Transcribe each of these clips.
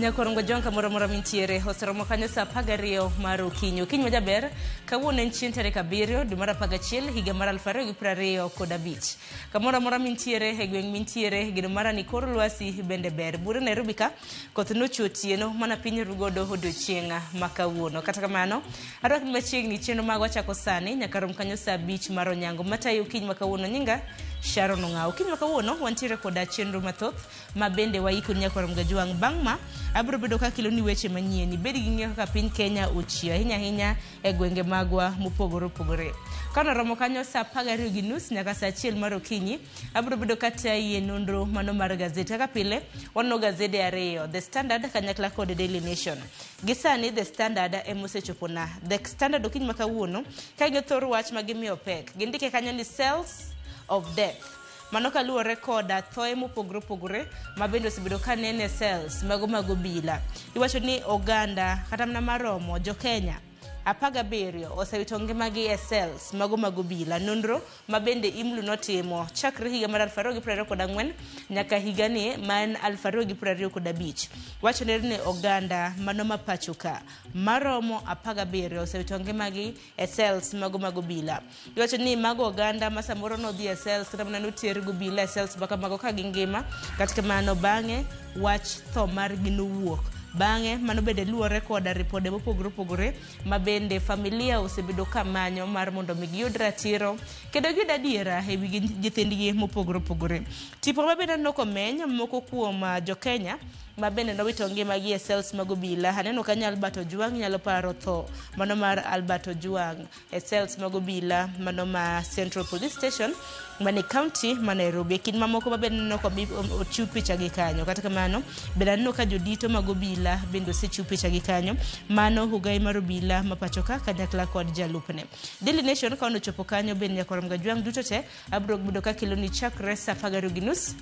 Nyakorongo John kamoro amora mintiere oseromo kanyo saa 12 mar okinyi. Okinyi majaber, kawuono en chieng' tarik 7 dwe mar 11 higa mar 2025. Kamoro amora mintiere e gweng' mintiere geno mara ni kor lwasi bende ber. Bure Nairobi ka koth nochwe otieno mana piny rugodo odiochieng' ma kawuono. Kata kamano, arwakni machiegni chenro magwa chako sani nyaka rom kanyo saa 5 mar onyango. Matayo okinyi ma kawuono nyinga Sharon Ong'awo. Okinyi ma kawuono wantiere koda chenro mathoth ma bende waiko ni nyakwar Mgajwang'. Bang' ma, abiro bedo ka akeloni weche manyien. Ibed gi ng'eyo kaka piny Kenya ochiew ahinya ahinya e gwenge magwa mopogore opogore. Ka noromo kanyo saa 12:30 nyaka saa 1 mar okinyi, abiro bedo ka tayi e nonro mano mar gazet. Kaka pile, waneno gazede ariyo, The Standard kanyakla kod Daily Nation. Gi sani The Standard ema osechopona. The Standard okinyi ma kawuono, ka ing'iyo thor wach ma gimiyo pek, gindike kanyo ni Cells of Death. Mano kaluwore koda thoe mopogore opogore ma bende osebedo ka nene e cells mago mag obila. Iwacho ni oganda kata mana maromo jo Kenya 17 osewito ngimagi e cells mago mag obila. Nonro ma bende IMLU notimo chakre higa mar 2024 nyaka higani ma en 2025 wachore ni oganda mano ma pacho ka maromo 17 osewito ngimagi e cells mago mag obila. Iwacho ni mago oganda ma samoro nodhi e cells kata mana noter gobila e cells maka mago ka gingima. Kata kamano bang'e wach tho margi nowuok. Bang'e mano bende luwore koda ripode mopogore opogore ma bende familia osebedo ka manyo mar mondo mi giyud ratiro kendo giyud adiera e wi nyithindgi mopogore opogore. Tipo ma bende aneno komeny moko kuom jo-Kenya ma bende nowito ngimagi e cells mag obila. Aneno kanyo Albert Ojwang, inyalo paro tho mano mar Albert Ojwang e cells mag obila mano ma Central Police Station mane county ma Nairobi. E kind mamoko ma bende aneno ka ochiw picha gi kanyo. Kata kamano, bende aneno ka jodito mag obila bende osechiw picha gi kanyo. Mano Hugai mar obila ma pacho ka kanyakla kod jalupne. Daily Nation ka ochopo kanyo bende nyaka rom Gajwang' duto te abiro bedo ka keloni chakre saa 12:30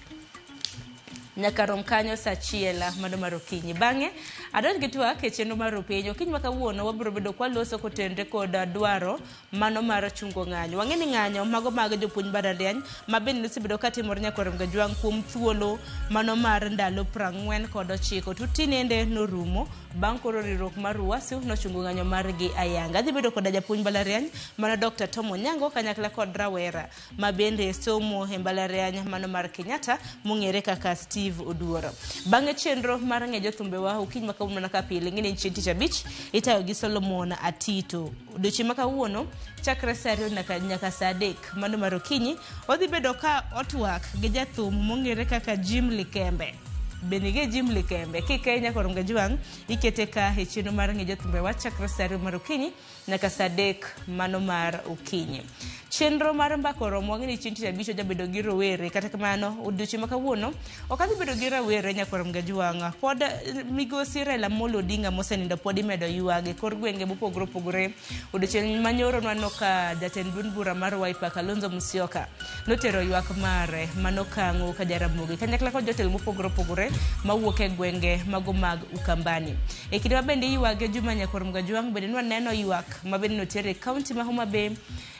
nyaka rom kanyo saa 1 mano mar okinyi. Bang'e adonj gi twak e chenro mar penjo. Okinyi ma kawuono wabiro bedo kwaloso kotenre kod dwaro mano mar chungo ng'anyo. Wang'e ni ng'anyo mago mag jopuonj mbalariany ma bende nosebedo katimore nyaka rom Gajwang' kuom thuolo mano mar ndalo 49. To tinende norumo bang' koro riwruok mar UASU nochungo ng'anyo margi ayanga. Adhi bedo koda japuonj mbalariany mano Dr. Tom Onyango kanyakla kod rawera ma bende somo e mbalariany mano mar Kenyatta mong'ere kaka Steve Oduor. Bang'e chenro mar ng'e jothumbewa okinyi ma kawuono mana ka pile ng'e ni en chieng' tich abich itayo gi Solomon Atito. Odiochieng' ma kawuono chakre saa 2 nyaka saa 3 mano mar okinyi odhi bedo ka otwak gi jathum mong'ere kaka Jim Likembe. Bende ing'e Jim Likembe? Kike nyaka orom Gajwang' ikete ka e chenro mar ng'e jothumbewa chakre saa 2 mar okinyi nyaka saa 3 mano mar okinyi. Chenro mar mbaka oromo wang'e ni chieng' tich abich ojabedo gi rowere kata kamano odiochieng' ma kawuono ok adhi bedo gi rawere nyaka orom Gajwang'. Pod migosi Raila Amolo Odinga mosenindo pod imedo ywag e kor gwenge mopogore opogore. Odiochieng' manyoro nwaneno ka jatend duond bura mar Wiper Kalonzo Musyoka notero ywak mare mano kang'o ka Jaramogi kanyakla kod jotelo mopogore opogore mawuok e gwenge mago mag Ukambani. E kinde ma bende iywage Juma Nyakwar Mgajwang' bende nwaneno ywak ma bende noter e kaunti ma Homa Bay.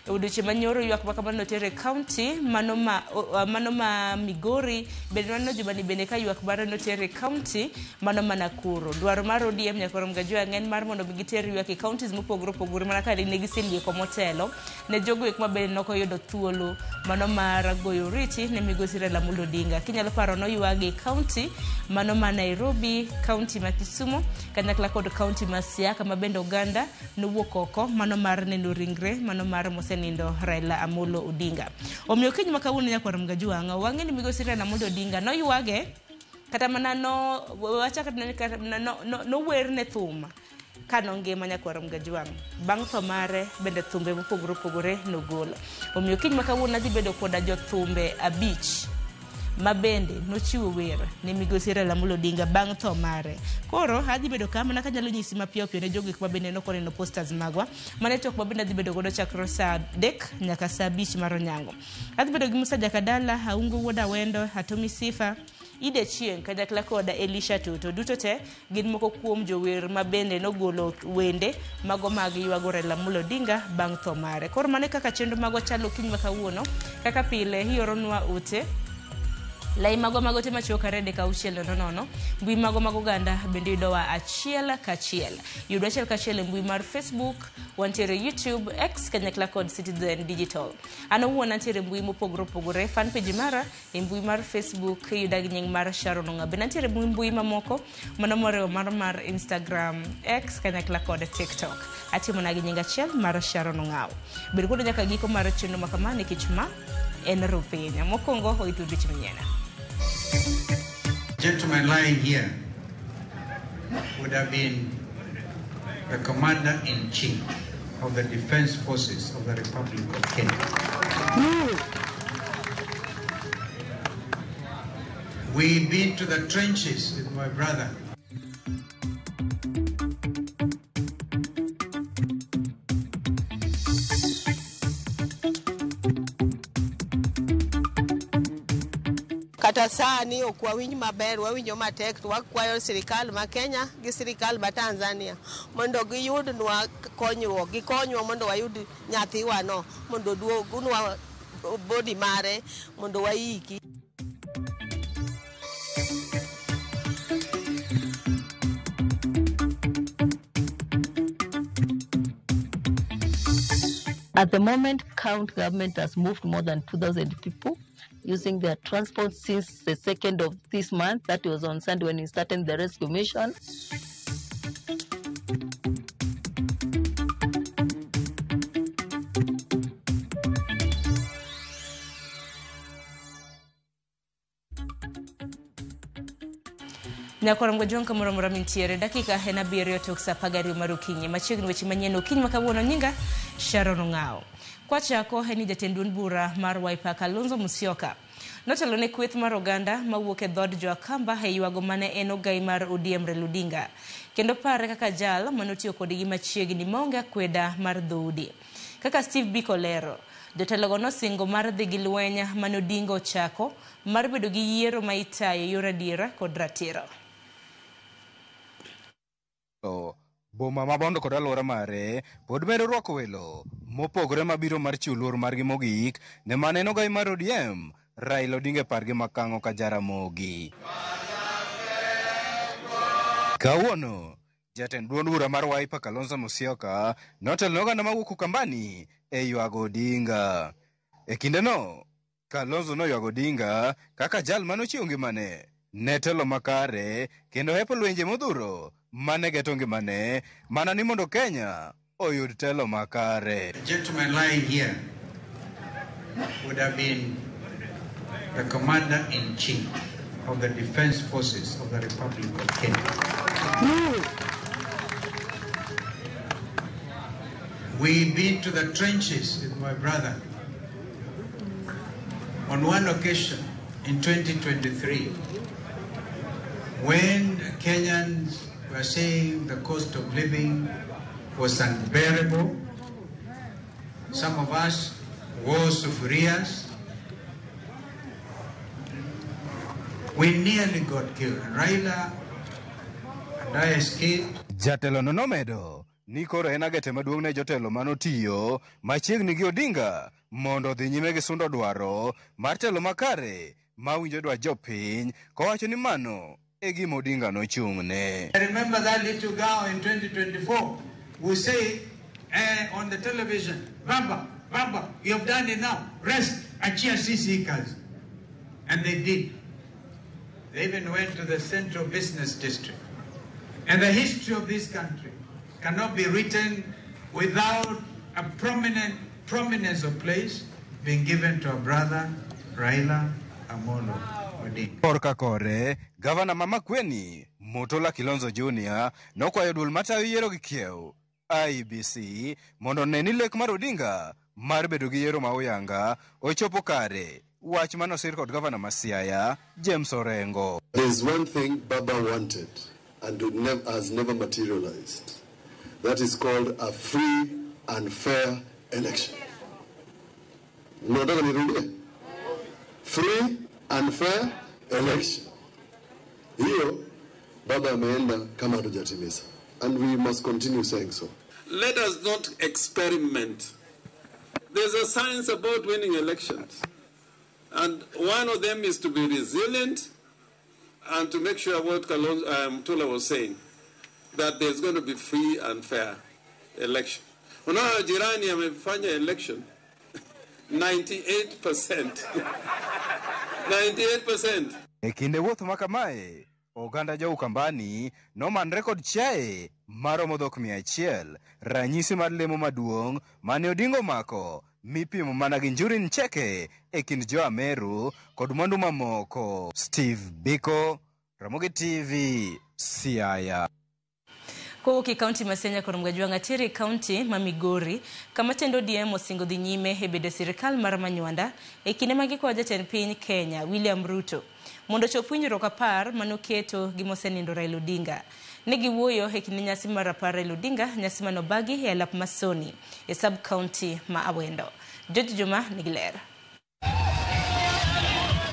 E odiochieng' manyoro ywak ma kamano noter e kaunti mano ma Migori. Bende nwaneno jumani bende ka ywak mare noter e kaunti mano ma Nakuru. Dwaro mar ODM Nyakwar Mgajwang' en mar mondo mi giter ywak e counties mopogore opogore mana ka ne giselieko motelo ne jogo ek ma bende nokoyudo thuolo mano mar goyo oriti ne migosi Raila Amolo Odinga. Kinyalo paro noywagi e kaunti mano ma Nairobi, kaunti ma Kisumu kanyakla kod kaunti ma Siaya kama bende oganda nowuok oko mano mar neno ringre mano mar mosenindo Raila Amolo Odinga. Omiyo kiny ma kawuono nyakwar Mgajwang' wang'e ni migosi Raila Amolo Odinga noywage kata mana no wachak nowerne thum ka nongima nyakwar Mgajwang'. Bang' tho mare bende thumbe mopogore opogore nogolo. Omiyo kiny ma kawuono adhi bedo koda jothumbe 5 ma bende nochiwo wer ne migosi Raila Amolo Odinga bang' tho mare. Koro adhi bedo ka mana kanyalo nyisi mapiyo piyo ne jogo ma bende nokoneno posters magwa. Mane tok ma bende adhi bedo godo chakre saa 3 nyaka saa 5 mar onyango. Adhi bedo gi Musa Jakadala, Aungo Wuod Awendo, Atomi Sifa, Ida Chieng' kanyakla koda Elisha Toto. Duto te gin moko kuom jower ma bende nogolo wende mago mag ywago Raila Amolo Odinga bang' tho mare. Koro mano e kaka chenro magwa chalo okinyi ma kawuono. Kaka pile ioronwa ote Lai magwa mag ote machuok 2 3 6 0 0. Mbui magwa mag oganda bende yudowa achiel kachiel. Yudwa achiel kachiel e mbui mar Facebook, wantiere YouTube, X kanyakla kod Citizen Digital. An owuon antiere mbui mopogore opogore. Fan page mara e mbui mar Facebook iyuda gi nying mar Sharon Ong'a. Bende antiere mbui mamoko mano moriwo mar Instagram, X kanyakla kod TikTok. Atimona gi nying achiel mar Sharon Ong'aw. Bed koda nyaka giko mar chenro ma kama nikech ma en Rupiny. Mokwongo oitho weche manyien. Gentleman lying here would have been the commander-in-chief of the Defense Forces of the Republic of Kenya. We've been to the trenches with my brother. Kata sani ok wawinj maber, wawinjo matek to wakwayo sirikal ma Kenya gi sirikal ma Tanzania mondo giyudnwa konyruok, gikonywa mondo wayud nyathiwano mondo oduognwa body mare mondo waiki. At the moment, county government has moved more than 2,000 people using their transport since the 2nd of this month. That was on Sunday when we started the rescue mission. Nyakwarom gojwang' kamoro amora mintiere dakika en 7 tok sa 12 mar okinyi. Machiegni weche manyien okinyi ma kawuono nyinga Sharon Ong'aw. Kwachako en ni jatend duond bura mar Wiper Kalonzo Musyoka notelo ne kweth mar oganda mawuok e dhood jo Akamba e ywago mane en ogai mar ODM Raila Odinga kendo pare kaka jal manotiyo kodgi machiegni maonge akweda mar dhoudi. Kaka Steve Biko lero, jotelogo nosingo mar dhi gi lweny mane Odinga ochako mar bedo gi yiero ma itayo e yor adiera kod ratiro. Boma ma Bondo kod alwora mare pod medo rwako welo mopogore mabiro mar chiwo luor margi mogik ne mane en ogai mar ODM Raila Odinga e pargi ma Kang'o ka Jaramogi. Kawuono, jatend duond bura mar Wiper Kalonzo Musyoka notelo ne oganda mawuok Ukambani e ywago Odinga. E kindeno, Kalonzo noywago Odinga kaka jal manochiwo ngimane ne telo makare kendo hepo lwenje modhuro mane geto ngimane mana ni mondo Kenya oyud telo makare. The gentleman lying here would have been the commander-in-chief of the Defense Forces of the Republic of Kenya. We've been to the trenches with my brother. On one occasion in 2023, when Kenyans were saying the cost of living was unbearable, some of us wore sufurias. We nearly got killed. Raila and I escaped. Jatelo no nomedo ni koro en agete maduong' ne jotelo manotiyo machiegni gi Odinga mondo odhi nyime gi sundo dwaro mar telo makare mawinjo dwach jopiny kowacho ni mano e gima Odinga nochung'ne. I remember that little girl in 2024 who say on the television, "Baba, Baba, you have done enough. Rest, achia sisi kazi." And they did. They even went to the Central Business District. And the history of this country cannot be written without a prominent prominence of place being given to our brother Raila Amolo Odinga. Korka kore, gavana ma Makueni Mutula Kilonzo Jr. nokwayo duol matayo yiero gi kiew IEBC mondo one ni lek mar Odinga mar bedo gi yiero ma oyanga ochopo kare. Wach manosir kod gavana ma Siaya James Orengo. There's one thing Baba wanted and has never materialized. That is called a free and fair election. Mnataka nirudie? Free and fair election. Hiyo Baba ameenda kama hatujatimiza. And we must continue saying so. Let us not experiment. There's a science about winning elections. And one of them is to be resilient and to make sure what Mutula was saying, that there's going to be free and fair election. Unaona jirani amefanya election 98%. 98%. E kinde wuoth ma kamae, oganda jo Ukambani nomanre kod chiaye maromo dhok 100, ranyisi mar lemo maduong' mane Odinga omako mipimo mana gi Njuri Ncheke e kind jo Ameru kod mwandu mamoko. Steve Biko, Ramogi TV, Siaya. Kowuok e kaunti ma Siaya kod Mgajwang' ateri e kaunti ma Migori kama tend ODM osingo dhi nyime e bedo sirikal mar Manywanda e kinde ma gikwayo jatend piny Kenya William Ruto mondo ochop winjruok 10 manoketo gi mosenindo Raila Odinga. Ne giwuoyo e kinde nyasi mar rapar Raila Odinga, nyasi manobagi e alap ma Soni e sub county ma Awendo. George Juma nigi ler.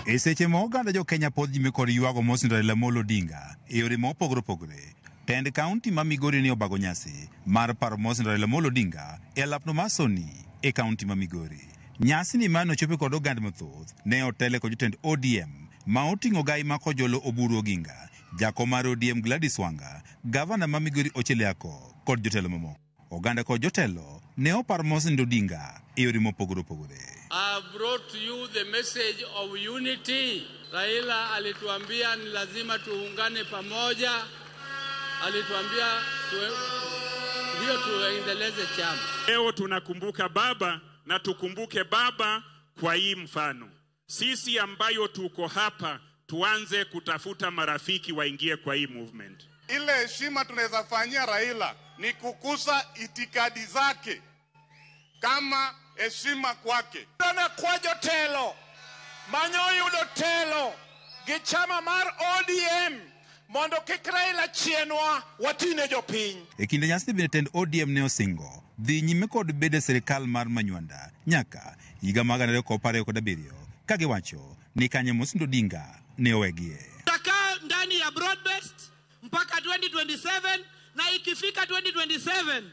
E seche ma oganda jo Kenya pod nyime kod ywago mosenindo Raila Amolo Odinga e yore ma opogore opogore, tend kaunti ma Migori ne obago nyasi mar paro mosenindo Raila Amolo Odinga e alapno mar Soni e kaunti ma Migori. Nyasi ni mane ochopi kod oganda mathoth ne otele kod jotend ODM ma oting'o gai ma Kojolo Oburu Oginga, jakom mar ODM Gladys Wanga, gavana ma Migori Ochieng Ako kod jotelo mamoko. Oganda kod jotelo ne oparo mosenindo Odinga e yore mopogore opogore. I have brought to you the message of unity. Raila alituambia ni lazima tuungane pamoja. Alituambia ndio tuendeleze chama. Leo tunakumbuka baba na tukumbuke baba kwa hii mfano. Sisi ambayo tuko hapa tuanze kutafuta marafiki waingie kwa hii movement. Ile heshima tunaweza fanyia Raila ni kukusa itikadi zake kama heshima kwake. Dona kwa jotelo manyoyudo telo gi chama mar ODM mondo kik Raila chienwa watine jopiny. E kinde nyasi bende tend ODM ne osingo dhi nyime kod bedo e sirikal mar Manywanda nyaka higa mar 2027 ka giwacho ni kanye mosenindo Odinga ne owegie. Tutakaa ndani ya broad-based mpaka 2027 na ikifika 2027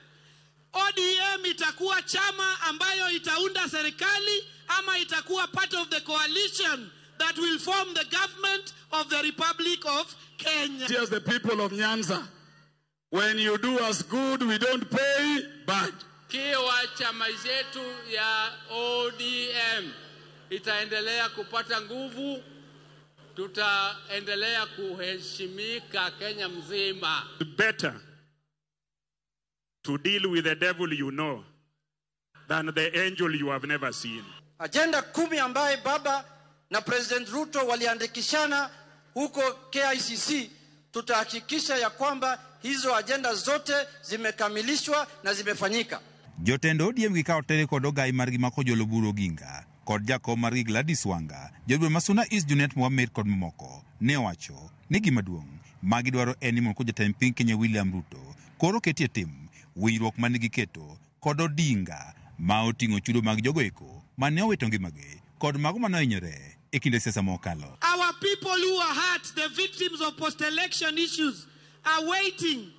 ODM itakuwa chama ambayo itaunda serikali ama itakuwa part of the coalition that will form the government of the Republic of Kenya. Here's the people of Nyanza. When you do us good, we don't pay bad. Kiwa chama chetu ya ODM itaendelea kupata nguvu, tutaendelea kuheshimika Kenya mzima. Better to deal with the devil you know than the angel you have never seen. Agenda 10 ambaye baba na President Ruto waliandikishana huko KICC, tutahakikisha ya kwamba hizo agenda zote zimekamilishwa na zimefanyika. Jotend ODM gikawo tele kod ogai margi ma Kojolo Oburu Oginga kod jakom margi Gladys Wanga, jodwe ma Suna East Junet Mohamed kod mamoko ne owacho ni gima duong' ma gidwaro en ni mondo jatend piny Kenya William Ruto koro ketie tim winjruok mane giketo kod Odinga ma oting'o chudo mag jogo eko mane owito ngimagi kod mago mane ohinyore e kinde siasa mokalo. Our people who are hurt, the victims of post-election issues, are waiting,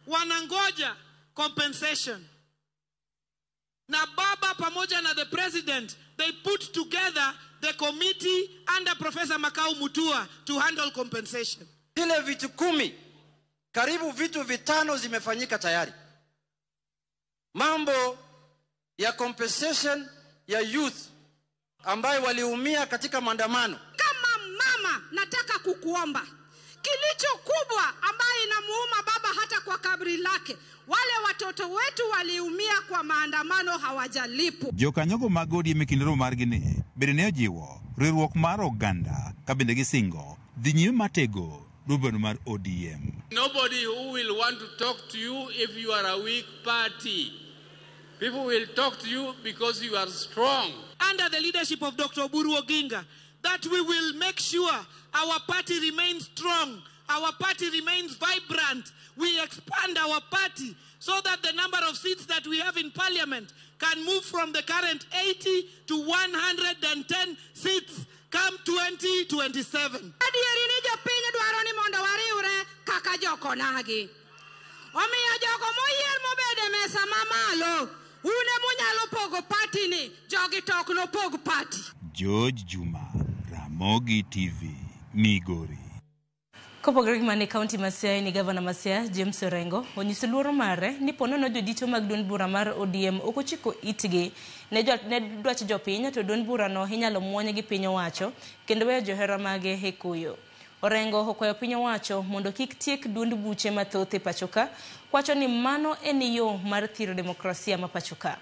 wanangoja compensation. Na baba pamoja na the president, they put together the committee under Professor Makau Mutua to handle compensation. Zile vitu 10, karibu vitu 5 zimefanyika tayari. Mambo ya compensation ya youth ambaye waliumia katika maandamano. Kama mama nataka kukuomba, kilicho kubwa ambaye inamuuma baba hata kwa kabri lake, wale watoto wetu waliumia kwa maandamano hawajalipwa. Jokanyogo mag ODM e kinde romo margi ni bende ne ojiwo riwruok mar oganda ka bende gisingo dhi nyime matego duond mar ODM. Nobody who will want to talk to you if you are a weak party. People will talk to you because you are strong. Under the leadership of Dr. Oburu Oginga, that we will make sure our party remains strong, our party remains vibrant. We expand our party so that the number of seats that we have in parliament can move from the current 80 to 110 seats come 2027. Adieri ni jopiny dwaro ni mondo wariwre kaka jokonagi. Omiyo jogo moyier mobedo e mesa mamalo, une munyalo pogo party ni, jogi to ok nopog party. George Juma, Ramogi TV, Migori. Kopogore gi mano e kaunti ma Siaya ni gavana ma Siaya James Orengo onyiso luoro mare ni ponono jodito mag duond bura mar ODM ok ochiko itgi ne dwach jopiny to duond burano inyalo muony gi piny owacho kendo weyo johera mage e kuyo. Orengo okwayo piny owacho mondo kik tiek duond buche mathoth e pacho ka, kwacho ni mano en yo mar thiro demokrasia ma pacho ka.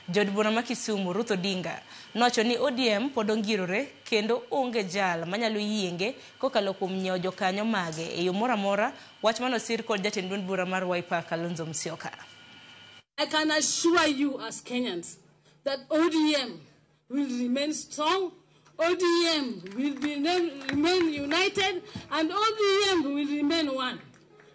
Jaod bura ma Kisumu Ruth Odinga nowacho ni ODM pod ongirore kendo onge jal manyalo yienge kokalo kuom nyiewo jokanyo mage e yo moro amora, wach manosir kod jatend duond bura mar Wiper Kalonzo Musyoka. I can assure you as Kenyans that ODM will remain strong, ODM will remain united, and ODM will remain one.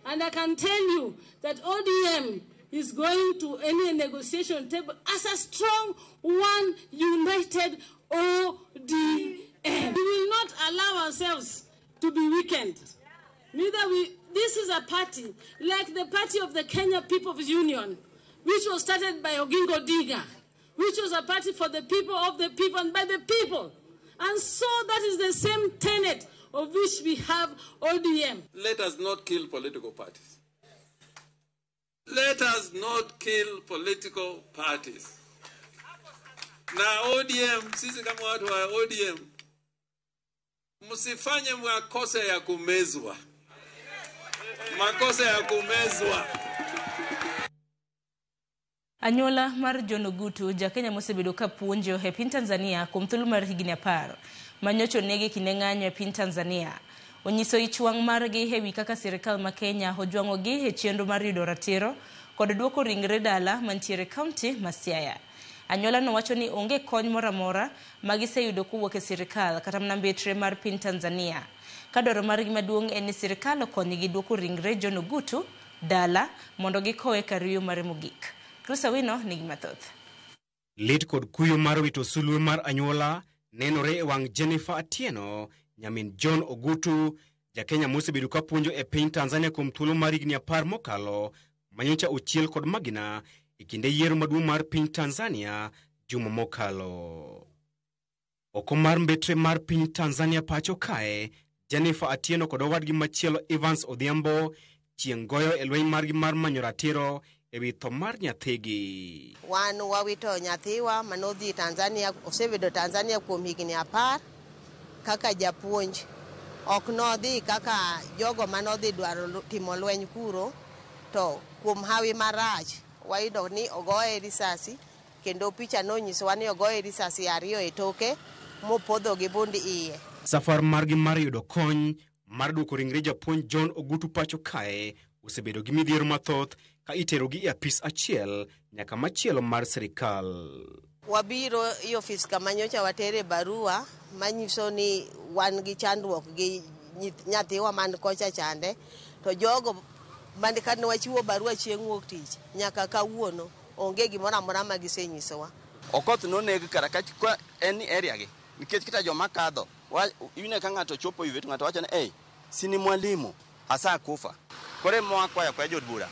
And I can tell you that ODM is going to any negotiation table as a strong, one, united ODM. We will not allow ourselves to be weakened. Neither we. This is a party like the party of the Kenya People's Union, which was started by Oginga Odinga, which was a party for the people, of the people, and by the people. And so that is the same tenet of which we have ODM. Let us not kill political parties. Let us not kill political parties. Na ODM, sisi kama watu wa ODM, msifanye makosa ya kumezwa. Makosa ya kumezwa. Anyuola mar John Ogutu, ja Kenya mosebedo ka puonjo e piny Tanzania kuom thuolo mar higni 10 manyocha onegi kinde ng'anyo e piny Tanzania, onyiso ich wang' margi ewi kaka sirikal ma Kenya ojwang'ogi e chenro mar yudo ratiro kod duoko ringre dala mantiere kaunti ma Siaya. Anyuola no wacho ni onge kony moro amora ma giseyudo kowuok e sirikal kata mana mbetre mar piny Tanzania. Ka dwaro margi maduong' en ni sirikal okonygi duoko ringre John Ogutu dala mondo gikowe kar yueyo mare mogik. Chris Awino nigi mathoth. Lit kod kuyo mar wito sulwe mar anyuola nenore e wang' Jennifer Atieno, nyamin John Ogutu, ja Kenya mosebedo ka puonjo e piny Tanzania kuom thuolo mar higni 10 mokalo, manyocha ochiel kod magina e kinde yiero maduong' mar piny Tanzania juma mokalo. Oko mar mbetre mar piny Tanzania pacho kae, Jennifer Atieno kod owadgi machielo Evans Odhiambo chieng' goyo e lweny margi mar manyo ratiro ewi tho mar nyathigi. Wan wawito nyathiwa manodhi Tanzania, osebedo Tanzania kuom higni 10 kaka japuonj. Ok nodhi kaka jogo manodhi dwaro timo lweny kuro, to kuom hawi marach wayudo ni ogoye risasi, kendo picha nonyisowa ni ogoye risasi 2 e toke mopodho gi bund iye. Safar margi mar yudo kony mar duoko ringre japuonj John Ogutu pacho kae osebedo gi midhiero mathoth ka iterogi e apis achiel nyaka machielo mar sirikal. Wabiro e ofis kama nyocha watere barua manyiso ni wan gi chandruok gi nyathiwa man kocha chande, to jogo man kane wachiwo barua chieng' wuok tich nyaka kawuono onge gimoro amora ma gisenyisowa. Okoth noneg kara ka en ni area gi nikech kata joma kadho ine ka ng'ato chopo iwe to ng'ato wacho ni ei si ni mwalimu hasa kufa. Kore moa kwaya kwa jood bura,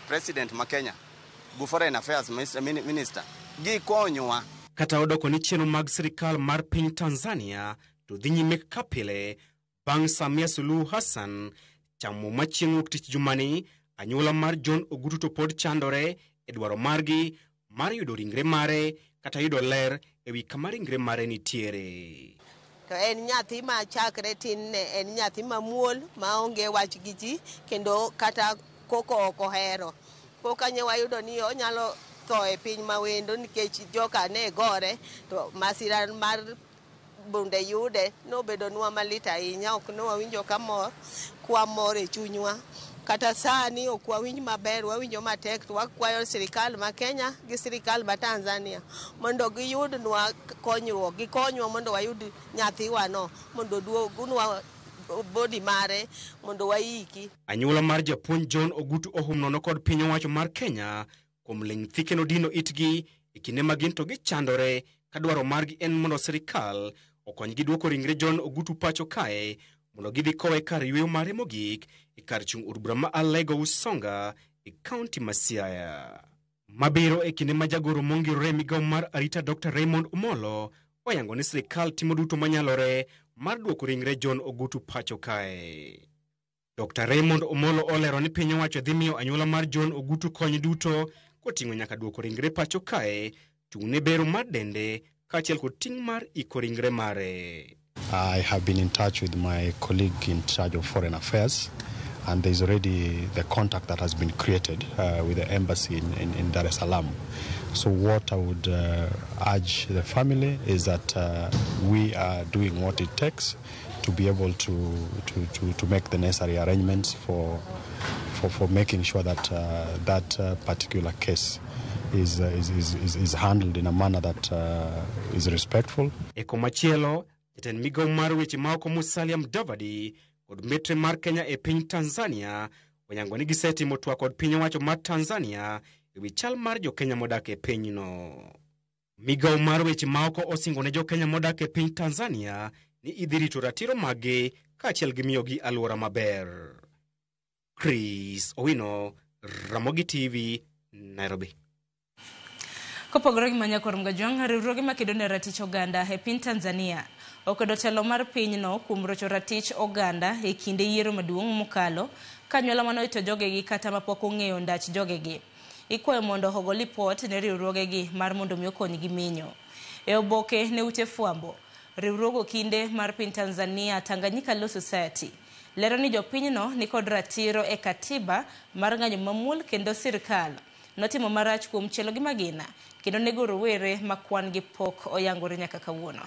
president ma Kenya go foreign affairs minister gikonywa. Kata odoko ni chenro mag sirikal mar piny Tanzania to dhi nyime kaka pile bang' Samia Suluhu Hassan chamo muma chieng' wuok tich jumani, anyuola mar John Ogutu to pod chandore e dwaro margi mar yudo ringre mare kata yudo ler ewi kama ringre mare nitiere. To en nyathi ma chakre tin ne en nyathi mamuol maonge wach gi ji, kendo kata koko ok ohero. Koka nye wayudo ni onyalo tho e piny mawendo nikech joka ne gore, to masira mar bunde yude nobedonwa malit ahinya, ok ne wawinjo ka mor kwa mor e chunywa. Kata sani ok wawinj maber, wawinjo matek, to wakwayo sirikal ma Kenya gi sirikal ma Tanzania mondo giyudnwa konyruok, gikonywa mondo wayud nyathiwano, mondo oduognwa body mare mondo waiki. Anyuola mar japuonj John Ogutu ohum nono kod piny owacho mar Kenya kuom ling' thi kendo dino itgi e kinde ma gin to gichandore ka dwaro margi en mondo sirikal okonygi duoko ringre John Ogutu pacho kae mondo gidhi kowe kar yueyo mare mogik e kar chung' od bura ma Alego Usonga e kaunti ma Siaya. Mabiro e kinde ma jagoro mongirore e migawo mar arita Dr. Raymond Omolo oyango ni sirikal timo duto manyalore mar duoko ringre John Ogutu pacho kae. Dr. Raymond Omolo olero ni piny owacho dhi miyo anyuola mar John Ogutu kony duto koting'o nyaka duoko ringre pacho kae, chung'ne bero mar dende kaachiel kod ting' mar iko ringre mare. I have been in touch with my colleague in charge of foreign affairs, and there's already the contact that has been created with the embassy in Dar es Salaam. So what I would urge the family is that we are doing what it takes to be able to make the necessary arrangements for making sure that that particular case is handled in a manner that is respectful. E komachielo, jatend migawo mar weche maoko Musalia Mudavadi kod mitre mar Kenya e piny Tanzania oyango ni gisetimo twak kod piny owacho mar Tanzania e wi chal mar jokenya modak e pinyno. Migawo mar weche maoko osingo ne jokenya modak e piny Tanzania ni idhi rito ratiro maggi kaachiel gi miyogi alwora maber. Chris Owino, Ramogi TV, Nairobi. Kopogore gi Manyakor Mgajwang', riwruoge makedo ne ratich oganda e piny Tanzania okwedo telo mar pinyno kuom rocho ratich oganda e kinde yiero maduong' mokalo ka anyuola manoito jogegi kata mapok ong'eyo ndach jogegi. Ikwayo mondo ogo lipot ne riwruogegi mar mondo mi okonygi menyo. E oboke ne ute fwambo, riwruog okinde mar piny Tanzania Tanganyika Law Society lero ni jopinyno nikod ratiro e katiba mar ng'anyo mamuol kendo sirkal notimo marach kuom chielo gi magina kendo nego rowere ma kwan gi pok oyangore nyaka kawuono.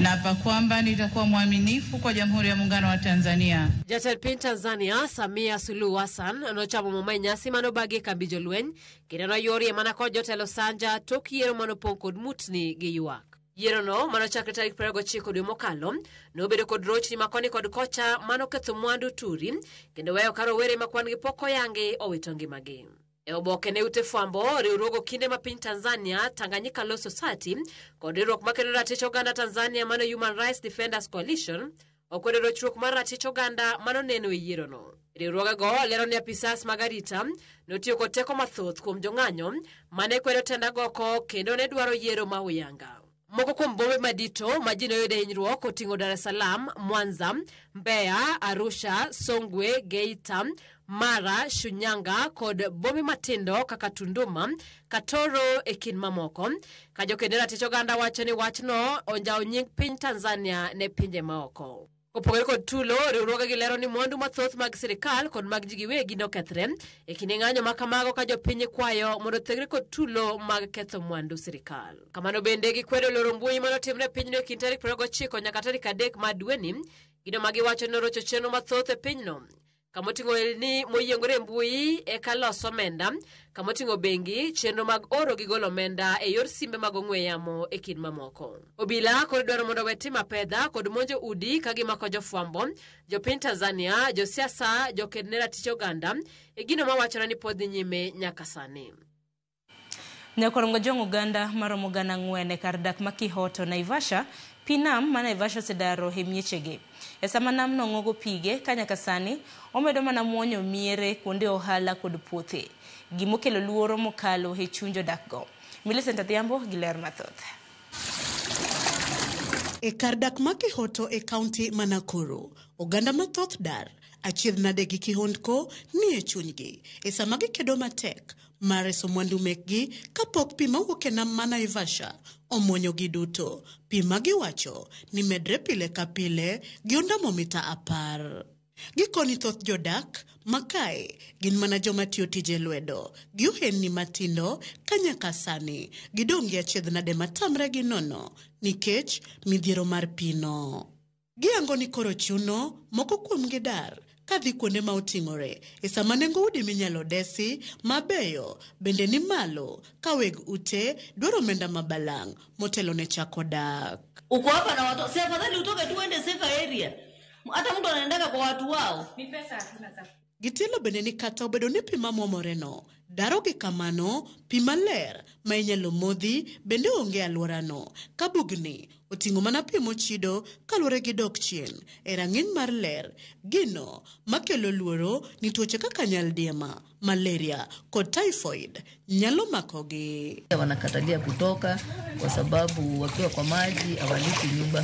Naapa kwamba nitakuwa mwaminifu kwa Jamhuri ya Muungano wa Tanzania. Jatend piny Tanzania Samia Suluhu Hassan nochamo muma e nyasi manobagi e kambi jolweny kendo noyuorie mana kod jotelo Sanja tok yiero manopong' kod mutni gi ywak. Yierono manochakre tarik 29 dwe mokalo nobedo kod rochni ma koni kod kocha manoketho mwandu turi kendo weyo ka rowere ma kwan gi pok oyangi owito ngimagi. E oboke ne ute fwambo, riwruog okinde ma piny Tanzania Tanganyika Law Society kod riwruok makedo ratich oganda Tanzania mano Human Rights Defenders Coalition okwedo rochruok mar ratich oganda manoneno e yierono. Riwruogego lero ni apisas mag arita notiyo kod teko mathoth kuom jong'anyo mane kwedo tend agoko kendo ne dwaro yiero ma huyanga. Moko kuom bombe madito ma ji noyude hinyruok oting'o Dar es Salaam, Mwanza, Mbeya, Arusha, Songwe, Geita, Mara, Shinyanga kod bombe matindo kaka Tunduma, Katoro e kind mamoko. Ka joked ne ratich oganda wacho ni wachno onjawo nying piny Tanzania ne pinje maoko. Kopogore kod tulo, riwruoge gi lero ni mwandu mathoth mag sirikal kod mag ji giwegi nokethre e kinde ng'anyo ma kamago ka jopiny kwayo mondo othegre kod tulo mag ketho mwandu sirikal. Kamano bende gikwedo loro mbui manotimre e pinyno e kind tarik 29 nyaka tarik 3 mar dweni, gino ma giwacho ni norocho chenro mathoth e pinyno. Kamoting'o elni moyiengore e mbui eka loso omenda, kamoting'o bengi, chenro mag oro gi golo omenda e yor simbe mag ong'we yamo e kind mamoko. Obila koro dwaro mondo owe timo apedha kod monjo udi ka gimako jofwambo, jopiny Tanzania, josiasa, joked ne ratich oganda e gino mawachore ni pod dhi nyime nyaka sani. Nyakwar Mgajwang' oganda maromo 4,000 e kar dak ma Kihoto, Naivasha, pi nam ma Naivasha osedaro e miechegi. E sama namno ng'ogo pige ka nyaka sani omedo mana muonyo miere, kuonde ohala kod puothe. Gimokelo luoro mokalo e chuny jodakgo. Millicent Adhiambo gi ler mathoth. E kar dak ma Kihoto e kaunti ma Nakuru, oganda mathoth dar achiedh nade gi kihondko ni e chunygi e sama gikedo matek mar reso mwandu mekgi kapok pi mawuok e nam ma Naivasha omuonyogi duto. Pi ma giwacho ni medre pile ka pile gi ondamo mita 10. Gikoni thoth jodak makae gin mana joma tiyo tije lwedo gi ohelni matindo ka nyaka sani gidong' gi achiedh nade matamre gi nono nikech midhiero mar pino. Giyango ni koro chuno moko kuomgi dar kadhi kuonde ma oting'ore e sama nengo udi minyalo desi mabeyo bende ni malo ka weg ute dwaro omenda mabalang' motelo ne chako dak. Uko hapa na watu, si afadhali utoke tu uende safer area. Hata mtu anaendaka kwa watu wao. Gitielo bende ni kata obedo ni pi mamwomoreno Daro gi kamano, pi maler ma inyalo modhi bende onge e alworano, ka bugni oting'o mana pi mochido kaluwore gi dok chien e rang'iny mar ler, gino makelo luoro ni tuoche kaka nyaldiema, malaria kod typhoid nyalo makogi. Wanakatalia kutoka kwa sababu wakiwa kwa maji hawalipi nyumba.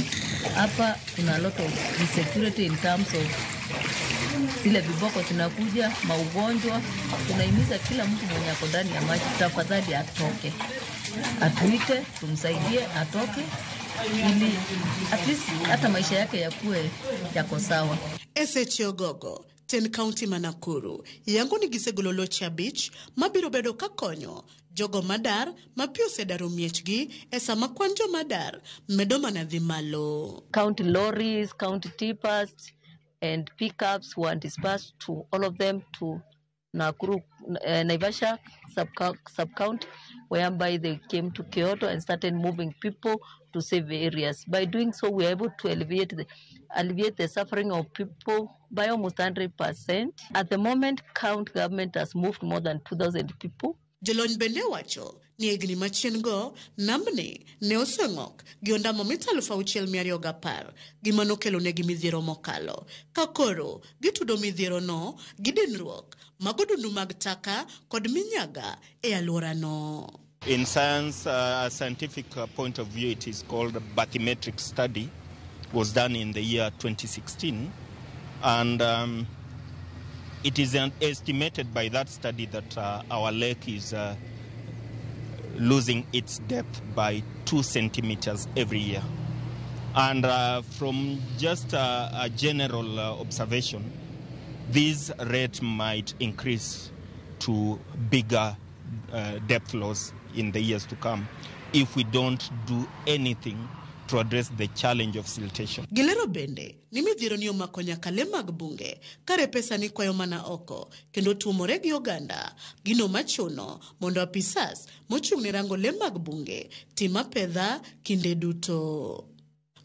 Hapa kuna a lot of insecurity in terms of zile viboko zinakuja, maugonjwa. Tunahimiza kila mtu mwenye ako ndani ya maji, tafadhali atoke, atuite, tumsaidie atoke, ili at least hata maisha yake yakuwe yako sawa. E seche ogogo, ten kaunti ma Nakuru yango ni gisegolo loche 5 mabiro bedo kakonyo jogo madar ma pi osedaro miechgi e sama kwan jomadar medo mana dhi malo. County lorries, county tippers, and pickups were dispersed to all of them to Nakuru, Naivasha sub-county, whereby they came to Kyoto and started moving people to safe areas. By doing so, we were able to alleviate the suffering of people by almost 100%. At the moment, county government has moved more than 2,000 people. Jolony bende wacho ni higni machien go nambni ne oseng'ok gi ondamo mita 6,210, gima nokelo negi midhiero mokalo ka koro gitudo midhierono gi dinruok mag odundu mag taka kod minyaga e alworano. In science, a scientific point of view, it is called bathymetric study, was done in the year 2016, and it is estimated by that study that our lake is losing its depth by 2 centimeters every year. And from just a general observation, this rate might increase to bigger depth loss in the years to come if we don't do anything to address the challenge of siltation. Gilero bende ni midhiero ni omako nyaka le mag bunge kare pesa ni kwayo mana oko kendo tuomore gi oganda, gino machuno mondo apisas mochung' ne rango le mag bunge tim apedha kinde duto.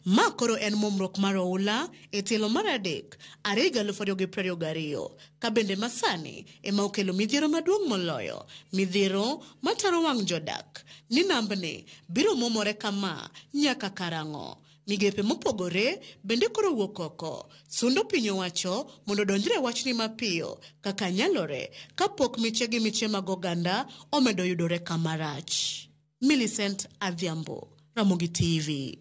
Ma koro en muomruok mar oula e tielo mar 3 are higa 2022, ka bende masani ema okelo midhiero maduong' moloyo, midhiero mataro wang' jodak ni nambni biro muomore kama nyaka karang'o. Migepe mopogore bende koro wuok oko sundo piny owacho mondo odonjre wachni mapiyo kaka nyalore kapok miche gi miche mag oganda omedo yudore kama rach. Millicent Adhiambo, Ramogi TV.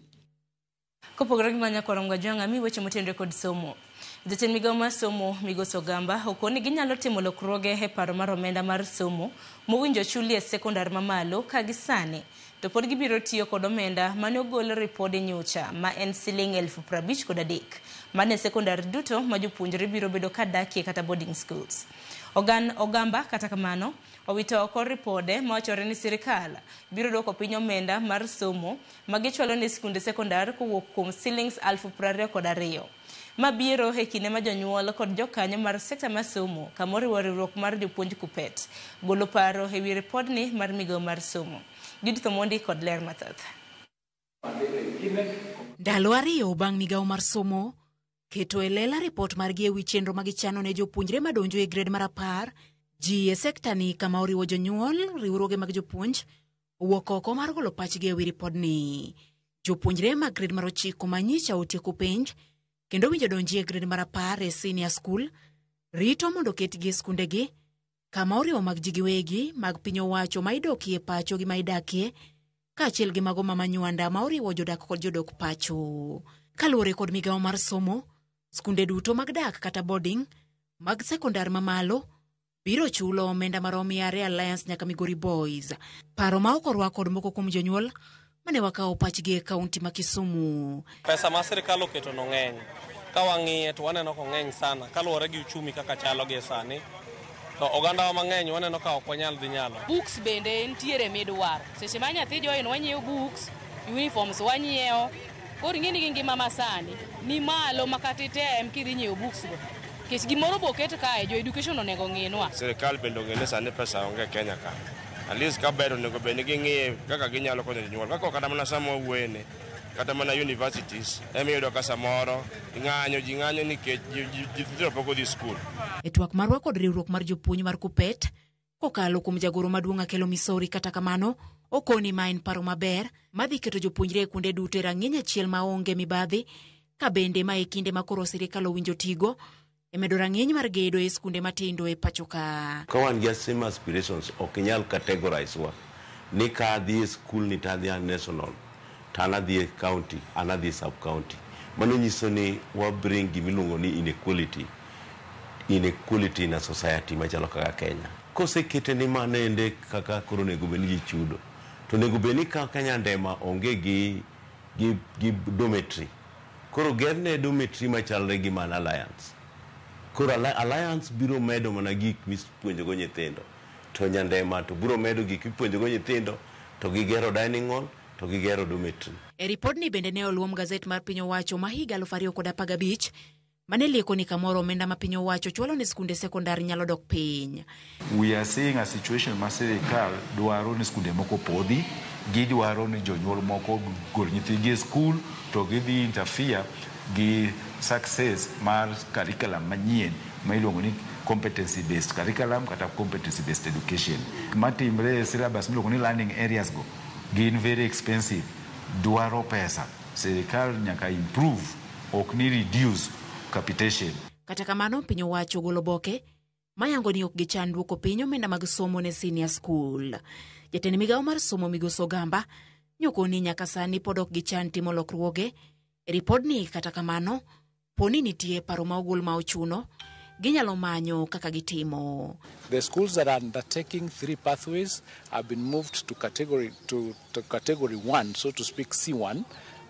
Kopogore gi manya korongo jwang' ami weche motenore kod somo. Jatend migawo mar somo Migosi Ogamba okoni ginyalo timo lokruoge e paro mar omenda mar somo mowinjo chuli e sekondar mamalo ka gi sani to pod gibiro tiyo kod omenda mane ogol ripode nyocha ma en siling 55,000 mane sekondar duto ma jopuonjre biro bedo ka dakie kata boarding schools. Ogan Ogamba kata kamano owito oko ripode mawachore ni sirikal biro duoko piny omenda mar somo ma gichwalo ne skunde sekondar kowuok kuom silings 22,000. Ma biro e kinde ma jonyuol kod jokanyo mar sekta mar somo kama oriwo riwruok mar jopuonj KUPPET golo paro e wi ripodni mar migawo mar somo. Judith Omondi kod ler mathoth. Ndalo 2 bang' migawo mar somo keto e lela ripot margi e wi chenro ma gichano ne jopuonjre madonjo e grade mar 10, ji e sekta ni kama oriwo jonyuol, riwruoge mag jopuonj owuok oko mar golo pachgi e wi ripodni. Jopuonjre mag grade mar 9 ma nyicha otieko penj kendo winjo donji e grade mar 10 e senior school rito mondo oketgi e skundegi kama oriwo mag ji giwegi, mag piny owacho ma idokie pacho gi ma idakie, kaachiel gi mago ma manywanda ma oriwo jodak kod jodok pacho. Kaluwore kod migawo mar somo, skunde duto mag dak kata boarding mag sekondar mamalo biro chulo omenda marom yare Alliance nyaka Migori Boys. Paro ma ok orwak kod moko kuom jonyuol mane wakawo pachgi e kaunti ma Kisumu. Pesa ma sirikal oketo no ng'eny. Ka wang'iye to waneno kong'eny sana kaluwore gi uchumi kaka chalo gie sani. To ogandawa mang'eny waneno ka ok wanyal dhi nyalo. Books bende nitiere midwaro. Seche ma nyathi join wanyiewo books, uniforms wanyiewo. Koro ing'e ni gi ngima masani ni malo ma kata item kidhi nyiewo books go. Nikech gimoro boket kae jo education onego ng'inwa. Sirikal bende ong'e ni sani pesa onge e Kenya ka. At least ka ber onego bed ni ging'iye kaka ginyalo konyo jonyuol. Kaka kata mana sama wawuoyeni, kata mana universities ema iyudo ka samoro ng'anyo ji ng'anyo nikech nyithindo pok odhi skul. E twak marwa kod riwruok mar jopuonj mar KUPPET Kokalo kuom jagoro maduong' Akelo Misori, kata kamano, okoni ma en paro maber madhi keto jopuonjre e kuonde duto e rang'iny achiel maonge mibadhi, ka bende ma e kinde ma koro sirikal owinjo tigo e medo rang'iny mar gedo e skunde matindo e pacho ka. Ka wan gi same aspirations, ok inyal categorize wa ni ka adhi e skul ni to adhi a national, to an adhi e county, an adhi e sub county. Mano nyiso ni wa bring gimiluongo ni inequality, inequality in a society machalo kaka Kenya. Kosekete ni mano ende kaka koro onego bed ni ji chudo, to onego bed ni kaka Nyandema onge gi dormitory. Koro gerne dormitory machalre gi man Alliance. Koro Alliance biro medo mana gik mipuonjogo nyithindo, to Nyandema to biro medo gik mipuonjogo nyithindo, to gigero dining hall, to gigero dormitory. E ripodni bende ne oluom gazet mar piny owacho ma higa 2015 mane lieko ni kamoro omenda ma piny owacho chwalo ne skunde sekondar nyalo dok piny. We are seeing a situation ma sirikal dwaro ni skunde moko podhi, gidwaro ni jonyuol moko gol nyithindgi e skul, to gidhi interfere gi success mar curriculum manyien ma iluongo ni competency based curriculum kata competency based education. Matimre e syllabus miluongo ni learning areas go gin very expensive, dwaro pesa. Sirikal nyaka improve, ok ni reduce capitation. Kata kamano, piny owacho ogolo oboke mayango ni ok gichan duoko piny omenda mag somo ne senior school. Jatend migawo mar somo Migosi Ogamba nyokoni nyaka sani pod ok gichan timo lokruoge e ripodni. Kata kamano, poni nitie paro ma ogol ma ochuno, ginyalo manyo kaka gitimo. The schools that are undertaking 3 pathways have been moved to category 1, so to speak, C1.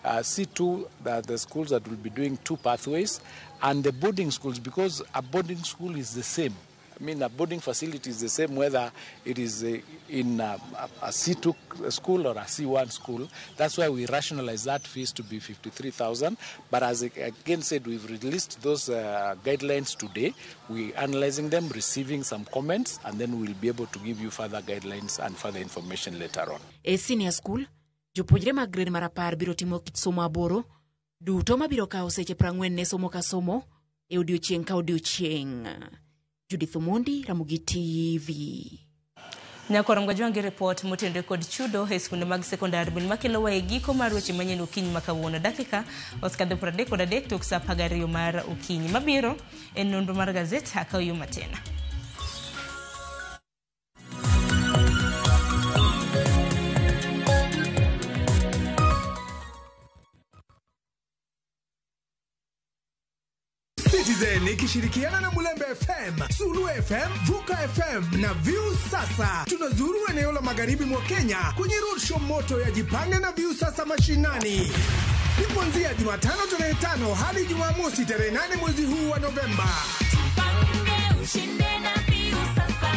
C2 are the schools that will be doing 2 pathways, and the boarding schools, because a boarding school is the same. I mean, a boarding facility is the same whether it is in a C2 school or a C1 school. That's why we rationalize that fees to be 53,000. But as I again said, we've released those guidelines today. We're analyzing them, receiving some comments, and then we'll be able to give you further guidelines and further information later on. E senior school, jopuonjre mag grade mar 10 biro timo kit somo 8 duto mabiro kawo seche 40 ne somo ka somo e odiochieng' ka odiochieng'. Judith Omondi, Ramogi TV. Nyakorom Gajwangi report motenore kod chudo e skunde mag sekondar bin makelo wa e giko mar weche manyien okinyi ma kawuono. Dakika osekadho 33 tok saa 12 mar okinyi. Mabiro en nonro mar gazet akaw yo matin. Citizen ikishirikiana na Mulembe FM, Sulu FM, Vuka FM na View Sasa. Tunazuru eneo la magharibi mwa Kenya kwenye roadshow moto ya Jipange na View Sasa mashinani. Ni kuanzia Jumatano tarehe 5 hadi Jumamosi tarehe 8 mwezi huu wa Novemba. Jipange ushinde na View Sasa.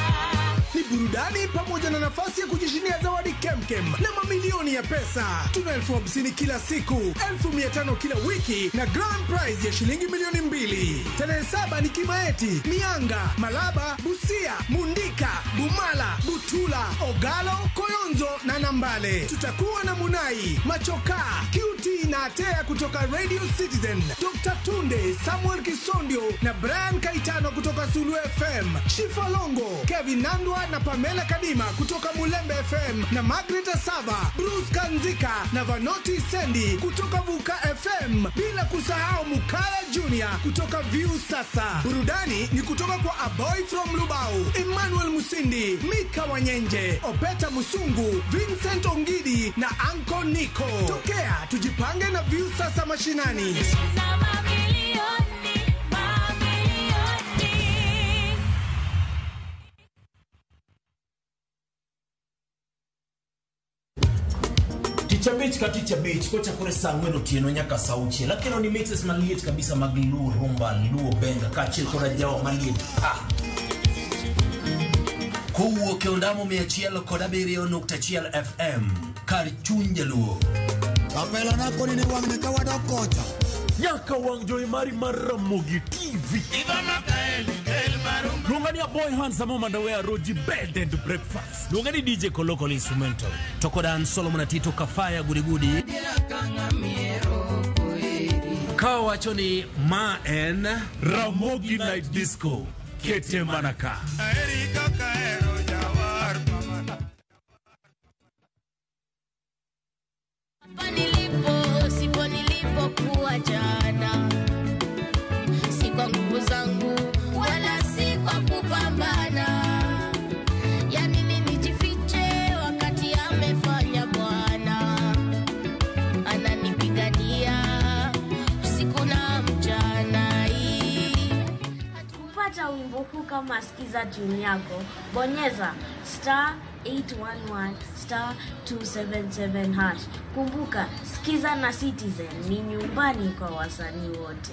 Ni burudani pamoja na nafasi ya kujishindia zawadi kemkem na mamilioni ya pesa. Tuna 50,000 kila siku, 500,000 kila wiki na grand prize ya shilingi 2,000,000. Tarehe 7 ni Kimaeti, Mianga, Malaba, Busia, Mundika, Bumala, Butula, Ogalo, Koyonzo na Nambale. Tutakuwa na Munai, Machoka, QT na Atea kutoka Radio Citizen, Dr. Tunde, Samuel Kisondio na Brian Kaitano kutoka Sulu FM, Shifa Longo, Kevin Nandwa na Pamela Kadima kutoka Mulembe FM na Margaret Asava, Bruce Kanzika na Vanoti Sendi kutoka Vuka FM, bila kusahau Mukala Junior kutoka View Sasa. Burudani ni kutoka kwa A Boy from Lubao, Emmanuel Musindi, Mika Wanyenje, Opeta Musungu, Vincent Ongidi na Anko Nico. Tokea tujipange na View Sasa mashinani. Tich ka tich abich kochakore saa 4 otieno nyaka saa 6. Lakini ni mixes maliet kabisa mag Luo Rumba, Luo Benga kaachiel koda jawa maliet pa. Kowuok e ondamo 107.1 FM kar chuny Jaluo. Kapela nako ni wang'ni ka wadok kocha. Nyaka wang' jowi mari mar Ramogi TV. Luonga ni a boy handsome mondo we aroji bed and breakfast. Luonga ni DJ Koloko instrumental. To koda an Solomon Atito Kafaya Gudigudi. Ka wacho ni ma en Ramogi Night Disco. Kete manaka. kama Skiza tune yako, bonyeza star 811 star 277 hash. Kumbuka, Skiza na Citizen ni nyumbani kwa wasanii wote.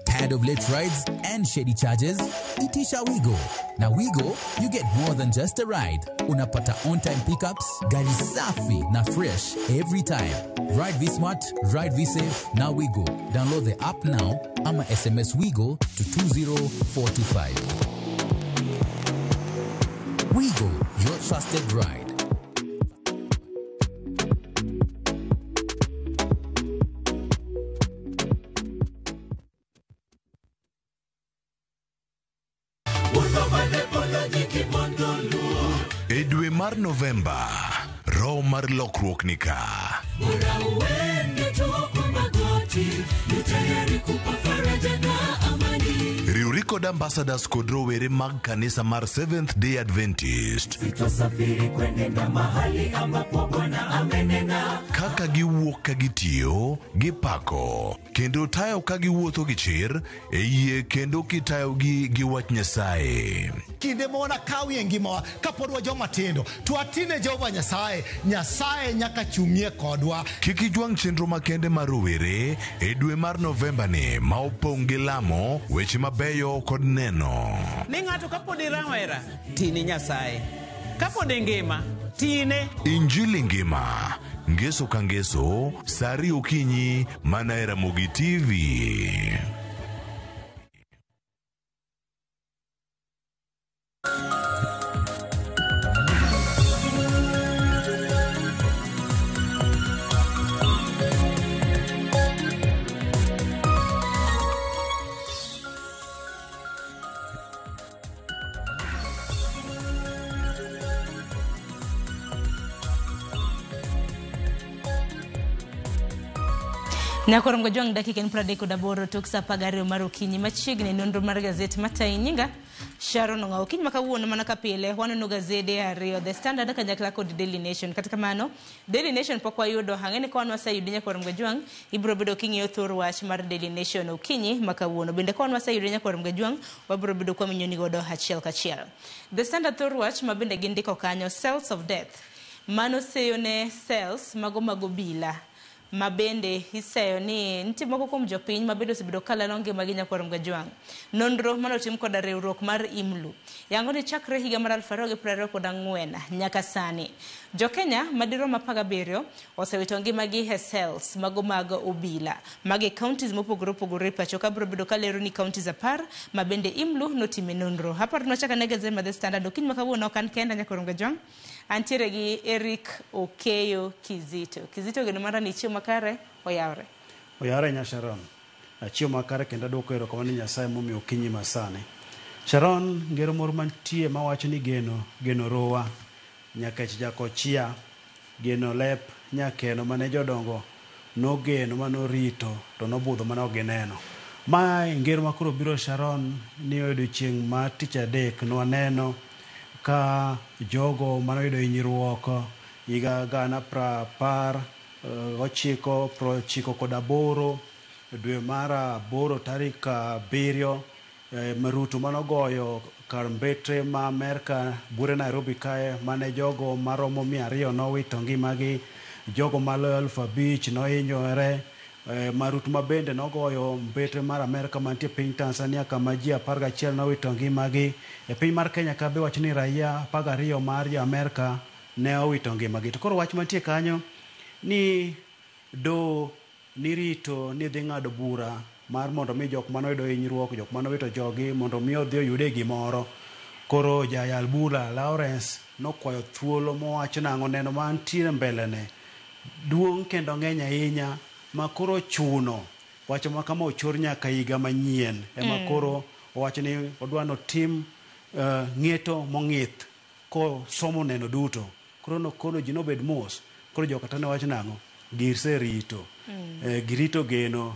Tired of late rides and shady charges? Itisha Wigo. Na Wigo, you get more than just a ride. Unapata on-time pickups, gari safi na fresh every time. Ride V-Smart, ride V-Safe, na Wigo. Download the app now ama SMS Wigo to 20425. Wigo, your trusted ride. E dwe mar Novemba, roho mar lokruok ni ka. Bora uende tu kwa magoti, ni tayari kupa faraja na amani. Riwri kod ambassadors kod rowere mag kanisa mar Seventh Day Adventist. Sitosafiri kwenenda mahali ambapo Bwana amenena. Kaka giwuok ka gitiyo, gipako, kendo tayo ka giwuotho gi chir, e yie kendo kitayogi gi wach Nyasaye. Kinde ma wanakawie ngimawa kapod wa joma tindo to watine Jehova Nyasaye, Nyasaye nyaka chung'ie kodwa. Kik ijwang' chenro makende mar rowere e dwe mar Novemba ni ma opong' gi lamo, weche mabeyo kod neno. Ni ng'ato kapod irawera, tini Nyasaye. Kapod ingima, tine. Injili ngima, ngeso ka ngeso, saa ariyo okinyi mana e Ramogi TV. Nyakorongo jwang' dakika en 38 tok saa 12 mar okinyi machiegni nonro mar gazet matayi nyinga Sharon Ong'awo. Okinyi ma kawuono mana ka pile waneno gazede ariyo, The Standard kanyakla kod Daily Nation. Kata kamano Daily Nation pok wayudo, ang'e ni ka wan waseyude Nyakorongo jwang' ibiro bedo king'iyo thor wach mar Daily Nation okinyi ma kawuono. Bende ka wan waseyude Nyakorongo jwang' wabiro bedo kwa minyoni godo achiel kachiel. The Standard thor wach ma bende gindiko kanyo, cells of death, mano seyo ne cells mago mag obila ma bende iseyo ni nitie moko kuom jopiny ma bende osebedo kalalo ngimagi Nyakorongo jwang'. Nonro manotim koda riwruok mar IMLU yango ni chakre higa mar 2024 nyaka sani jokenya madirom 17 osewito ngimagi e cells mago mag obila mag e counties mopogore opogore e pacho ka biro bedo kalero ni counties 10 ma bende IMLU notime nonro. Aparo nwachaka ne gazet mar The Standard okinyi ma kawuono ok an kenda Nyakorongo jwang', antiere gi Eric Okeyo Kizito. Kizito geno mara ni chiemo makare oyawre. Oyawre nya Sharon. Achiemo makare kendo aduoko erokamano ni Nyasaye momiyo okinyi masani. Sharon, ngero moro mantie mawacho ni geno, geno rowa, nyakech jakochia, geno lep nyakeno mane jodongo nogeno manorito to nobudho mane ok gineno. Mae ngero makoro biro Sharon ni odiochieng' mar tich adek nwaneno ka jogo manoyudo hinyruok higa 1998 dwe mar 8 tarik 7 marutu manogoyo kar mbetre ma Amerka bure Nairobi kae mane jogo maromo 200 nowito ngimagi, jogo maloyo 5,000 nohinyore. Marutu mabende nogoyo mbetre mar Amerka mantie piny Tanzania kama ji 11 nowito ngimagi. E piny mar Kenya ka be wach ni raia 12 mar jo Amerka ne owito ngimagi. To koro wach mantie kanyo ni do nirito ni dhi ng'ado bura mar mondo mi jok mane oyudo hinyruok, jok mane owito jogi mondo mi odhi oyude gimoro. Koro jayal bura Lawrence nokwayo thuolo mowacho nang'o neno mantiere mbele ne duong' kendo ng'eny ahinya ma koro chuno wacho ma kama ochor nyaka higa manyien ema koro owacho ni odwa notim ng'eto mong'ith kosomo neno duto. Koro nokono ji nobed mos. Koro jokata ne wacho nang'o giserito. Girito geno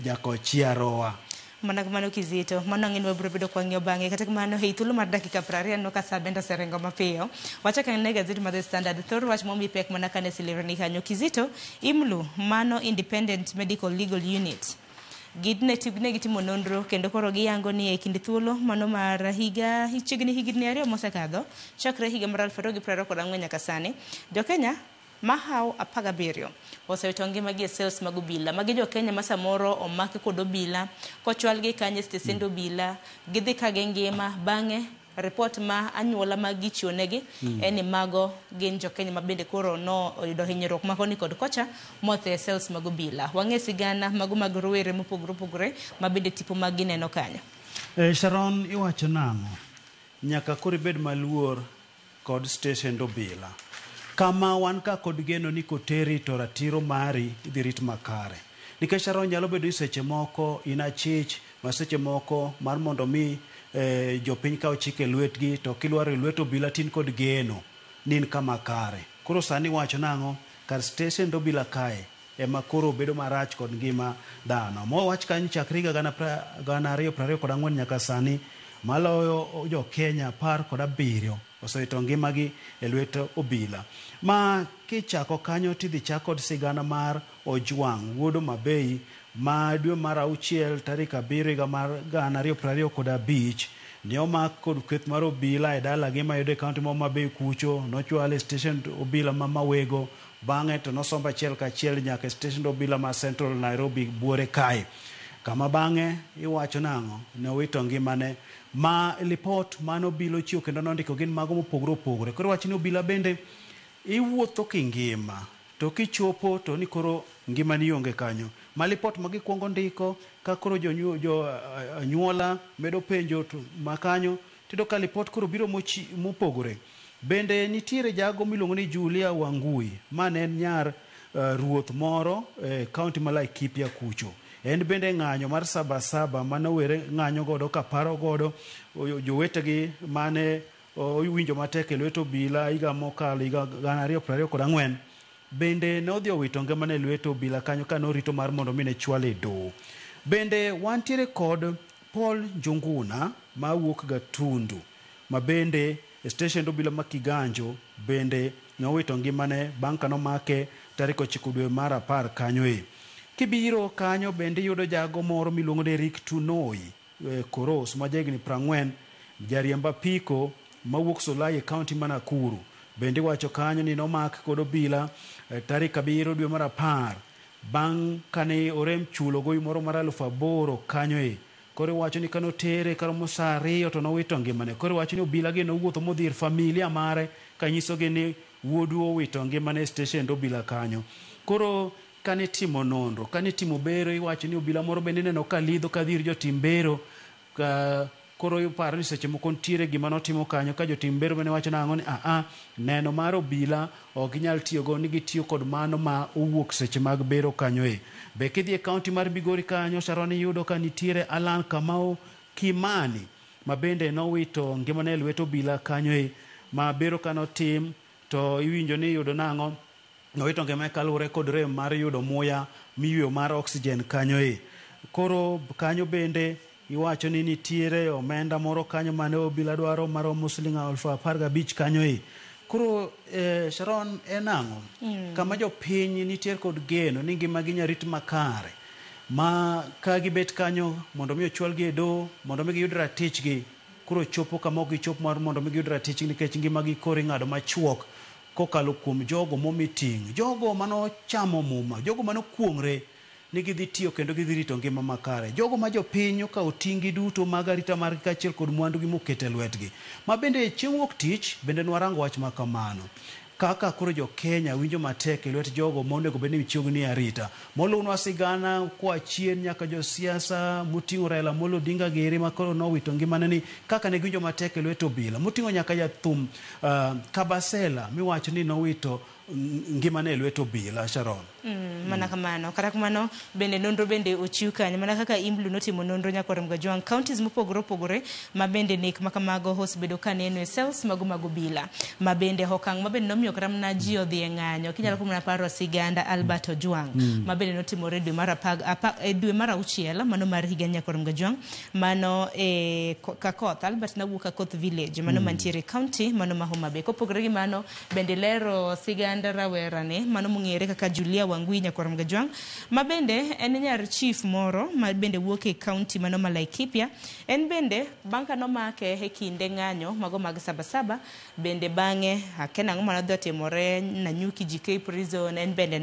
jakochia roa. Mana kamano Kizito, mano ang'e ni wabiro bedo kwang'iyo bang'e. Kata kamano, ei thuolo mar dakika 20 aneno ka sa bende oseringo mapiyo. Wachak ane gazeti mar The Standard, thor wach momi pek mana kane silirni kanyo. Kizito, IMLU, mano Independent Medical Legal Unit. Ne gitimo nonro kendo koro giyango ni e kind thuolo mano mar higa chiegni higni 2 mosekadho, chakre higa mar 2024 nyaka sani, jo-Kenya mahawo 17 osewito ngimagi e cells mag obila. Magi jo-Kenya ma samoro omaki kod obila, kochwalgi kanyo e stesend obila, gidhi ka gingima, bang'e report ma anyuola mag gichiwo negi en ni mago gin jo-Kenya ma bende koro no oyudo hinyruok ma koni kod kocha motho e cells mag obila. Wang'e sigana mago mag rowere mopogore opogore ma bende tipo mag gineno kanyo. Sharon, iwacho nang'o? Nyaka koro ibed maluor kod stesend obila. Kama wan ka kod geno ni koteri to ratiro mari idhi rit makare. Nikech Sharon nyalo bedo ni seche moko in achich ma seche moko mar mondo mi jopiny kaw chik e lwetgi to kilwaro e lwet obila tin kod geno ni in kama kare. Koro sani iwacho nang'o? Kar stesend obila kae ema koro bedo marach kod ngima dhano. Mowach kanyo chakre higa 2024 nyaka sani maloyo jo Kenya 17 osewito ngimagi e lwet obila. Ma kichako kanyo tidhi chak kod sigana mar Ojwang' wuod Homa-Bay ma dwe mar 6 tarik 7 higa mar 2025 ne omak kod kweth mar obila e dalagi mayudore e kaunti ma Homa-Bay kucho. Nochwale e stesend obila ma Mawego, bang'e to nosombe achiel kachiel nyaka e stesend obila ma Central Nairobi buore kae. Kama bang'e iwacho nang'o ne owito ngimane. Ma lipot mane obila ochiwo kendo nondiko gin mago mopogore opogore. Koro wach ni obila bende iwuotho kingima to kichopo to ni koro ngimani onge kanyo. Ma lipot ma gikwongo ndiko ka koro jo anyuola medo penjo to makanyo tiyudo ka lipot koro biro mopogore. Bende nitiere jago miluongo ni Julia Wangui ma ne en nyar ruoth moro e kaunti ma Laikipia kucho. En bende ng'anyo mar Sabasaba mane owere ng'anyo godo kaparo godo jowetegi mane owinjo matek e lwet obila higa mokalo higa 2024. Bende ne odhi owito ngimane e lwet obila kanyo kane orito mar mondo mi ne chwale e doho. Bende wantiere kod Paul Njuguna mawuok Gatundu ma bende e stesend obila ma Kiganjo bende nowito ngimane bang' kanomake tarik 9 dwe mar 10 kanyo e. Kibiro kanyo bende iyudo jago moro miluongo ni Eric Tunoi Koros ma jahigni 40, jariemb apiko mawuok Solai e kaunti ma Nakuru. Bende iwacho kanyo ni nomak kod obila tarik 7 dwe mar 10 bang' kane orem chulo gowi moro mar 8,000 kanyo e. Koro iwacho ni kanotere karomo saa 2 to nowito ngimane. Koro iwacho ni obila gi nowuotho modhi ir familia mare kanyisogi ni wuodu owito ngimane e stesend obila kanyo. Koro kanitimo nonro, kanitimo bero iwacho ni obila moro bende ineno ka lidho kadhi ir jotim bero ka koro iparo ni seche moko nitiere gima notimo kanyo ka jotim bero bende wacho nang'o ni aa neno mar obila ok ginyal tiyogo ni gitiyo kod mano ma owuok seche mag bero kanyo e. Be kidhi e kaunti mar Migori kanyo Sharon iyudo ka nitiere Alan Kamau Kimani ma bende nowito ngimane e lwet obila kanyo e ma bero kanotim to iwinjo ni iyudo nang'o nowito ngimane kaluwore kod rem mar yudo muya miyweyo mar oxygen kanyo e. Koro kanyo bende iwacho ni nitiere omenda moro kanyo mane obila dwaro maromo siling 15,000 kanyo e. Koro Sharon en ang'o? Kama jopiny nitiere kod geno ni ngimagi inya rit makare ma ka gibet kanyo mondo mi ochwalgi e doho mondo mi giyud ratichgi koro chopo kama ok gichop mar mondo mi giyud ratichgi nikech ngimagi koro ing'ado machuok kokalo kuom jogo momi ting', jogo manochamo muma, jogo manokuong're ni gidhi tiyo kendo gidhi rito ngima makare, jogo ma jopiny okawo ting' gi duto mag arita margi kaachiel kod mwandugi moketo e lwetgi. Ma bende chieng' wuok tich bende nwarango wach ma kamano. Kaka koro jo Kenya winjo matek e lwet jogo monego bed ni chiegni arita. Moluwnwa sigana koa chien nyaka josiasa moting'o Raila Amolo Odinga giri ma koro nowito ngimane ni kaka ne giwinjo matek e lwet obila. Moting'o nyaka jathum Kabasela miwacho ni nowito ngimane e lwet obila Sharon. Mana kamano. Kata kamano bende nonro bende ochiw kanyo mana kaka Imblu notimo nonro nyakwar Mgajwang' counties mopogore opogore ma bende nek ma kamago osebedo ka neno e cells mago mag obila ma bende okang' ma bende nomiyo kata mana ji odhi e ng'anyo kinyalo mana paro siganda Albert Ojwang ma bende notimore dwe mar dwe mar auchiel mano mar higa nyakwar Mgajwang' mano e Kakoth. Albert nawuok Kakoth village mano mantiere county mano ma Homa Bay. Kopogore gi mano bende lero siganda rawera ne mano mong'ere kaka Julia Wangui nyakwar Mgajwang' ma bende en nyar chief moro ma bende wuok e county mano ma Laikipia. En bende bang' ka nomake e kinde ng'anyo mago mag Sabasaba bende bang'e akia nang'o manodhi otimore Nanyuki GK prison en bende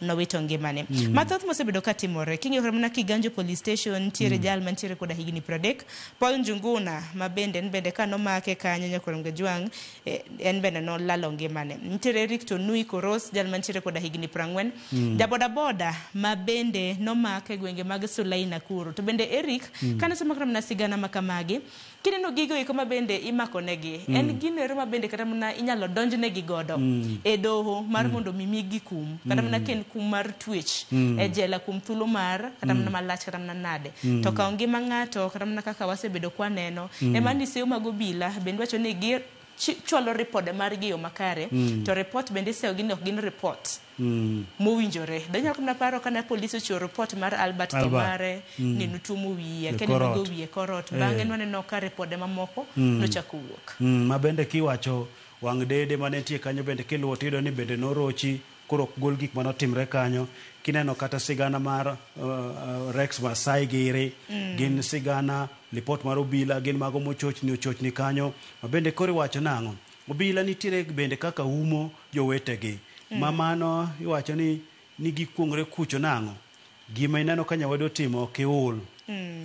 nowito ngimane. Mathoth mosebedo katimore king'iyo kata mana Kiganjo police station nitiere jal mantiere koda higni 30 Paul Njuguna ma bende en bende kanomake kanyo nyakwar Mgajwang' en bende nolalo ngimane. Nitiere Eric Tonui Koros jal mantiere koda higni 40 jabodaboda ma bende nomake e gwenge mag Sulai Nakuru. To bende Eric kane somo kata mana sigana makamagi kineno gigo eko ma bende imako negi en gino ero ma bende kata mana inyalo donjnegi godo e doho mar mondo mi migi kum kata mana ka en kum mar twech e jela kuom thuolo mar kata mana malach kata mana nade to kawo ngima ng'ato kata mana kaka wasebedo kwaneno ema ni seyo mag obila bende wacho ni gi chwalo ripode margi e yo makare to report bende iseyo gi ni ok gin report mowinjore. Danyalo mana paro kane polis ochiwo report mar Albert tho mare ni notuomo wiye akia ni nogo wiye korot bang'e nwaneno ka ripode mamoko nochako wuok. Ma bende kiwacho wang' dede mane nitie kanyo bende kiluwo tiyudo ni bende norochi koro ok gol gik manotimre kanyo. Kineno kata sigana mar Rex Masai giri gin sigana lipot mar obila gin mago mochochni ochochni kanyo ma bende koro iwacho nang'o obila nitiere bende kaka umo jowetegi ma mano iwacho ni gikuongre kucho nang'o gima ineno ka nyawadu otimo ok iul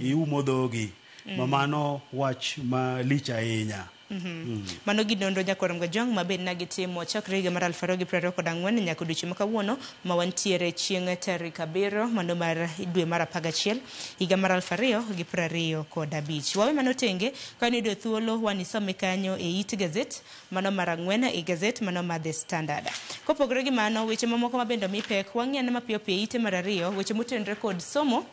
iumo dhogi ma mano wach malich ahinya. Mano gi nonro nyakwar Mgajwang' ma bende nagitimo chakre higa mar 2024 nyaka odiochieng' ma kawuono ma wantiere chieng' tarik 7 mano mar dwe mar 11 higa mar 2025. Wawe mano tenge ka niyudo thuolo wanisome kanyo e it gazet mano mar 4 e gazet mano mar The Standard. Kopogore gi mano weche mamoko ma bende omi pek wang'iyo mapiyo piyo e ite mar 2 weche motenore kod somo.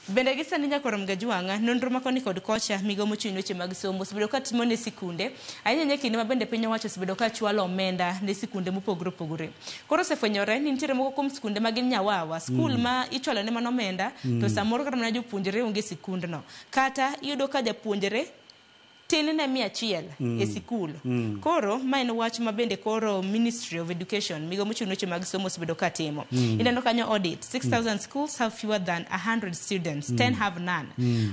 Bende gi sani nyakwar Mgajwang' nonro ma koni kod kocha migawo mochung' ne weche mag somo osebedo ka timo ne sikunde ahinya ahinya kinde ma bende piny owacho osebedo ka chwalo omenda ne sikunde mopogore opogore. Koro osefwenyore ni nitiere moko kuom sikunde ma gin nyawawa skul ma ichwalo ne mana omenda to samoro kata mana jopuonjre onge sikundno kata iyudo ka japuonjre tin ne 100 e sikul. Koro ma en wach ma bende koro Ministry of Education migawo mochung' ne weche mag somo osebedo ka timo. Ineno kanyo audit 6,000 schools have fewer than 100 students 10 have none.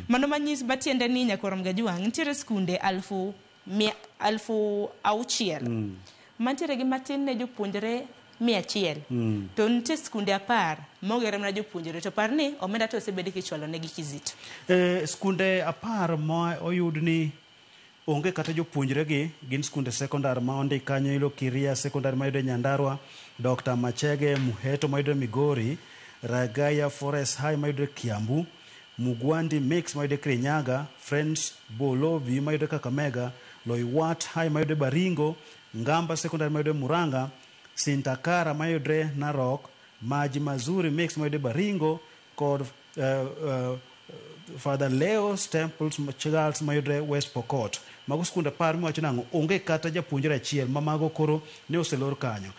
Mano manyis matiende ni nyakwar Mgajwang' nitiere skunde 6,000 mantiere gi matin ne jopuonjre 100 to nitie skunde 10 maogere mana jopuonjre to par ni omenda to osebed kichwalo negi kizito. Skunde 10 ma oyud ni onge kata jopuonjre gi gin skunde sekondar ma ondik kanyo ilo Kiria sekondar mayudore Nyandarua, Dr. Machege Muheto mayudore Migori, Ragaya Forest High mayudore Kiambu, Mugwandi Mix mayudore Kirinyaga, Friends Bolovi mayudore Kakamega, Loiwat High mayudore Baringo, Ngamba sekondar mayudore Muranga, Sintakara mayudore Narok, Maji Mazuri Mix mayudore Baringo kod Father Leo's Temples Girls mayudore West Pokot. Mago skunde 10 miwacho nang'o onge kata japuonjre achiel ma mago koro ne oselor kanyo.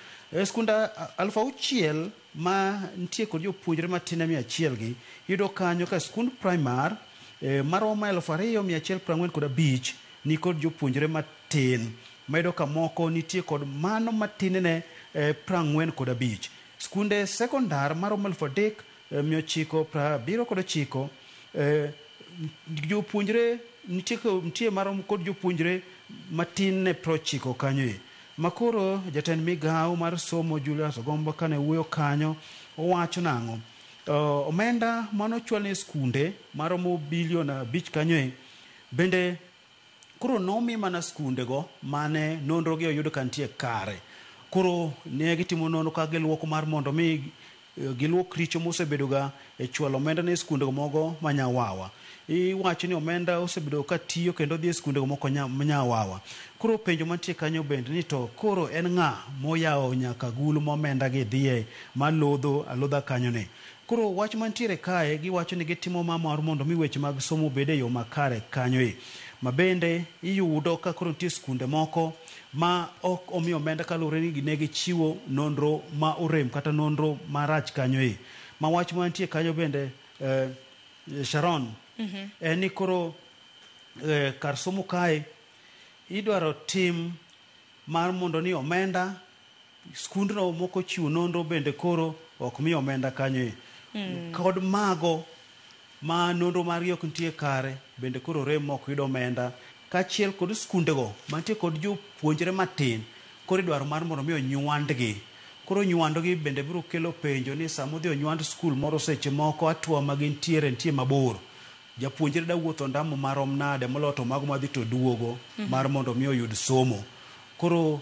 Skunde 6,000 ma nitie kod jopuonjre matin ne 100 gi iyudo kanyo ka skund primar maromo 2,145 ni kod jopuonjre matin mayudo ka moko nitie kod mano matin ne 45. Skunde sekondar maromo 3,979 jopuonjre nitie marom kod jopuonjre matin ne 90 kanyo e. Makoro jatend migawo mar somo Julius Ogombo kane wuoyo kanyo owacho nang'o omenda manochwal ne skunde maromo bilion 5 kanyo e bende koro nomi mana skunde go mane nonro gi oyud ka nitie kare. Koro ne gitimo nonro ka giluoko mar mondo mi giluok richo mosebedoga e chwalo omenda ne skundego mogo ma Nyawawa. Iwacho ni omenda osebedo ka tiyo kendo dhi e skundego moko Nyawawa. Koro penjo mantie kanyo bende ni to koro en ng'a moyawo nyaka agulu ma omenda gi dhiye malodho alodha kanyo ni. Koro wach mantiere kae giwacho ni gitimo ma mar mondo mi weche mag somo obed e yo makare kanyo e. Ma bende iyudo ka koro nitie skunde moko ma ok omi omenda kaluwore ni ne gichiwo nonro ma orem kata nonro marach kanyo e. Ma wach mantie kanyo bende Sharon, en ni koro kar somo kae idwaro tim mar mondo ni omenda skundno moko chiwo nonro bende koro ok mi omenda kanyo e. Kod mago ma nonro margi ok nitie kare bende koro rem mok yudo omenda kaachiel kod skundego mantie kod jopuonjre matin koro idwaro mar mondo mi onywandgi. Koro nywandogi bende biro kelo penjo ni sama odhi onywand skul moro seche moko atwa ma gintiere nitie mabor. Japuonjre da wuotho ndamo marom nade moloyo to mago madhi to duogo mar mondo mi oyud somo. Koro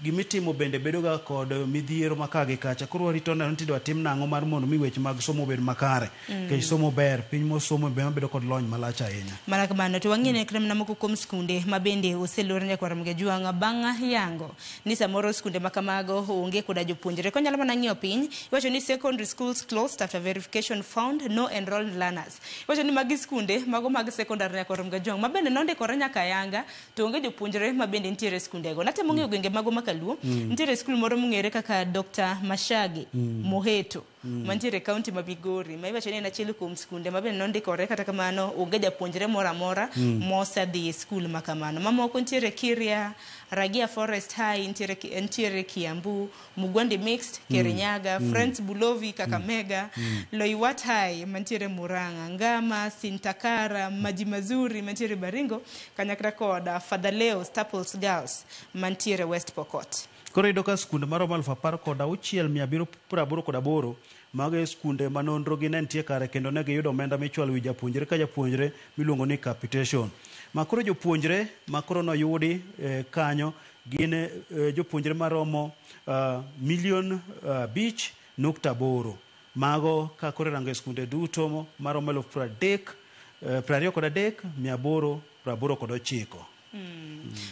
gimitimo bende bedo ga kod midhiero ma ka gi kacha. Koro warito neno ni tidwa tim nang'o mar mondo mi weche mag somo obed makare. Nikech somo ber, piny mosomo be bedo kod lony malach ahinya. Mana kamano to wang'e ne kata mana moko kuom skunde ma bende oselor nyakwar Mgejwang' bang' yango ni samoro skunde ma kamago onge koda jopuonjre. Konyalo mana ng'iyo piny, iwacho ni secondary schools closed after verification found no enrolled learners. Iwacho ni magi skunde mago mag secondary nyakwar Mgejwang' ma bende nondikore nyaka yanga to onge jopuonjre ma bende nitiere e skundego. Natemo ng'iyo gwenge mago ma Kaluo, nitiere skul moro mong'ere kaka Dr. Mashagi Moheto mantiere e kaunti ma Migori ma iwacho ni en achiel kuom skunde ma bende nondikore kata kamano onge japuonjre moro amora mosedhi e skul ma kamano. Mamoko nitiere Kiria, Ragia Forest High, nitiere Kiambu, Mugwandi Mixed, Kirinyaga, Friends Bulovi, Kakamega, Loiwat High mantiere Murang'a, Ngama, Sintakara, Maji Mazuri mantiere Baringo, kanyakla koda Father Leo Staples Girls mantiere West Pokot. Koro iyudo ka skunde maromo 16,788 mago e skunde ma nonro gi ne nitie kare kendo ne giyudo omenda michwalo wi japuonjre ka japuonjre miluongo ni capitation. Ma koro jopuonjre ma koro noyudi kanyo gin jopuonjre maromo milion 5.8. Mago ka koro irango e skunde duto maromo 32,889.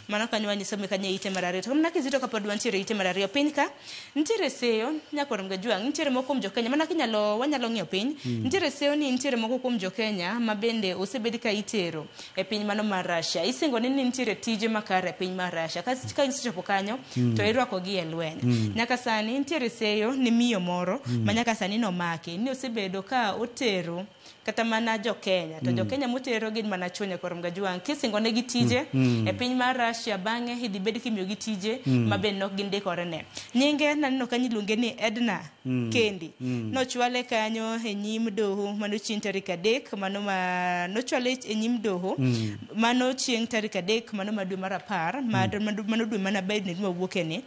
Mano kanyo wanyiso mi kanyo ite mar ariyo. To mana kizito kapod wantiere ite mar ariyo piny ka nitiere seyo nyakwar Mgajwang' nitiere moko kuom jokenya mana kinyalo wanyalo ng'iyo piny nitiere seyo ni nitiere moko kuom jokenya ma bende osebed ka itero e piny mano mar Russia. Isingo ni nitiere tije makare e piny mar Russia. Ka isechopo kanyo to irwako gi e lweny. Nyaka sani nitiere seyo ni miyo moro ma nyaka sani nomaki ni osebedo ka otero kata mana jokenya to jokenya motero gin mana chuo nyakwar Mgajwang' kisingo negi tije e piny mar Russia bang'e idhi bed kimiyogi tije ma bende ok gindikore ne. Nyinge naneno kanyo iluonge ni Edna Kendi. Nochwale kanyo e nyim doho mano chieng' tarik 3 mano ma nochwale e nyim doho mano chieng' tarik 3 mano ma dwe mar 10 mano dwe mana bed ni mawuoke ni.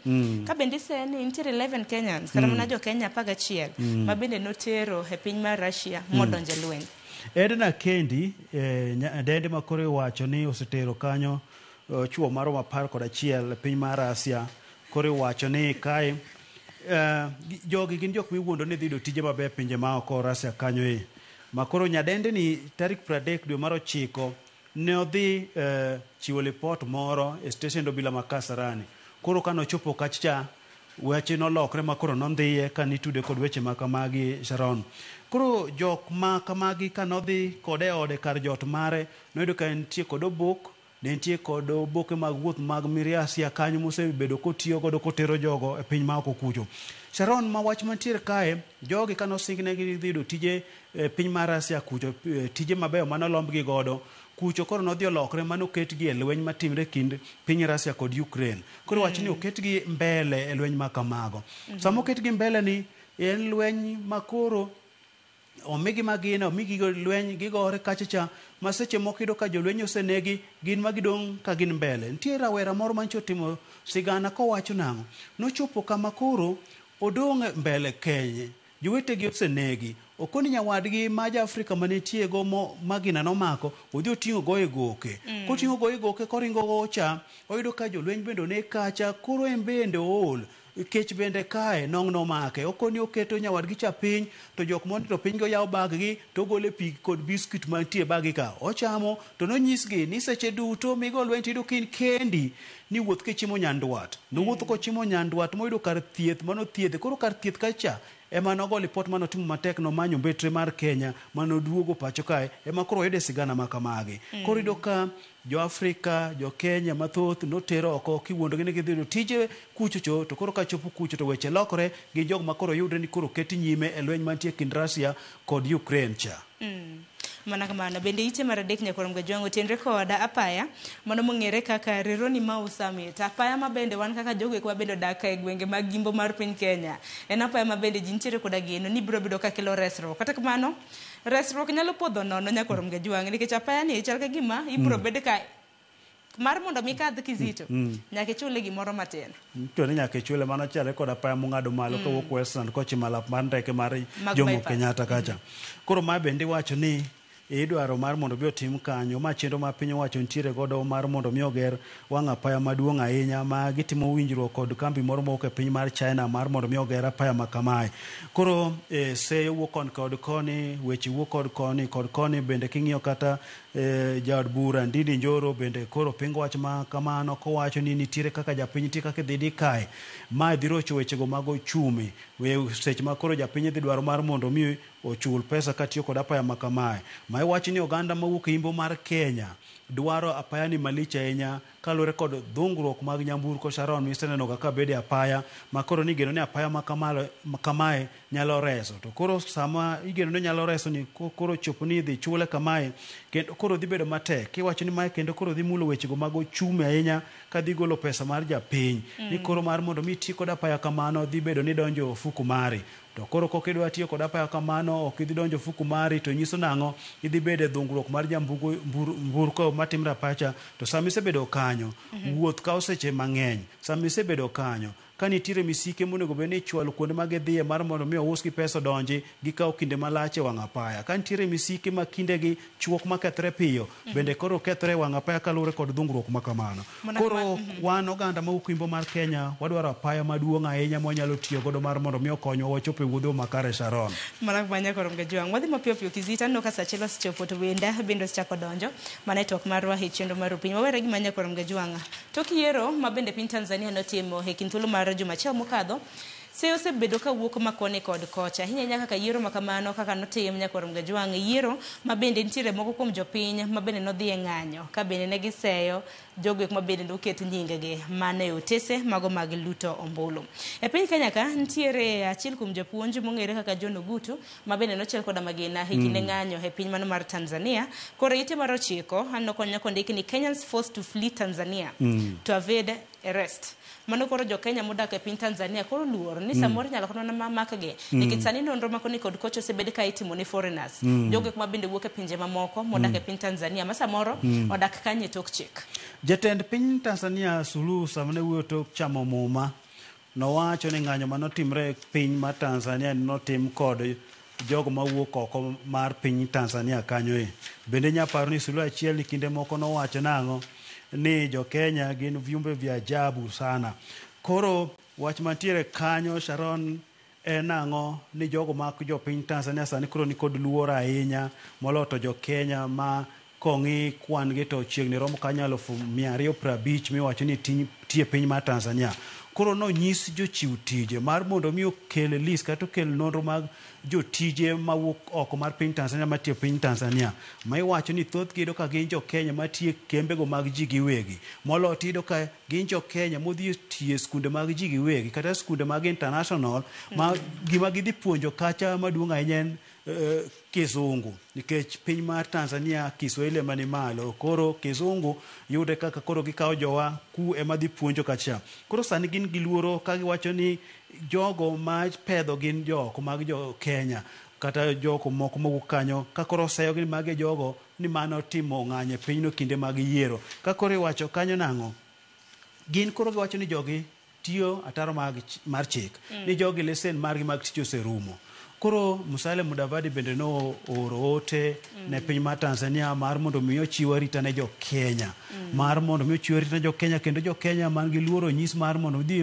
Ka bende iseni nitiere 11 Kenyans kata mana jokenya 11 ma bende notero e piny mar Russia modonjo e lweny. Edna Kendi dende ma koro iwacho ni osetero kanyo chuo maromo 11 e piny mar Russia. Koro iwacho ni kae jogi gin jok miwuondo ni dhi yudo tije maber pinje ma oko Russia kanyo e. Ma koro nyadende ni tarik 30 dwe mar 9 ne odhi chiwo lipot moro e station obila ma Kasarani. Koro kanochopo kacha weche nolokre ma koro nondhiye ka nitude kod weche ma kamagi Sharon. Koro jok ma kamagi kanodhi kode e ode kar jot mare noyudo ka nitie kod obok, ne nitie kod oboke mag wuoth mag miriasia kanyo mosebedo kotiyo godo kotero jogo e piny ma oko kucho. Sharon, ma wach mantiere kae, jogi kanosingnegi dhi yudo tije e piny mar Russia kucho, tije mabeyo manolombgi godo kucho koro nodhi olokre manoketgi e lweny matimre kind piny Russia kod Ukraine. Koro wach ni oketgi mbele e lweny ma kamago. Sama oketgi mbele ni en lweny ma koro omigi magina, omigi lweny, gigore kacha cha, ma seche moko iyudo ka jolweny osenegi, gin ma gidong' ka gin mbele. Nitie rawera moro mancho otimo sigana kowacho nang'o? Nochopo kama koro odong' mbele kenye, jowetegi osenegi. Okoni nyawadgi ma ja Afrika manitie go magina nomako, odhi oting'o go e goke. Koting'o go e goke koringo go cha, oyudo ka jolweny bende oneg kacha, koro en bende ool. Kech bende kae nong' nomake. Okoni oketo nyawadgi cha piny to jok monindo piny go yawo bag gi to ogole pi kod biskut mantie e bag gi ka. Ochamo to nonyisgi ni seche duto migo lweny tiyudo ka in kendi ni wuoth kichimo nyandwat. Nowuotho kochimo nyandwat moyudo kar thieth manothiedhe. Koro kar thieth kacha ema nogo lipot manotimo matek nomanyo mbetre mar Kenya manoduogo pacho kae ema koro wayude sigana ma kamagi. Koro iyudo ka jo Afrika, jo Kenya mathoth noter oko kiwuondogi ni gidhi yudo tije kuchocho to koro kachopo kucho to weche lokore gi jok ma koro yudre ni koro ket nyime e lweny mantie kind Russia kod Ukraine cha. Mana kamano bende ite mar adek nyakwar Mgajwang' otenre kod apaya mano mong'ere kaka Rironi Mau Summit. Apaya ma bende wan kaka jogo eko ma bende odak e gwenge mag gimbo mar piny Kenya. En apaya ma bende ji nitiere koda geno ni biro bedo ka kelo resruok. Kata kamano, resruok nyalo podho nono nyakwar Mgajwang' nikech apaya ni chal ka gima ibiro bed ka mar mondo mi kadh Kizito nyaka ichule gimoro matin. To ni nyaka ichule mano chale kod apaya mong'ado malo kawuok Westland kochimo alap mar ndeke mar Mag Jomo bypass. Kenyatta kacha. Koro ma bende iwacho ni idwaro mar mondo bi otim kanyo ma chenro ma piny owacho nitiere godo mar mondo mi oger wang' apaya maduong' ahinya ma gitimo winjruok kod kambi moro mowuok e piny mar China mar mondo mi oger apaya ma kamae. Koro seyo wuok kon kod koni, weche wuok kod koni kod koni bende king'iyo kata jaod bura Ndindi Njoro bende koro pingo wach ma kamano kowacho ni nitiere kaka japiny nitie kaka idhi di kae. Mae dhi rocho wechego mag ochumi. Seche ma koro japiny dhi dwaro mar mondo mi ochul pesa katiyo kod apaya ma kamae. Ma iwacho ni oganda mawuok e imbo mar Kenya dwaro apaya ni malich ahinya kaluwore kod dhungruok mag nyamburko Sharon miseneno ga ka bedo e apaya ma koro nigeno ni apaya ma kamae nyalo reso. To koro sama igeno ni nyalo reso ni koro chopo ni idhi chule kamae kendo koro dhi bedo matek. Iwacho ni mae kendo koro dhi mulo wechego mag ochumi ahinya ka dhi golo pesa mar japiny. Ni koro mar mondo mi iti kod apaya kamano dhi bedo ni donjo e ofuku mari. To koro kok idwa tiyo kod apaya kamano ok idhi donjo ofuku mari to nyiso nang'o idhi bedo e dhungruok mar nyamburko matimre apacha to sama isebedo kanyo wuoth kawo seche mang'eny. Sama isebedo kanyo ka nitiere misike monego bed ni ichwalo kuonde ma gidhiye mar mondo mi ousgi pesa odonji gikawo kinde malach e wang' apaya. Ka nitiere misike ma kindegi chuok makethre piyo bende koro kethre e wang' apaya kaluwore kod dhungruok ma kamano. Koro wan oganda mawuok imbo mar Kenya wadwaro apaya maduong' ahinya mwanyalo tiyo godo mar mondo mi okonywa wachop e wuodhwa makare Sharon. Mana kama nyakwar Mgajwang'. Wadhi mapiyo piyo Kizito aneno ka saa achiel osechopo to wenda bende osechako donjo mana e twak marwa e chenro mar Opiny. Wawere gi ma nyakwar Mgajwang'. Tok yiero ma bende piny Tanzania notimo e kind thuolo mar juma achiel mokadho, seyo osebedo ka wuok ma koni kod kocha. Ahinya ahinya kaka yiero ma kamano kaka notim nyakwar Mgajwang', yiero ma bende nitiere moko kuom jopiny ma bende nodhi e ng'anyo ka bende ne giseyo jogo eko ma bende noket nyingegi mana e otese mago mag luto ombulu. E piny Kenya ka nitiere achiel kuom japuonj mong'ere kaka John Ogutu ma bende nochiel koda magina e kinde ng'anyo e piny mano mar Tanzania. Koro ite mar 9 aneno konya kondiki ni Kenyans forced to flee Tanzania to avoid arrest. Mano koro jo Kenya modak e piny Tanzania koro luor ni samoro inyalo kata mana makgi nikech sani nonro ma koni kod kocha osebed ka itimo ne foreigners. Jogo ma bende wuok e pinje mamoko modak e piny Tanzania ma samoro odak kanyo e tok chik. Jatend piny Tanzania Suluhu sama ne wuoyo tok chamo muma nowacho ni ng'anyo manotimre e piny mar Tanzania notim kod jogo mawuok oko mar piny Tanzania kanyo e. Bende nyaparo ni Suluhu achiel ni kinde moko nowacho nang'o ni jo Kenya gin viumbe vya ajabu sana. Koro wach mantiere kanyo Sharon en ang'o ni jogo mag jopiny Tanzania sani koro nikod luoro ahinya moloyo to jo Kenya ma kong'i kwan gi to chiegni romo kanyo 250,000 miwacho ni tie piny mar Tanzania. Koro nonyis jochiw tije mar mondo mi okel list kata okel nonro mag jotije mawuok oko mar piny Tanzania matiyo piny Tanzania. Ma iwacho ni thothgi iyudo ka gin jo Kenya matiyo kembego mag ji giwegi. Moloyo to iyudo ka gin jo Kenya modhi tiyo e skunde mag ji giwegi kata skunde mag international ma gima gidhi puonjo kacha maduong' ahinya en Kizungu nikech piny mar Tanzania Kiswahili ema ni malo. Koro Kizungu yude kaka koro gikawo jowa ku ema dhi puonjo kacha. Koro sani gin gi luoro ka giwacho ni jogo ma pedho gin joko mag jo Kenya kata joko moko mowuok kanyo ka koro oseyogi ni magi jogo ni mano timo ng'anyo e pinyno kinde mag yiero. Ka koro iwacho kanyo nang'o? Gin koro giwacho ni jogi tiyo ataro mar chik. Ni jogi lesen margi mag tich oserumo. Koro Musalia Mudavadi bende no ooro ote ne piny mar Tanzania mar mondo mi ochiw arita ne jo Kenya. Mar mondo mi ochiw arita ne jo Kenya kendo jo Kenya man gi luoro onyis mar mondo odhi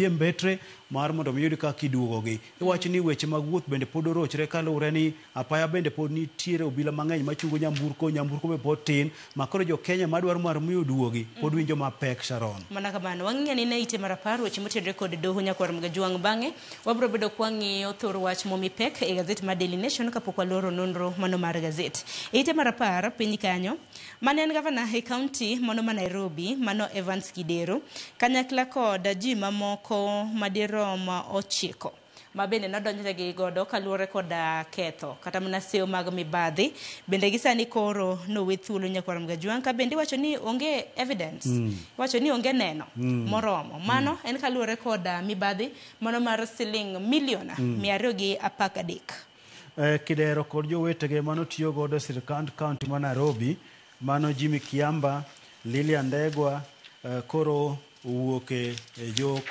e mbetre mar mondo mi yud kaka iduogogi. Iwacho ni weche mag wuoth bende pod orochre kaluwore ni apaya bende pod nitiere obila mang'eny machungo nyamburko, nyamburko be pod tin, ma koro jo Kenya madwaro mar mi oduogi pod winjo mapek Sharon. Mana kamano, wang'iyo ni ne ite mar 10 weche motenore kod doho nyakwar Mgajwang'. Bang'e wabiro bedo kwang'iyo thor wach momi pek e gazet mar Daily Nation kapok waloro nonro mano mar gazet. E ite mar 10 piny kanyo, mane en gavana e kaunti mano ma Nairobi, mano Evans Kidero, kanyakla kod ji mamoko madirom 9 ma bende nodonjre gi godo kaluwore koda ketho kata mana seyo mag mibadhi. Bende gi sani koro nowe thuolo nyakwar Mgajwang' ka bende iwacho ni onge evidence, iwacho ni onge neno moromo. Mano en kaluwore koda mibadhi mano mar siling milion 213. Kidero kod jowetege manotiyo godo sirkand kaunti ma Nairobi, mano Jimmy Kiamba, Lilian Ndegwa, koro owuok e jok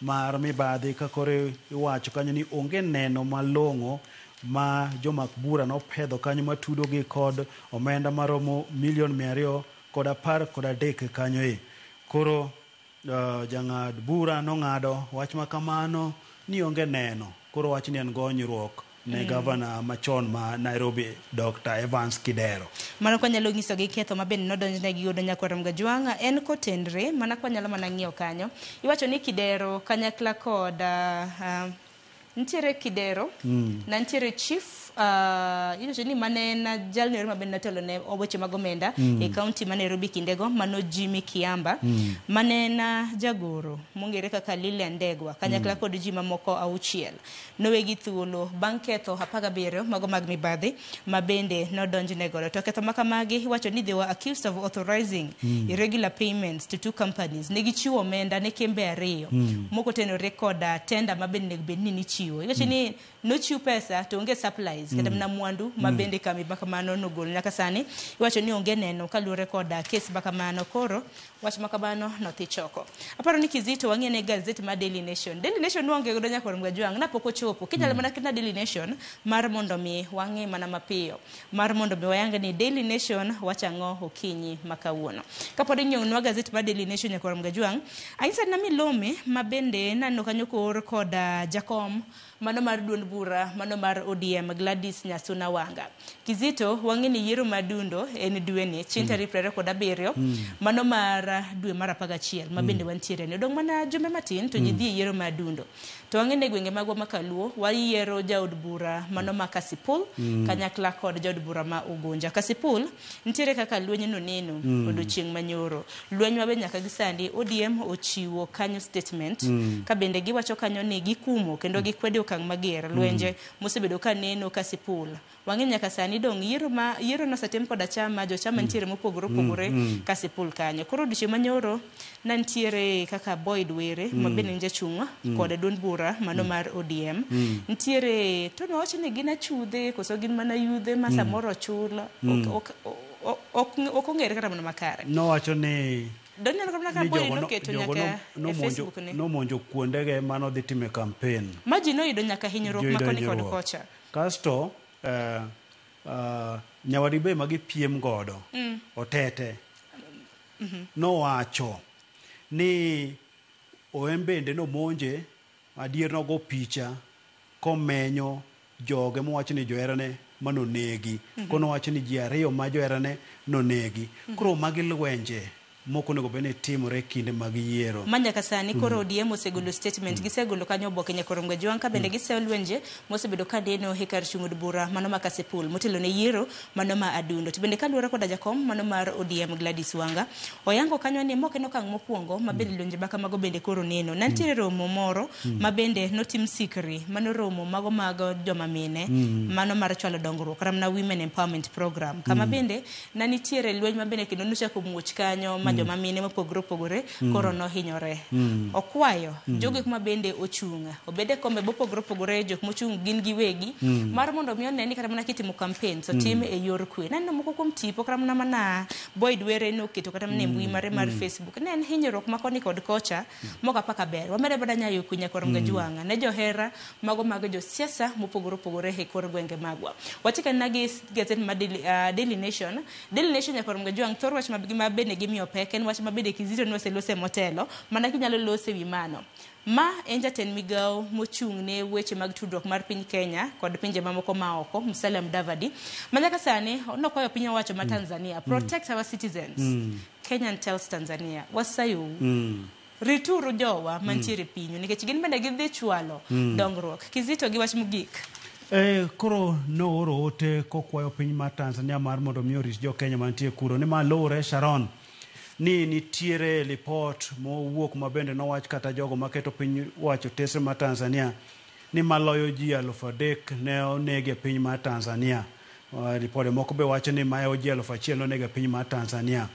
mar mibadhi ka koro iwacho kanyo ni onge neno malong'o ma jomak bura nopedho kanyo matudogi kod omenda maromo milion 213 kanyo e. Koro jang'ad bura nong'ado wach ma kamano ni onge neno. Koro wach ni en gonyruok ne gavana machon ma Nairobi Dr. Evans Kidero. Mano kwanyalo nyiso gi ketho ma bende nodonjne gi godo nyakwar Mgajwang' en kotenre mana kwanyalo mana ng'iyo kanyo. Iwacho ni Kidero kanyakla kod nitiere Kidero na nitiere chief iwacho ni mane en jalno ma bende notelo ne weche mag omenda e kaunti ma Nairobi kindego, mano Jimmy Kiamba, mane en jagoro mong'ere kaka Lilian Ndegwa kanyakla kod ji mamoko 6 nowegi thuolo bang' ketho 17 mago mag mibadhi ma bende nodonjne godo. To ketho makamagi iwacho ni they were accused of authorizing irregular payments to 2 companies. Ne gichiwo omenda ne kembe 2 moko tenore koda tenda ma bende onego bed ni nichiwo. Iwacho ni nochiw pesa to onge supplies kata mana mwandu ma bende kambi makamano nogol. Nyaka sani iwacho ni onge neno kaluwore koda kes makamano. Koro wach makamano nothi choko. Aparo ni Kizito wang'iyo ne gazet mar Daily Nation. Daily Nation nwonge godo nyakwar Mgajwang' napok ochopo. Kinyalo mana ketna Daily Nation mar mondo mi wang'i mana mapiyo, mar mondo mi wayang ni Daily Nation wacho ang'o okinyi ma kawuono. Kapod ing'iyonwa gazet mar Daily Nation nyakwar Mgajwang', anyisa na milome ma bende naneno kanyo koor koda jakom mano mar duond bura mano mar ODM Gladys Nyasuna Wanga. Kizito wang'e ni yiero madundo en dweni chieng' tarik 27 mano mar dwe mar 11 ma bende wantiere ni odong' mana jumbe matin to ji dhi e yiero madundo. To wang'e ni gwenge magwa ma Kaluo wayiero jaod bura mano ma Kasipul kanyakla kod jaod bura ma Ugunja. Kasipul nitiere kaka lweny no neno odiochieng' manyoro. Lweny ma be nyaka gi sani ODM ochiwo kanyo statement ka bende giwacho kanyo ni gikumo kendo gikwedo okang' mager lwenje mosebedo ka neno Kasipul. Wang'e nyaka sani dong' yiero nosetim koda chama, jochama nitiere mopogore opogore Kasipul kanyo. Koro odiochieng' manyoro na nitiere kaka Boyd Were ma bende en jachung' kod duond bura mano mar ODM. Nitiere to nowacho ni gin achudhe koso gin mana yudhe ma samoro ochul ok ong'ere kata mana makare. Nowacho ni Doneno kata ka Boyd noketo nyaka e Facebook ne. Nomonjo kuondege manodhi time campaign. Ma ji noyudo nyaka hinyruok ma koni kod kocha. Kasto nyawadi be ma gipiem godo Otete nowacho ni en bende nomonje adier nogo picha komenyo joge mowacho ni joherane manonegi. Konowacho ni ji 2 ma joherane nonegi. Koro magi lwenje moko onego bed ni timore kinde mag yiero. Ma nyaka sani koro ODM osegolo statement, gisegolo kanyo oboke nyakwar Mgajwang' ka bende giseyo lwenje mosebedo ka neno e kar chung' od bura mano ma Kasipul motelo ne yiero mano ma Adundo. To bende kaluwore koda jakom mano mar ODM Gladys Wanga oyango kanyo ni mok en okang' mokwongo ma bende lwenje ma kamago bende koro neno. Nantiere romo moro ma bende notim sikri, mano romo mago mag joma mine mano mar chwalo dongruok kata mana Women Empowerment Program, kama bende nanitiere lweny ma bende kendo nochako muoch kanyo ma joma mine mopogore opogore koro nohinyore. Okwayo jogo ma bende ochung' obede kombe mopogore opogore, jok mochung' gin giwegi mar mondo mi one ni kata mana kitimo campaign so tim e yor kwe. Naneno moko kuom tipo kata mana Boyd Were noketo kata mana e mbui mare mar Facebook, ne en hinyruok ma koni kod kocha mok apaka ber. Wamede bada nyayo kwe nyakor Mgajwang'a ne johera mago mag josiasa mopogore opogore e kor gwenge magwa. Wachikana gi gazet ma Daily Nation. Daily Nation nyakor Mgajwang' thor wach ma bende gimiyo pek en wach ma bende Kizito noselose motelo mana kinyalo lose wi mano. Ma en jatend migawo mochung' ne weche mag tudruok mar piny Kenya kod pinje mamoko ma oko, Musalia Mudavadi, ma nyaka sani nokwayo piny owacho ma Tanzania, protect our citizens. Kenyan tells Tanzania, wasayou. Rituru jowa mantiere pinyu nikech gin bende gidhi chwalo dongruok. Kizito gi wach mogik. Koro nooro ote kokwayo piny mar Tanzania mar mondo mi orit jo Kenya mantie kuro ni ma luwore Sharon ni nitiere lipot mowuok ma bende nowach kata jogo maketo piny wacho tesre ma Tanzania ni maloyo ji 3,000 ne oneg e piny mar Tanzania. Lipode moko be wacho ni mayo ji 1,000 noneg e piny mar Tanzania.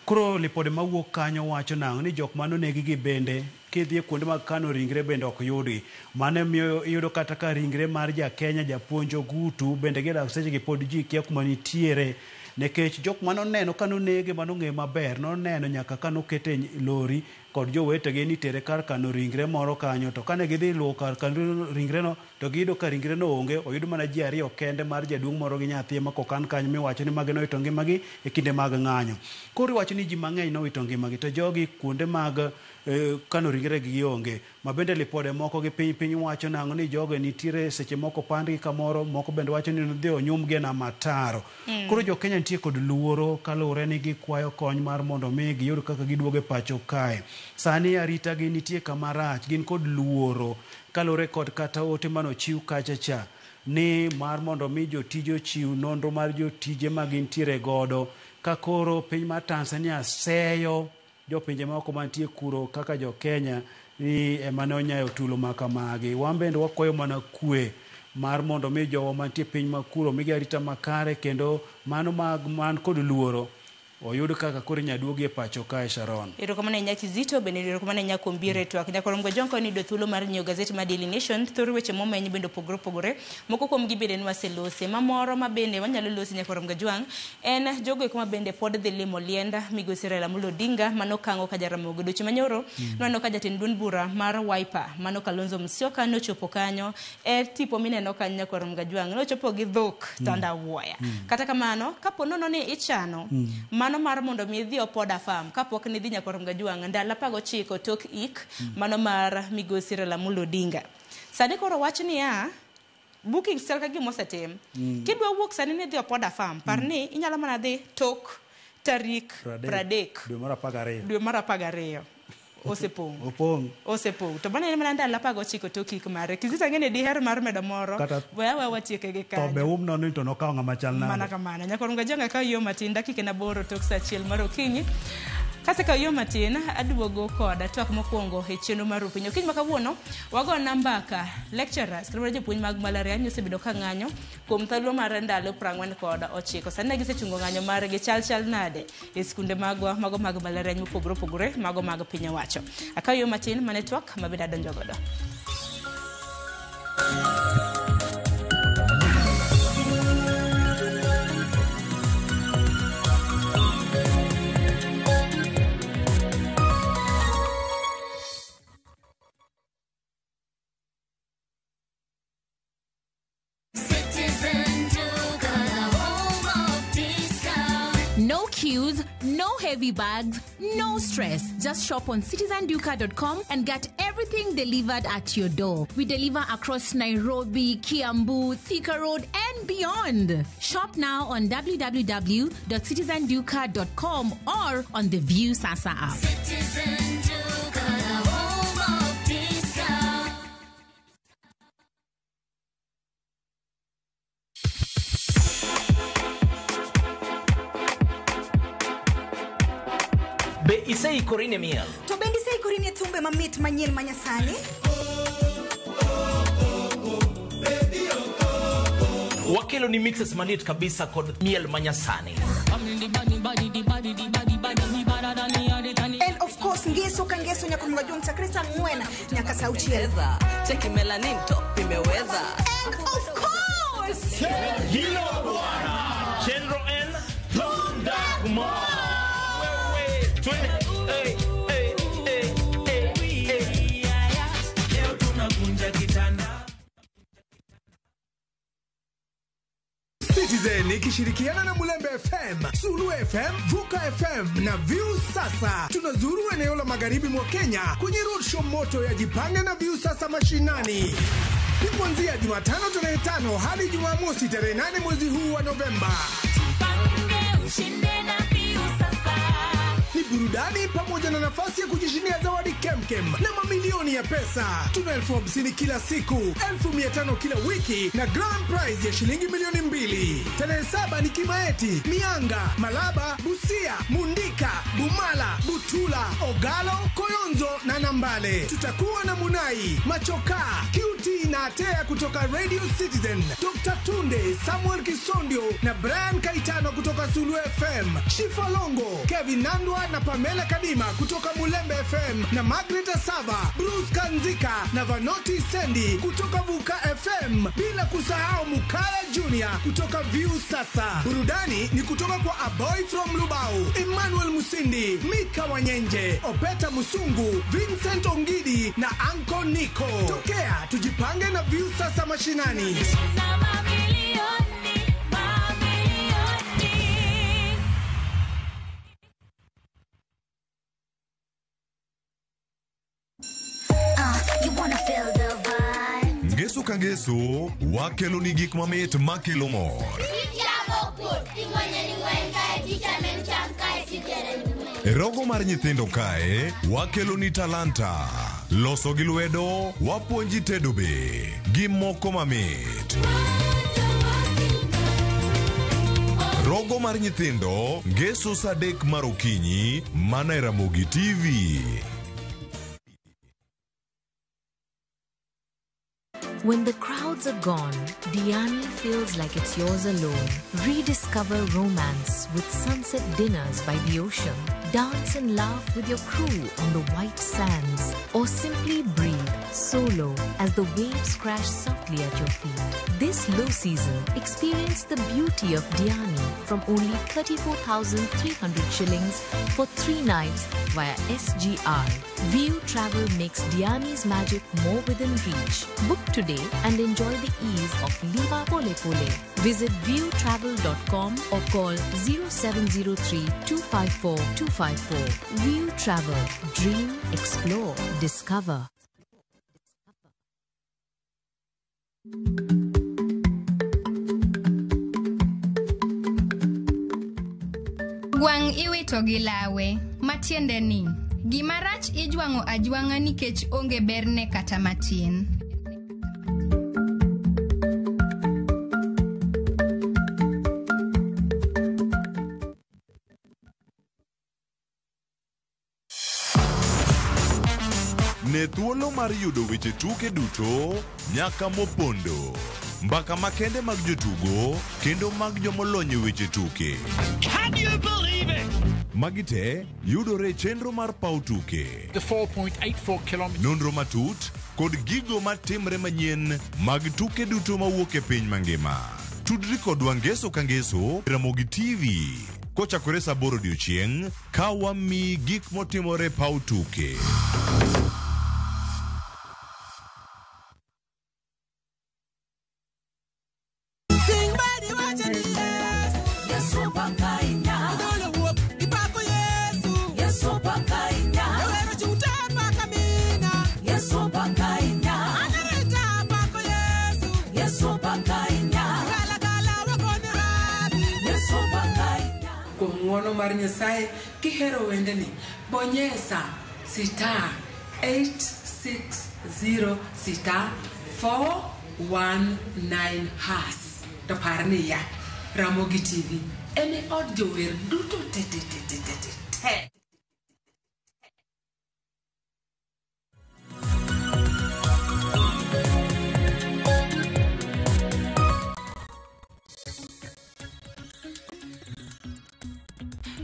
Koro lipode mawuok kanyo wacho nang'o ni jok manonegi gi bende kidhi e kuonde mag kano ringre bende ok yudgi. Mano miyo iyudo kata ka ringre mar ja Kenya japuonj Ogutu bende gidak seche gi pod ji kia kuma nitiere nikech jok manoneno kanonege manong'e maber noneno nyaka kanokete e lori kod jowetegi nitere kar kano ringre moro kanyo to kane gidhi luwo kar kano ringre no to giyudo ka ringre no onge, oyud mana ji ariyo kende mar jaduong' moro gi nyathi ema kokan kanyo miwacho ni magi nowito ngimagi e kinde mag ng'anyo. Koro iwacho ni ji mang'eny nowito ngimagi to jogi kuonde mag kano ringre gi onge. Ma bende lipode moko gi piny wacho nang'o ni jogo nitiere seche moko pandgi kamoro, moko bende wacho ni nodhi onyumgi e nam ataro. Koro jo Kenya nitie kod luoro kaluwore ni gikwayo kony mar mondo mi giyud kaka giduogo e pacho kae. Sani arita gi nitie kama rach, gin kod luoro kaluwore kod kata ote manochiw kacha cha ni mar mondo mi jotije ochiw nonro mar jotije ma gintiere godo ka koro piny mar Tanzania seyo jopinje maoko mantie kuro kaka jo Kenya ni ema ne onyayo tulo ma kamagi. Wan bende wakwayo mana kwe mar mondo mi jowa mantie piny ma kuro migi arita makare kendo mano mag man kod luoro oyud kaka koro inyalo duogi e pacho kae Sharon. Erokamano ahinya Kizito, bende erokamano ahinya kuom biro e twak. Nyakoro Mgajwang' koni yudo thuolo mar nyiewo gazet mar Daily Nation, thor weche momeny bende opogore opogore. Moko kuom gi bende nwaselose. Mamoro ma bende wanyalo lose Nyakoro Mgajwang' en jogo eko ma bende pod dhi limo lienda migosi Raila Amolo Odinga manokang'o ka Jaramogi Odochi manyoro. Nwaneno ka jatend duond bura mar Wiper mano Kalonzo Musyoka nochopo kanyo e tipo mineno kanyo Nyakoro Mgajwang' nochopo gi dhok tandawuoya. Kata kamano kapo nono ni ichano mano mar mondo mi idhi Opoda Farm kapok nidhi Nyakoro Mgajwang' ndalo 19 tok ik mano mar migosi Raila Amolo Odinga. Sani koro wach niya bookings chal ka gima osetim. Kidwa wuok sani ni idhi Opoda Farm, par ni inyalo mana dhi tok tarik 30 dwe mar 12. Dwe mar 12. Osepong'. Opong'. Osepong'. To mano en mana ndalo 19 tok ik mare. Kizito ang'e ni diher mar medo moro. Weya weya watieke gi kanyo. To be um nono ni to nokawo ng'ama chal nade. Mana kamano. Nyakoro Mgajwang' akawo yo matin dakika en 8 tok saa 1 mar okinyi. Kasekawo yo matin aduogo kod twak mokwongo e chenro mar Rupiny. Okinyi ma kawuono wagona mbaka lecturers kendo jopuonj mag mbalariany osebedo ka ng'anyo kuom thuolo mar ndalo 49. Sani ne gisechungo ng'anyo margi chal nade e skunde magwa mago mag mbalariany mopogore opogore mago mag piny owacho. Akawo yo matin mane twak ma bende adonjo godo. No queues, no heavy bags, no stress. Just shop on citizenduka.com and get everything delivered at your door. We deliver across Nairobi, Kiambu, Thika Road, and beyond. Shop now on www.citizenduka.com or on the View Sasa app. Citizen Duka, the home of discount. Be iseikori ne miel? To bende iseikori ne thumbe mamit manyien manyasani? Wakelo ni mixes maliet kabisa kod miel manyasani. And of course ngeso ka ngeso nyaka mga chakre saa 4 nyaka saa 6. Cheki melanin top imeweza. And of course Hilo bwana. Chenro N Londa Kumar. Wewe twende. Hey hey hey hey hey. Leo tunakunja kitanda. Citizen ikishirikiana na Mulembe FM, Sulu FM, Vuka FM na View Sasa. Tunazuru eneo la magharibi mwa Kenya kwenye roadshow moto ya Jipange na View Sasa mashinani. Ni kuanzia Jumatano tarehe 5 hadi Jumamosi tarehe 8 mwezi huu wa Novemba. Jipange ushinde na View Sasa. Ni burudani pamoja na nafasi ya kujishindia zawadi kemkem na mamilioni ya pesa. Tuna 50,000 kila siku, 500,000 kila wiki na grand prize ya shilingi 2,000,000. Tarehe 7 ni Kimaeti, Mianga, Malaba, Busia, Mundika, Bumala, Butula, Ogalo, Koyonzo na Nambale. Tutakuwa na Munai, Machoka, QT na Atea kutoka Radio Citizen, Dr. Tunde, Samuel Kisondio na Brian Kaitano kutoka Sulu FM, Shifa Longo, Kevin Nandwa na Pamela Kadima kutoka Mulembe FM na Margaret Asava, Bruce Kanzika na Vanoti Sendi kutoka Vuka FM, bila kusahau Mukaya Junior kutoka View Sasa. Burudani ni kutoka kwa A Boy from Lubao, Emmanuel Musindi, Mika Wanyenje, Opeta Musungu, Vincent Ongidi na Anko Nico. Tokea tujipange na View Sasa mashinani. Ngeso ka ngeso wakelo ni gik mamit makelo mor. E rogo mar nyithindo kae wakelo ni talanta, loso gi lwedo, wapuonji tedo be gi moko mamit. Rogo mar nyithindo ngeso saa 3 mar okinyi mana e Ramogi TV. When the crowds are gone, Diani feels like it's yours alone. Rediscover romance with sunset dinners by the ocean. Dance and laugh with your crew on the white sands. Or simply breathe solo as the waves crash softly at your feet. This low season, experience the beauty of Diani from only 34,300 shillings for 3 nights via SGR. View Travel makes Diani's magic more within reach. Book today and enjoy the ease of Liva Pole Pole. Visit viewtravel.com or call 0703 254 254. View Travel. Dream, explore, discover. Gwang' iwito gi lawe, matiende ni gima rach ijwang'o ajwang'a nikech onge berne kata matin. Ne thuolo mar yudo weche tuke duto nyaka mopondo, mbaka makende mag jotugo kendo mag jomolony e weche tuke. Can you believe it? Magi te yudore e chenro mar paw tuke. The 4.84 kilometers. Nonro matut kod gigo matimre manyien mag tuke duto mawuok e piny mangima. Tudri kodwa ngeso ka ngeso Ramogi TV kochakore saa 8 odiochieng' ka wamiyi gik motimore paw tuke. Kuom ng'wono mar Nyasaye kihero wendeni, bonyesa star 860 star 419 hash. To par niya, Ramogi TV en e od jower duto te te te te te te.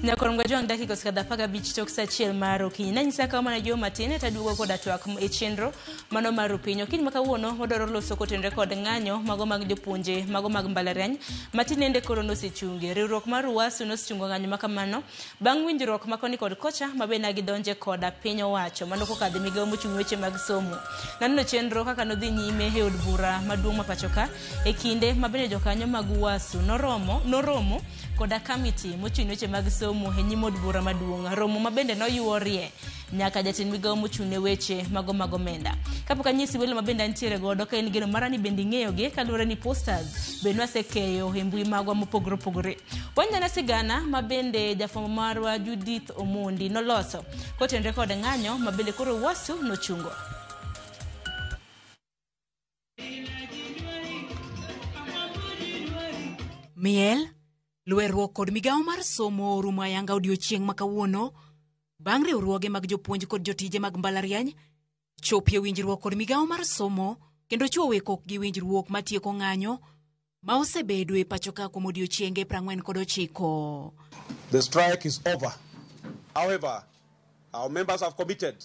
Nyakorongo jwang' dakika osekadho 15 tok saa 1 mar okinyi. Nanyisa kawo mana juma matin taduogo koda twak e chenro mano mar opiny. Okinyi ma kawuono wadwaro loso kotenore kod ng'anyo mago mag jopuonje mago mag mbalariany matinende koro nosechungi. Riwruok mar UASU nosechungo ng'anyo ma kamano bang' winjruok ma koni kod kocha ma be nagidonje koda piny owacho mano kokadho e migawo mochung' weche mag somo. Naneno chenro kaka nodhi nyime e od bura maduong' ma pacho ka e kinde ma bende jokanyo mag UASU noromo koda kamiti mochung' weche mag somo e nyim od bura maduong'. Romo ma bende noyuorie nyaka jatend migawo mochung' ne weche mago mag omenda. Kapok anyisi welo ma bende antiere godo ka in geno mara ni bende ing'eyogi kaluwore ni posters bende wasekeyo e mbui magwa mopogore opogore. Wanyana sigana ma bende jafwambo marwa Judith Omondi noloso kotenore kod ng'anyo ma bende koro UASU nochungo. Miel, lwerruok kod migawo mar somo orumo ayanga odiochieng' ma kawuono bang' riwruoge mag jopuonj kod jotije mag mbalariany chopie winjruok kod migawo mar somo kendo chwowe kokgi winjruok matieko ng'anyo ma osebedo e pacho ka kuom odiochienge 49. The strike is over. However, our members have committed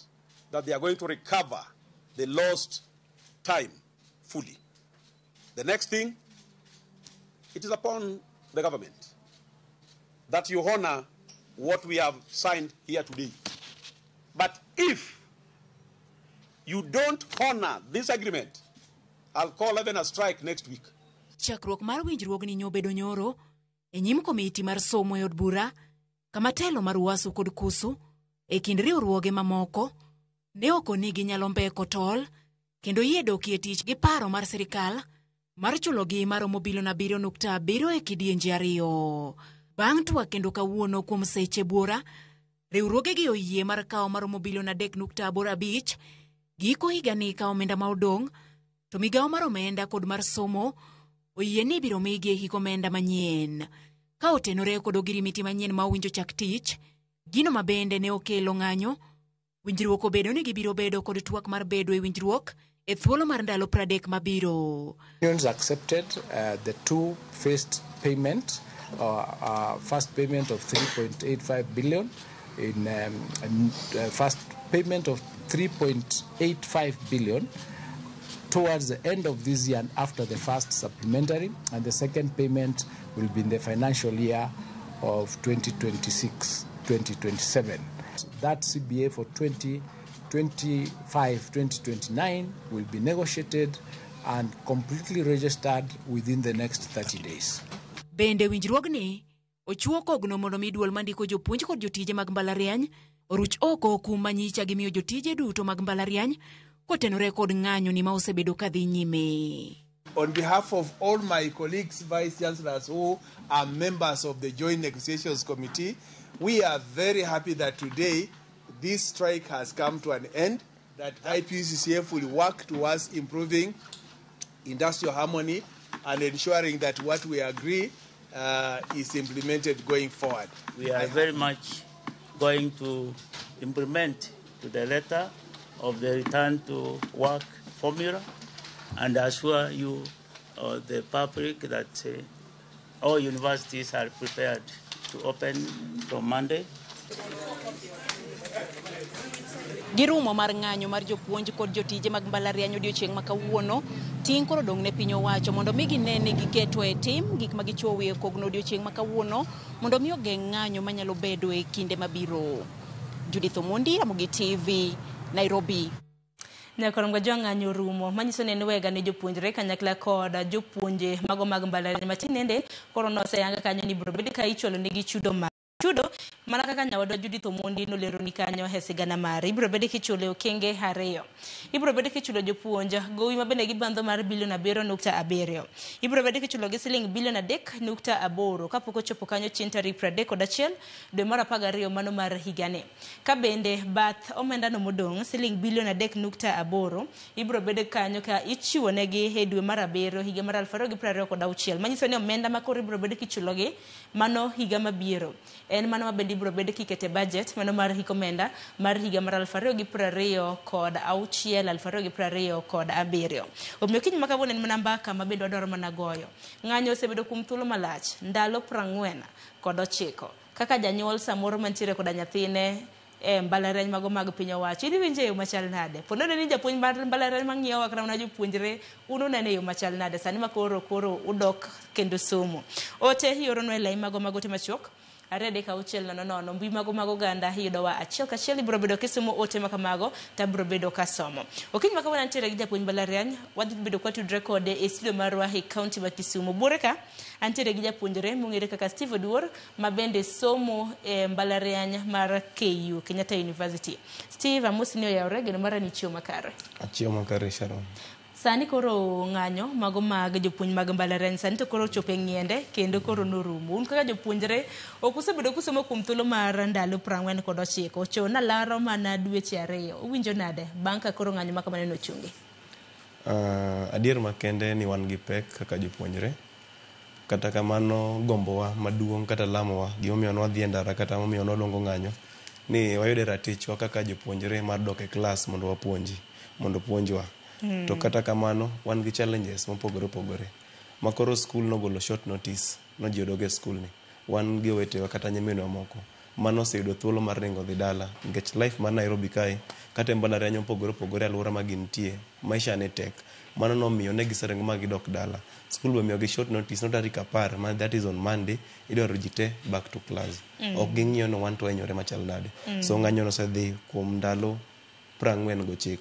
that they are going to recover the lost time fully. The next thing, it is upon the government that you honor what we have signed here today. But if you don't honor this agreement, I'll call even a strike next week. Chakruok mar winjruogni nyobedo nyoro e nyim komiti mar somo e od bura kama telo mar UASU kod KUSU e kind riwruoge mamoko ne ok ni ginyalo mbeko tol kendo yie dokie tich gi paro mar sirikal mar chulogi maromo bilion 7.7 e kidienje 2. Bang' twak kendo kawuono kuom seche buora, riwruogegi oyie mar kawo maromo bilion 3.85 giko higani ka omenda ma odong' to migawo mar omenda kod mar somo oyie ni ibiro migi e hik omenda manyien. Ka otenore kod ogirimiti manyien ma owinjo chak tich, gino ma bende ne okelo ng'anyo, winjruok obedo ni gibiro bedo kod twak mar bedo e winjruok e thuolo mar ndalo 30 mabiro. Unions accepted the two-phased payment, first payment of 3.85 billion in first payment of 3.85 billion towards the end of this year and after the first supplementary, and the second payment will be in the financial year of 2026-2027. That CBA for 2025-2029 will be negotiated and completely registered within the next 30 days. Bende winjruogni ochuo kogno mondo mi duol mandiko jopuonj kod jotije mag mbalariany oruch oko kum manyicha gimiyo jotije duto mag mbalariany kotenore kod ng'anyo ni ma osebedo kadhi nyime. On behalf of all my colleagues, vice chancellors who are members of the Joint Negotiations Committee, we are very happy that today this strike has come to an end, that IPUCCF will work towards improving industrial harmony and ensuring that what we agree is implemented going forward. We are very much going to implement to the letter of the return to work formula and assure you or the public that all universities are prepared to open from Monday. Girumo mar ng'anyo mar jopuonj kod jotije mag mbalariany odiochieng' ma kawuono, ting' koro odong' ne piny owacho mondo mi gine ni giketo e tim gik ma gichwowo e kogno odiochieng' ma kawuono mondo mi ogeng' ng'anyo manyalo bedo e kinde mabiro. Judith Omondi, Ramogi TV, Nairobi. Nyakorongo jwang'anyo rumo manyiso ni en wega ne jopuonjre kanyakla kod jopuonje mago mag mbalariany matinende koro noseyanga kanyo ni biro bed ka ichulo negi chudo mar chudo mana kaka nyawadwa Judith Omondi nolero ni kanyo e sigana mare. Ibiro bed kichulo e okenge 2. Ibiro bed kichulo jopuonj gowi ma bende gibandho mar bilion 7.7. Ibiro bed kichulo gi siling bilion 3.8 kapok ochopo kanyo chieng' tarik 31 dwe mar 12 mano mar higani. Ka bende bath omenda no modong' siling bilion 3.8 ibiro bed kanyo ka ichiwo negi e dwe mar 7 higa mar 2026, manyiso ni omenda ma koro ibiro bed kichulogi mano higa mabiro. En mano ma bende ibiro bed kikete budget mano mar hik omenda mar higa mar 2026 2027. Omiyo kiny ma kawuono en mana mbaka ma bende wadwaro mana goyo. Ng'anyo osebedo kuom thuolo malach ndalo 49. Kaka janyuol samoro mantiere koda nyathine e mbalariany mago mag piny owacho, in iwinjo e yo machal nade? Po nono ni japuonj mar mbalariany mang'iyowa kata mana jopuonjre, un uneno e yo machal nade sani ma koro koro udok kendo somo? Ote ioronwa e lai mago mag ote machuok 2 3 6 0 0. Mbui mago mag oganda iyudowa achiel kachiel, ibiro bedo kisomo ote makamago to abiro bedo kasomo. Okinyi ma kawuono antiere gi japuonj mbalariany, wadhi bedo kwatudre kode e studio marwa e kaunti ma Kisumu. Buore ka antiere gi japuonjre mong'ere kaka Steve Oduor ma bende somo e mbalariany mar KU, Kenyatta University. Steve, amosi ni oyawre, geno mara ni ichiewo makare. Achiewo makare, Sharon. Sani koro ng'anyo mago mag jopuonj mag mbalariany sani to koro ochopo e ng'iende kendo koro norumo. Un kaka jopuonjre ok usebedo kusomo kuom thuolo mar ndalo 49, chon alaro mana dweche 2. Uwinjo nade bang' ka koro ng'anyo ma kamano nochungi? Adier makende ni wan gi pek kaka jopuonjre. Kata kamano gombowa maduong' kata lamowa, gimomiyo nwadhi e ndara kata momiyo nwaluongo ng'anyo, ni wayude ratichwa kaka jopuonjre mar dok e klas mondo wapuonji, mondo puonjwa. To kata kamano wan gi challenges mopogore opogore. Ma koro skul nogolo short notice no ji odog e skul ni. Wan gi owetewa kata nyiminwa moko mano oseyudo thuolo mar ringo dhi dala nikech life mar Nairobi kae kata e mbalariany mopogore opogore alwora ma gintie maisha ne tek. Mano nomiyo ne giseringo ma gidok dala. Skul be omiyogi short notice no tarik 10 ma that is on Monday idwaro ji te back to class. Ok ging'iyo ni wan to wahinyore machal nade. So ng'anyo no osedhi kuom ndalo 49.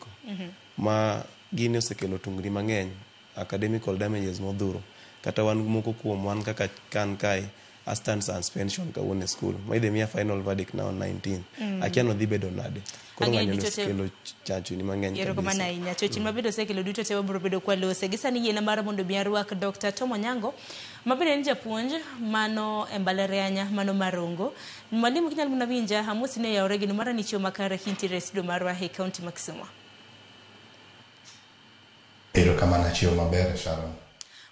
Ma gini osekelo tungni mang'eny, academical damages modhuro. Kata wan moko kuom wan kaka kan kae a stand suspension kawuono e skul. Ma idhi miya final verdict na on 19. Akia no dhi bedo nade. Koro Ang'eyo ng'anyo no duto te. osekelo chachni mang'eny Erokamano kabisa. ahinya. Chochni mabende osekelo duto te wabiro bedo kwalose. Gi sani yiena mar mondo mi arwak Dr. Tom Onyango ma bende en japuonj mano e mbalariany mano mar Rongo. Mwalimu kinyalo mana winja, amosi ni oyawore geno mara ni chiemo makare kintiere e studio marwa e kaunti ma Kisumu. Erokamano, achiewo maber, Sharon.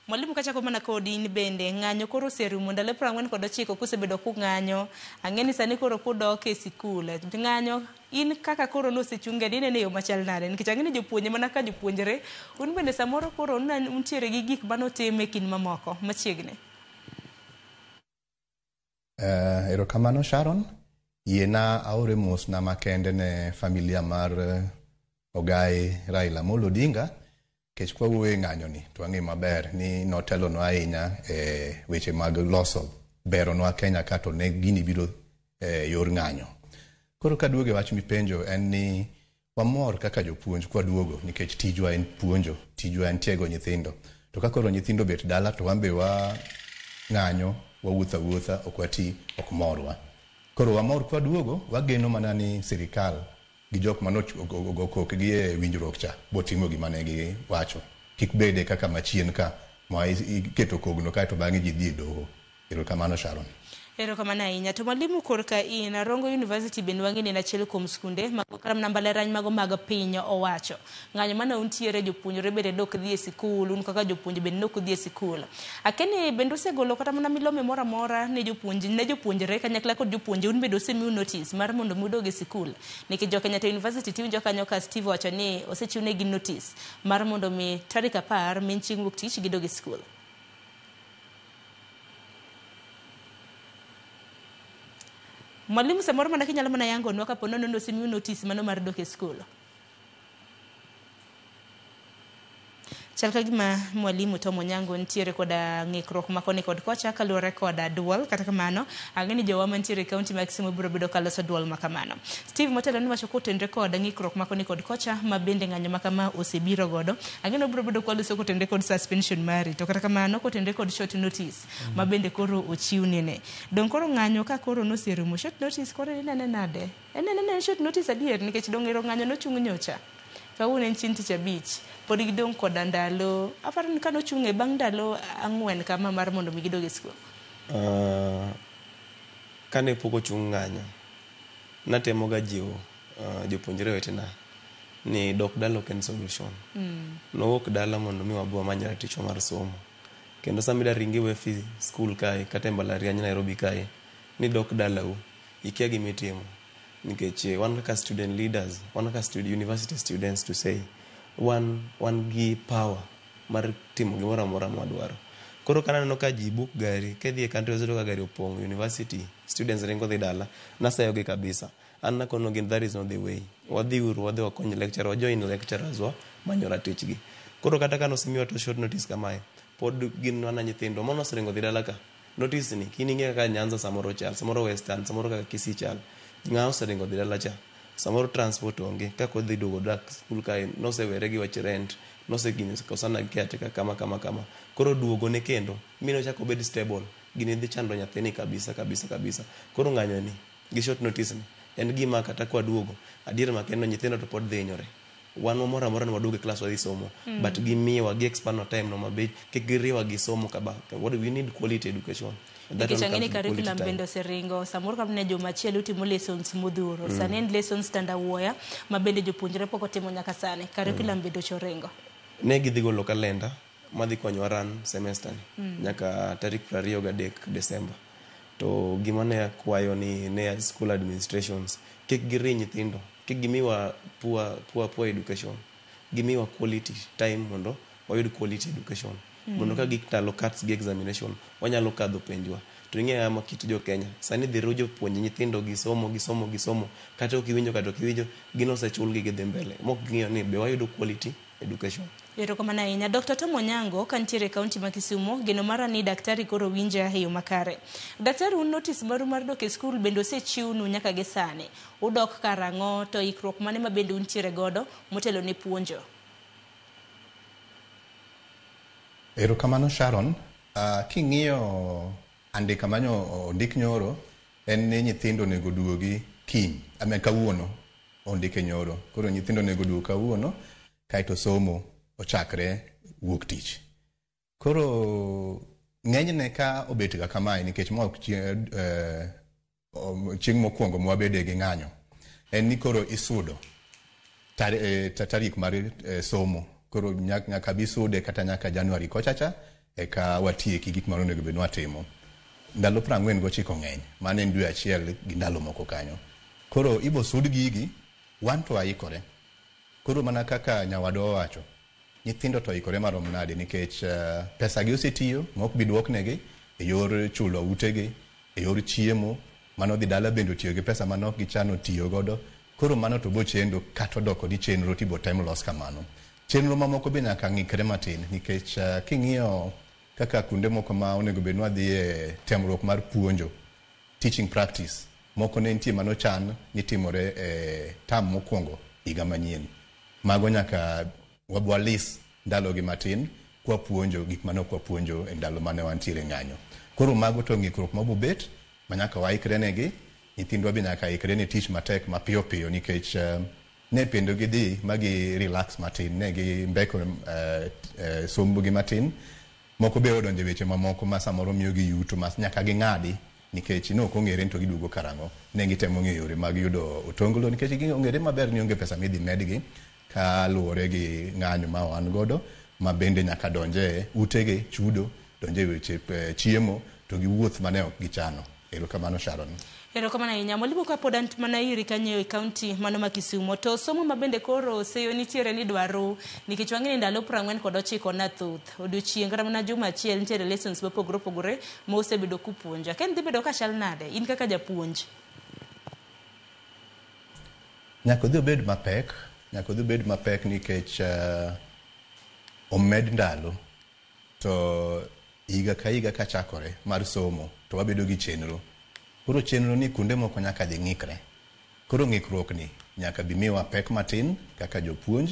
Mwalimu, kachako mana kodi in bende, ng'anyo koro oserumo ndalo 49 kusebedo kung'anyo. Ang'e ni sani koro kudok e sikul. Ng'anyo in kaka koro nosechunge ni inene e yo machal nade? Nikech ang'e ni jopuonje mana ka jopuonjre, un bende samoro koro untiere gi gik manotim e kind mamoko machiegni. Erokamano Sharon. Yiena aore mosna makende ne familia mar Ogai Raila Amolo Odinga, nikech kwawuoyo e ng'anyo ni to wang'eyo maber ni notelonwa ahinya e weche mag loso beronwa Kenya ka to ne gini biro e yor ng'anyo. Koro kaduogo e wach mipenjo en ni wamor kaka jopuonj kwaduogo nikech tijwa en puonjo, tijwa en tiego nyithindo. To ka koro nyithindo obet dala to wan be wa ng'anyo, wawuotho awuotha, ok wati, ok morwa. Koro wamor kwaduogo, wageno mana ni sirikal gi jok mane ogo kokgi e winjruok cha botimo gima ne giwacho. Kik bede kaka machien ka ma iketo kogno kaeto bang'e ji dhi e doho. Erokamano Sharon. Erokamano ahinya. To mwalimu korka in, Rongo University bende wang'e ni en achiel kuom skunde mago kata mana mbalariany mago mag piny owacho. Ng'anyo mane untiere jopuonjre bende dok dhi e sikul, un kaka jopuonje bende nok udhi e sikul. Akeni bende usegolo kata mana milome moro amora ne jopuonj, ne jopuonjre kanyakla kod jopuonje, un bende osemiu notice mar mondo mi udog e sikul. Nikech jo Kenyatta University tiwinjo kanyo ka Steve owacho ni osechiwnegi notice mar mondo mi tarik 10 min chieng' wuok tich gidog e sikul. Mwalimu samoro mana kinyalo mana yangonwa kapo nono ni osemiu notice mano mar dok e skul. Chal ka gima mwalimu Tom Onyango nitiere koda ng'ikruok ma koni kod kocha kaluwore koda duol. Kata kamano, ang'e ni jowa mantiere e kaunti ma Kisumu biro bedo kaloso duol ma kamano. Steve motelo ni wacho kotenre kod ng'ikruok ma koni kod kocha ma bende ng'anyo ma kama osebiro godo. Ang'e ni obiro bedo kwaloso kotenre kod suspension mari. To kata kamano kotenre kod short notice ma bende koro ochiw nene. Dong koro ng'anyo ka koro noserumo, short notice koro inene nade? Inene nade short notice adier nikech dong ero ng'anyo nochung nyocha. Kawuono en chieng' tich abich, pod gidong' koda ndalo, aparo ni kanochung' e bang' ndalo 4 kama mar mondo mi gidog e skul. Kane pok ochung' ng'anyo, natemoga jiwo jopuonjre wetena ni dok dala ok en solution. Nowuok dala mondo mi wabi wamany ratichwa mar somo. Kendo sama ida ringi iwe fee skul kae kata e mbalariany Nairobi kae ni dok dalau, ikia gima itimo. Nikech wan kaka student leaders, wan kaka university students to say, wan gi power mar timo gimoro amora mwadwaro. Koro ka naneno ka ji book gari, kidhi e country yudo ka gari opong', university students ringo dhi dala, naseyogi kabisa. An nakono gin that is not the way. Wadhi uru, wadhi wakony lecturer, wajoin lecturers wa manyo ratichgi. Koro kata ka nosemiwa to short notice kamae, pod gin mana nyithindo. Mano oseringo dhi dala ka. Notice ni, kin ing'e kaka Nyanza samoro chal, samoro Western, samoro kaka Kisii chal. Ng'a oseringo dhi dala cha. Samoro transport onge, kaka odhi duogo dak skul kae, nosewere gi wach rent, nosegini kosana gi caretaker kama kama kama. Koro duogo ne kendo, mi nochak obed stable. Gini dhi chando nyathini kabisa kabisa kabisa. Koro ng'anyo ni, gi short notice ni, en gima kata kwaduogo, adier makendo nyithindo to pod dhi hinyore. Wan wamoro amora ni waduogo e klas wadhi somo. But gimiwa, gi expand our time no mabed, kik giriwa gi somo kaba. What we need quality education. And that Nikech one ang'e ni comes with quality curriculum time. bende oseringo samoro kata ne juma achiel utimo lessons modhuro. Sani en lessons tandawuoya ma bende jopuonjre pok otimo nyaka sani. Curriculum bende ochoringo. Ne gidhi golo kalenda madhi konyowa run semester ni nyaka tarik 23 Desemba. To gima ne akwayo ni ne school administrations kik giri nyithindo, kik gimiwa poor, poor, poor education. Gimiwa quality time mondo wayud quality education. Mondo ka gik ndalo CATs gi examination wanyalo kadho penjwa. To ing'eyo ama kit jo Kenya sani dhi rujo puonj nyithindo gi somo gi somo gi somo kata ok iwinjo kata ok iwinjo gin osechulgi gidhi mbele mok ging'iyo ni be wayudo quality education. Erokamano ahinya. Dr. Tom Onyango kantiere e kaunti ma Kisumu, geno mara ni daktari koro winja e yo makare. Daktari, un notice maru mar dok e skul bende osechiwnu nyaka gi sani. Udok karang'o to ikruok mane ma bende untiere godo motelo ne puonjo? Erokamano Sharon. King'iyo andika manyo ondik nyoro en ni nyithindo onego duogi kiny, I mean, kawuono ondike nyoro. Koro nyithindo onego duog kawuono kaeto somo ochakre wuok tich. Koro ng'enyne ka obet ga kamae nikech ma ok chieng' mokwongo mwabede gi ng'anyo en ni koro isudo tarik mar somo. Koro nyaka bi sude kata nyaka January kochacha eka watieki gik mane onego bed ni watimo. Ndalo 49 ng'eny, mano en dwe achiel gi ndalo moko kanyo. Koro ibo sud gigi, wan to waikore. Koro mana kaka nyawadwa owacho, nyithindo to oikore marom nade nikech pesa gi osetiyo ma ok bi duoknegi e yor chulo utegi, e yor chiemo, mano dhi dala bende otiyo gi pesa mane ok gichano tiyo godo. Koro mano to bochendo kata odoko ni chenro tibo tem los kamano. Chenro mamoko be nyaka ng'ikre matin nikech king'iyo kaka kuonde moko ma onego bed ni wadhiye temruok mar puonjo, teaching practice, moko ne nitie manochan ni timore e term mokwongo higa manyien. Mago nyaka walis ndalogi matin kwapuonjo gik mane ok wapuonjo e ndalo mane wantiere ng'anyo. Koro mago to ng'ikruok mabobet ma nyaka waikre negi, nyithindwa be nyaka ikre ne tich matek mapiyo piyo nikech ne pendo gidhi ma gi relax matin, ne gi mbeko sombgi matin. Moko be odonjo e weche mamoko ma samoro miyo gi yuto ma nyaka ging'adi nikech ne ok ong'ere ni to giduogo karang'o. Ne gitemo ng'eyo yore mag yudo otonglo nikech ong'ere maber ni onge pesa midhi medgi kaluwore gi ng'anyo ma wan godo ma bende nyaka donje utegi, chudo, donje weche chiemo to gi wuoth mane ok gichano. Erokamano Sharon. Erokamano ahinya. Mwalimu, kapod an mana iri kanyo e kaunti mano ma Kisumu, to somo ma bende koro seyo nitiere ni dwaro nikech wang'e ni ndalo 49 na thoth. Odiochieng' kata mana juma achiel nitiere lessons mopogore opogore ma osebedo kupuonjo. Akia ni dhi bedo ka chal nade in kaka japuonj? Nyaka odhi obed mapek, nyaka odhi obed mapek nikech omed ndalo to higa ka higa kachakore mar somo to wabedo gi chenro. Koro chenro ni kuonde moko nyaka dhi ng'ikre. Koro ng'ikruok ni nyaka bi miwa pek matin kaka jopuonj,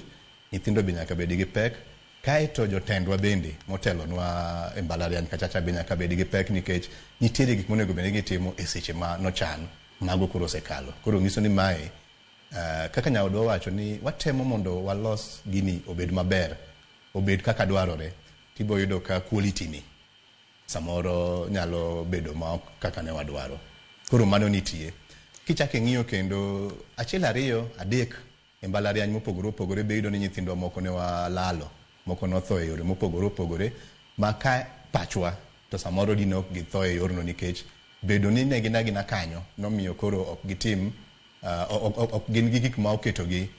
nyithindo be nyaka bed gi pek, kaeto jotendwa bende motelonwa e mbalariany kachacha be nyaka bed gi pek nikech nitiere gik monego bed ni gitimo e seche ma nochan, mago koro osekalo. Koro nyiso ni mae kaka nyawadwa owacho ni watemo mondo walos gini obed maber, obed kaka dwarore, tibo yudo ka quality ni samoro nyalo bedo ma ok kaka ne wadwaro. Koro mano nitie. Kichako ing'iyo kendo achiel ariyo adek e mbalariany mopogore opogore be iyudo ni nyithindwa moko ne walalo, moko notho e yore mopogore opogore ma ka pachwa to samoro dine ok githo e yorno nikech bedo ni ne gin agina kanyo nomiyo koro ok gitim ok gin gi gik ma oketogi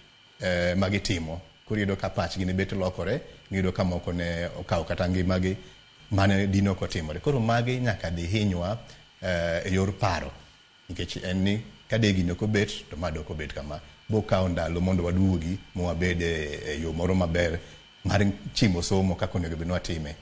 ma gitimo. Koro iyudo ka pachgi ne bet lokore, iyudo ka moko ne okawo kata ngimagi. Mane dine ok otimore. Koro magi nyaka dihinywa e yor paro. Nikech en ni ka de gini ok obet, to ma dok obet kama. Bokawo ndalo mondo waduogi mwabed e yo moro maber mar chimo somo kaka onego bed ni watime.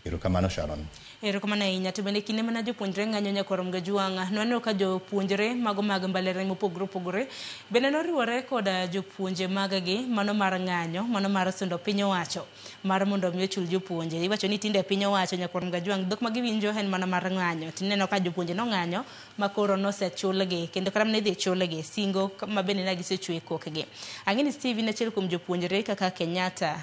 Erokamano Sharon. Erokamano ahinya. To bende kinde mana jopuonjre ng'anyo nyakwar Mgajwang', nwaneno ka jopuonjre mago mag mbalariany mopogore opogore bende noriwore koda jopuonje mag-gi mano mar ng'anyo, mano mar sundo piny owacho mar mondo mi ochul jopuonje. Iwacho ni tinde piny owacho nyakwar Mgajwang' dhok ma giwinjo en mana mar ng'anyo. Tineno ka jopuonje nong'anyo ma koro nosechulgi kendo kata mana idhi chulgi singo ma bende ne gisechwe kokgi. Ang'e ni Steve in achiel kuom jopuonjre kaka Kenyatta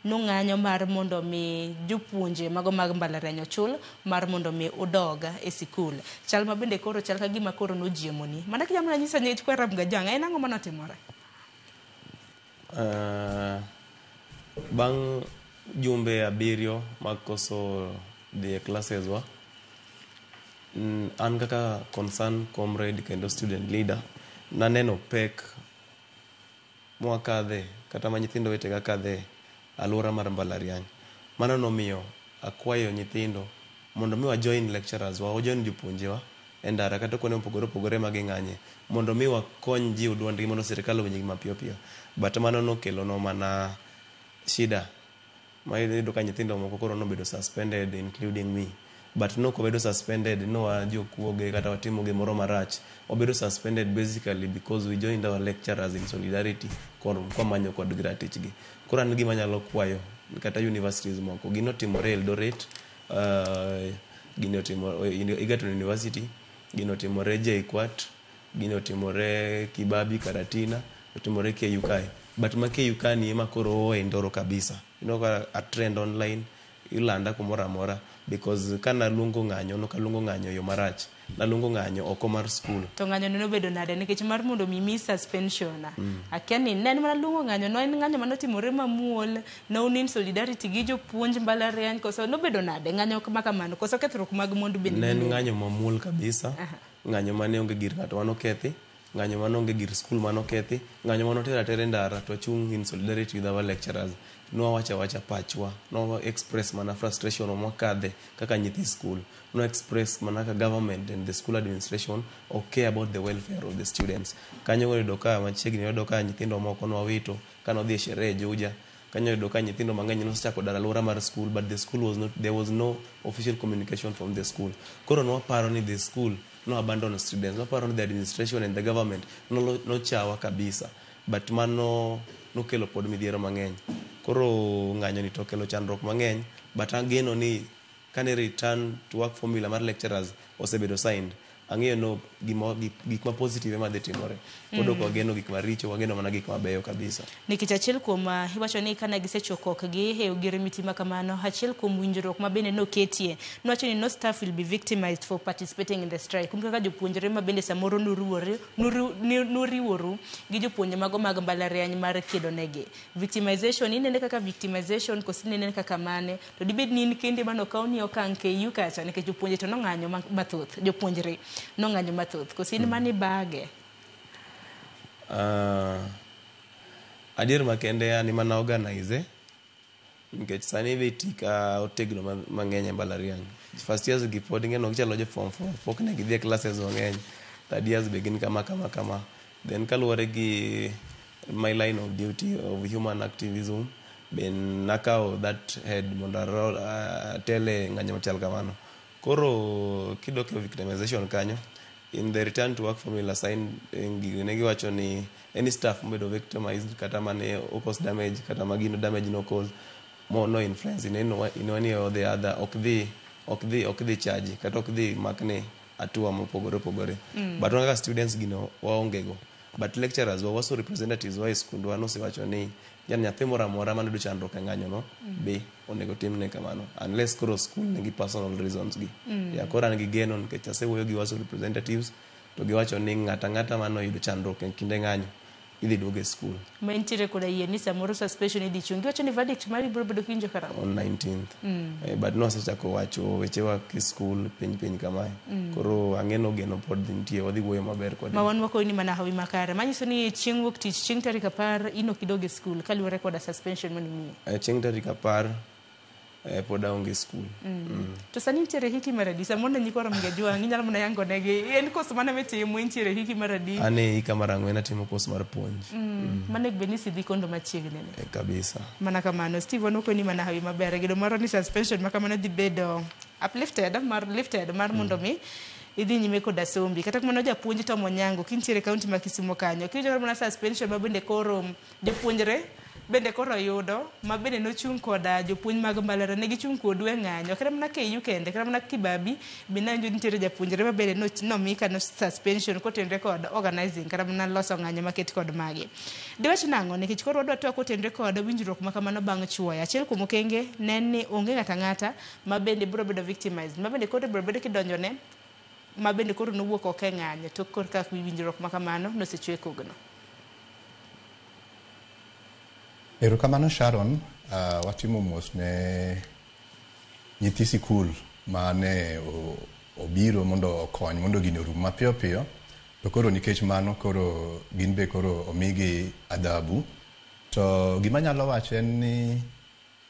nong'anyo mar mondo mi jopuonje mago mag mbalariany ochul mar mondo mi udog e sikul. Chal ma bende koro chal ka gima koro nojiemoni. Mana kijamna nyisa ni kwera Mgajwang', en ang'o manotimore? Bang' jumbe 7 mag koso dhi e classes wa, an kaka concerned comrade kendo student leader, naneno pek mwakadhe kata ma nyithindo wetega kadhe alwora mar mbalariany. Mano nomiyo akwayo nyithindo mondo mi wa join lecturers wa, wajoin jopuonjewa e ndara kata kuonde mopogore opogore ma ging'anye mondo mi wakony jiwo duondgi mondo sirikal owinjgi mapiyo piyo. But mano nokelonwa mana shida ma iyudo ka nyithindo moko koro nobedo suspended including me. But nok obedo suspended no wajokuoge kata watimo gimoro marach. Wabedo suspended basically because we joined our lecturers in solidarity kwamanyo kodgi ratichgi. Koro an gima anyalo kwayo kata universities moko, gino otimore Eldoret, gino otimore Egerton University, gino otimore JKUAT, gino otimore Kibabi, Karatina, otimore KU kae. But ma KU ka ni ema koro oe ndoro kabisa. Ineno ka a trend online ilanda kumoro amora because kanaluongo ng'anyo nokaluongo ng'anyo e yo marach. Naluongo ng'anyo oko mar school. To ng'anyo no nobedo nade nikech mar mondo mi mi suspension. Akia ni ne en mana luongo ng'anyo, no en ng'anyo manotimore mamuol, ne un in solidarity gi jopuonj mbalariany koso nobedo nade ng'anyo ma kamano koso kethruok mag mwandu bende Ne en nobedo? ng'anyo mamuol kabisa. Ng'anyo mane onge gir ng'ato manokethi, ng'anyo mane onge gir school manokethi, ng'anyo manoter atera e ndara to wachung' in solidarity with our lecturers. Nwawacho awacha pachwa, nwa express mana frustration mwakadhe kaka nyithi school. Nwa express mana kaka government and the school administration ok care about the welfare of the students. Kanyo noyudo ka machiegni wayudo ka nyithindo moko nwawito kanodhi e sherehe Juja. Kanyo oyudo ka nyithindo mang'eny nosechako dar alwora mar school but the school was not, there was no official communication from the school. Koro nwaparo ni the school no abandon students, nwaparo ni the administration and the government nochawa kabisa. But mano nokelo pod midhiero mang'eny. Koro ng'anyo ni to okelo chandruok mang'eny, but ageno ni kane return to work formula mar lecturers osebedo signed, ang'eyo no gik ma positive ema dhi timore. Pod ok wageno gik maricho, wageno mana gik mabeyo kabisa. Nikech achiel kuom iwacho ni kane gisechoko kokgi e ogirimiti ma kamano, achiel kuom winjruok ma bende noketie, nowacho ni no staff will be victimized for participating in the strike. Un kaka jopuonjre ma bende samoro nuriworu gi jopuonje mago mag mbalariany mar kedo negi. Victimization, inene kaka victimization koso inene kaka mane? To dibed ni in kendi manokawni okang' KU kacha nikech jopuonje to nong'anyo mathoth, jopuonjre nong'anyo mathoth. Koso in mane bage? Adier makende an ema na organize nikech sani be tika otegno mang'eny e mbalariany. First years gi pod ing'e gichalo jo form 4, pok ne gidhi e classes mang'eny. Third years be gin kama kama kama. Then kaluwore gi my line of duty of human activism, be nakawo that head mondo atele ng'anyo machal kamano. Koro kidok e victimization kanyo, in the return to work formula sign ne giwacho ni any staff mobedo victimized kata mane o cause damage kata magino damage no cause mo no influence in any in one way or the other ok dhi charge kata ok dhi makne hatua mopogore opogore. But wan kaka students gino waonge go. But lecturers wa waso representatives wa e skundwa nosewacho ni yani nyathi moro amora manoyudo chandruok e ng'anyo no be onego timne kamano unless koro school nigi personal reasons gi. Yeah, koro an gi geno nikech asewuoyo gi waso representatives to giwacho ni ng'ata ang'ata manoyudo chandruok e kinde ng'anyo idhi duog e school. Ma intiere koda yie ni samoro suspension idhi chung. Giwacho ni verdict mari biro bedo kiwinjo karang'o? On 19th. But nwasechako wacho wechewa ki school piny piny kamae. Koro ang'e geno pod nitie wadhi wuoyo maber kodgi. Ma wan wakoni ni mana hawi makare. Manyiso ni chieng' wuok tich, chieng' tarik 10 in ok idog e school kaluwore koda suspension manimiyi. Chieng' tarik 10 Pod aonge skul. To sani intiere hiki mar adi? Samoro ne nyikwa Ramogi Ajwang' inyalo mana yango negi. En course mane mitimo intiere hiki mar adi? An e hika mar ang'wen atimo course mar puonj. Mano bed ni isedhi kondo machiegni ni. Kabisa. Mana kamano. Steve wanokoni mana hawi maber. Gedo marwa ni suspension ma kamano dhi bedo uplifted mar lifted mar mondo mi idhi nyime koda sombi. Kata kamano japuonj Tom Onyango kintiere e kaunti ma Kisumo kanyo. Kiwinjo mana suspension ma bende koro jopuonjre bende koro yudo ma bende nochung' koda jopuonj mag mbalariany ne gichung' kodu e ng'anyo kata mana KU kende kata mana Kibabi be nawinjo nitiere japuonjre ma bende nomi kano suspension kotenre kod organizing kata mana loso ng'anyo maket kod magi. Diwach nang'o nikech koro wadwa twak kotenre kod winjruok ma kamano bang' chuoyo. Achiel kuom okenge ne en ni onge ng'ato ang'ata ma bende biro bedo victimized ma bende koro ibiro bedo kidonjone ma bende koro nowuok oko e ng'anyo tok korka winjruok ma kamano nosechwe kogno. Erokamano Sharon, watimo mos ne nyithi sikul mane obiro mondo okony mondo gini orum mapiyo piyo. To koro nikech mano koro gin be koro omigi adhabu. To gima anyalo wacho en ni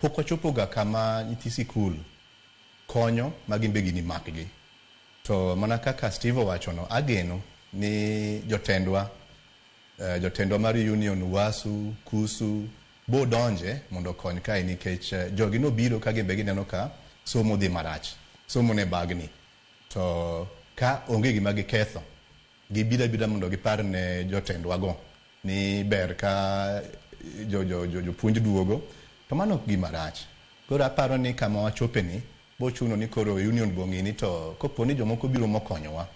pok wachopoga kama nyithi sikul konyo ma gin be gini makgi. To mana kaka Steve owachono, ageno ni jotendwa mar union UASU, KUSU, bo donje mondo okony kae nikech jogi nobiro ka gin be gineno ka somo dhi marach, somo ne bagni. To ka onge gima giketho, gibiro abira mondo gipar ne jotendwago ni ber ka jopuonj duogo, to mano ok gima rach. Koro aparo ni kama wachope ni, bochuno ni koro union bong'i ni to kopo ni jomoko biro mokonyowa,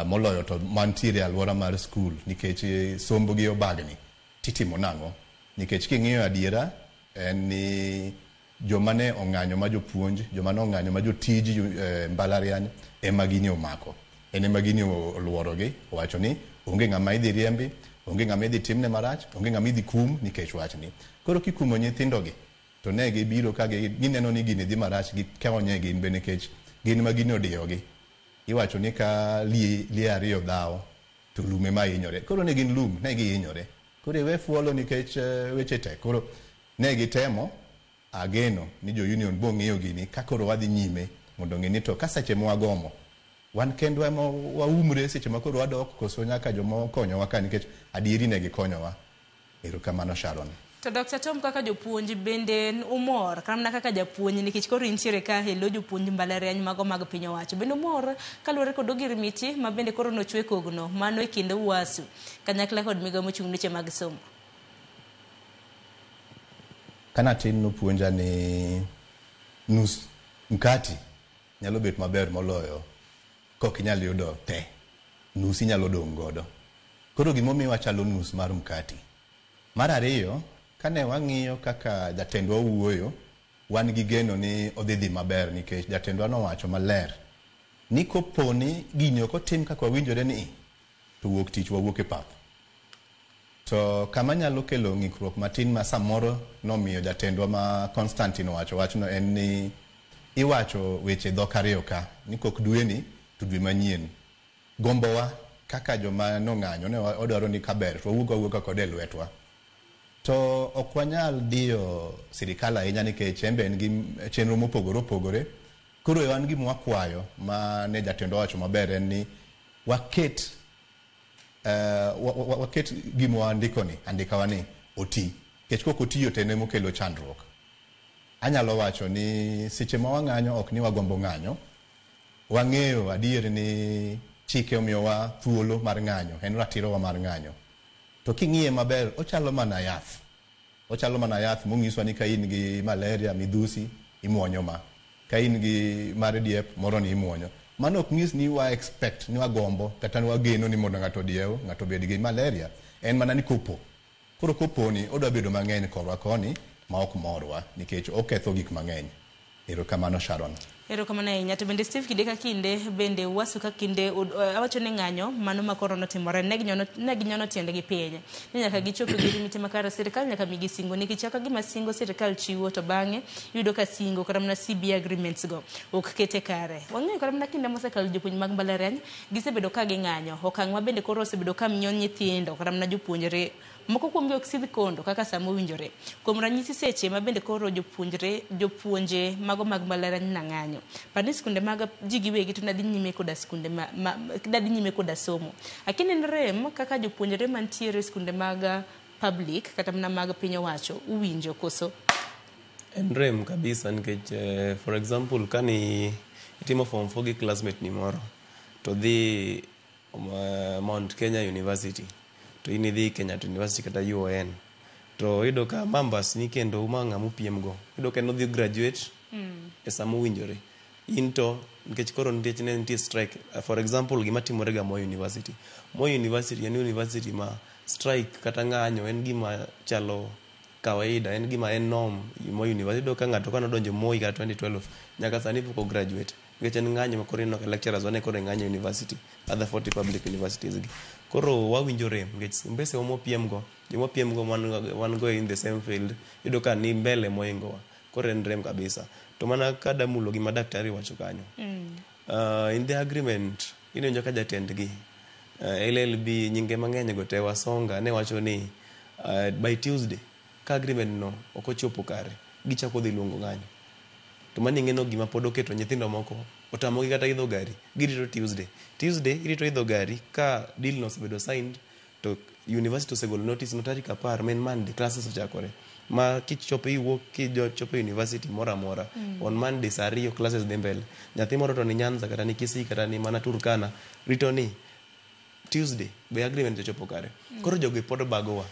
moloyo to mantiere e alwora mar skul nikech sombgi obagni, titimo nang'o? Nikech king'iyo adiera en ni joma ne ong'anyo ma jopuonj, joma ne ong'anyo ma jotij mbalariany ema gini omako. En ema gini oluorogi, owacho ni onge ng'ama idhi riembi, onge ng'ama idhi timne marach, onge ng'ama idhi kum nikech wachni. Koro kikumo nyithindogi, to ne gibiro ka gineno ni gini dhi marach, gikonye gin be nikech gin ma gini odiyogi. Iwacho ni ka lie ariyo dhawo, to lum ema hinyore. Koro ne gin lum, ne gihinyore. Koro iwe fuolo nikech weche tek. Koro ne gitemo, ageno ni jo union bo ng'iyo gini ka koro wadhi nyime mondo ng'e ni to ka seche mwagomo, wan kendwa ema waumre seche ma koro wadok koso nyaka joma okonyowa ka nikech adieri ne gikonyowa. Erokamano Sharon. To Dr. Tom kaka jopuonj bende umor kata mana kaka japuonj nikech koro intiere ka e lo jopuonj mbalariany mago mag piny owacho. Bende umor kaluwore kod ogirimiti ma bende koro nochwe kogno mano e kind UASU kanyakla kod migawo mochung' ne weche mag somo. Kana tin nopuonja ni nus mkati nyalo bet maber moloyo kok inyal yudo te, nus inyalo dong' godo. Koro gimomiyo wachalo nus mar mkati. Mar ariyo, kane wang'iyo kaka jatendwa wuoyo, wan gi geno ni odhi dhi maber nikech jatendwa nowacho maler ni koponi gini ok otim kaka wawinjore ni to wuok tich wawuok e pap. To kama nyalo kelo ng'ikruok matin ma samoro nomiyo jatendwa ma Constantine owacho wachno en ni iwacho weche dhok ariyo ka ni kok dweni to dwe manyien. Gombowa kaka joma nong'anyo ne odwaro ni kaber to wawuok awuoka kode e lwetwa. To ok wanyal diyo sirikal ahinya nikech en be en gi chenro mopogore opogore. Koro wan gima wakwayo ma ne jatendwa owacho maber en ni waket gima wandikoni, andikawa ni oti. Nikech kok otiyo to en ema okelo chandruok. Anyalo wacho ni seche ma wang'anyo ok ni wagombo ng'anyo. Wang'eyo adier ni chike omiyowa thuolo mar ng'anyo, en ratirowa mar ng'anyo. To king'iye maber, ochalo mana yath. Ochalo mana yath mong'iswa ni ka in gi malaria, midhusi, imuonyo ma. Ka in gi mar diep, moro ni imuonyo. Mano ok nyis ni wa expect, ni wagombo, kata ni wageno ni mondo ng'ato odiew, ng'ato obed gi malaria. En mana ni kopo. Koro koponi, odwa bedo mang'eny korwa koni, ma ok morwa, nikech oketho gik mang'eny. Erokamano Sharon. Erokamano ahinya. To bende Steve, kinde ka kinde bende wasu ka kinde awacho ni ng'anyo mano ma koro notimore ne ginyono tiendgi piny ni nyaka gichop gi mite makare. Sirikal nyaka migi singo, nikech kaka gima singo sirikal chiwo to bang'e iyudo ka singo kata mana CBA agreements go ok kete kare. Wang'eyo kata mana kinde mosekalo jopuonj mag mbalariany gisebedo ka ging'anyo, okang' ma bende koro osebedo ka miyo nyithindo kata mana jopuonjre moko kuomgi ok sidh kondo kaka sama owinjore. Kuom ranyisi, seche ma bende koro jopuonjre jopuonje mago mag mbalariany na ng'anyo, par ni skunde mag ji giwegi to nadhi nyime koda skunde ma nadhi nyime koda somo. Lakini en rem kaka jopuonjre mantiere e skunde mag public kata mana mag piny owacho uwinjo koso? En rem kabisa, nikech for example, kani itimo form 4 gi classmate ni moro to dhi Mount Kenya University to in idhi Kenyatta University kata UON, to iyudo ka mambas ni kendo ma ng'ama upiem go, iyudo ka en odhi graduate e sama owinjore, in to nikech koro nikech ne nitie strike. For example, gima timore ga Moi University. Moi University en university ma strike kata ng'anyo en gima chalo kawaida, en gima en norm. Moi University, iyudo ka ng'ato kanodonjo Moi kata 2012 nyaka sani pok ograduate, nikech en ng'anyo ma koro ineno ka lecturers wane koro e ng'anyo university, other 40 public universities gi. Koro wawinjo rem nikech mbese wa mwapiem go, joma wapiem go wan go in the same field, iyudo ka ni mbele mohingowa. Koro en rem kabisa. To mana kada mulo gima daktari wacho kanyo, in the agreement ineno ka jatendgi LLB nyinge mang'eny go te Wasonga ne wacho ni by Tuesday ka agreement no ok ochopo kare, gichako dhi luongo ng'anyo. To mano ing'eno gima pod oketo nyithindo moko otamogi kata idho gari, girito Tuesday. Tuesday irito idho gari ka deal no osebedo signed to university osegolo notice no tarik 10 ma en Monday classes ochakore. Ma kichopo iwuok kichopo e university moro amora on Monday saa 2 classes dhi mbele. Nyathi moro to ni Nyanza kata ni Kisii kata ni mana Turkana rito ni Tuesday be agreement ochopo kare. Koro jogi pod bagowa.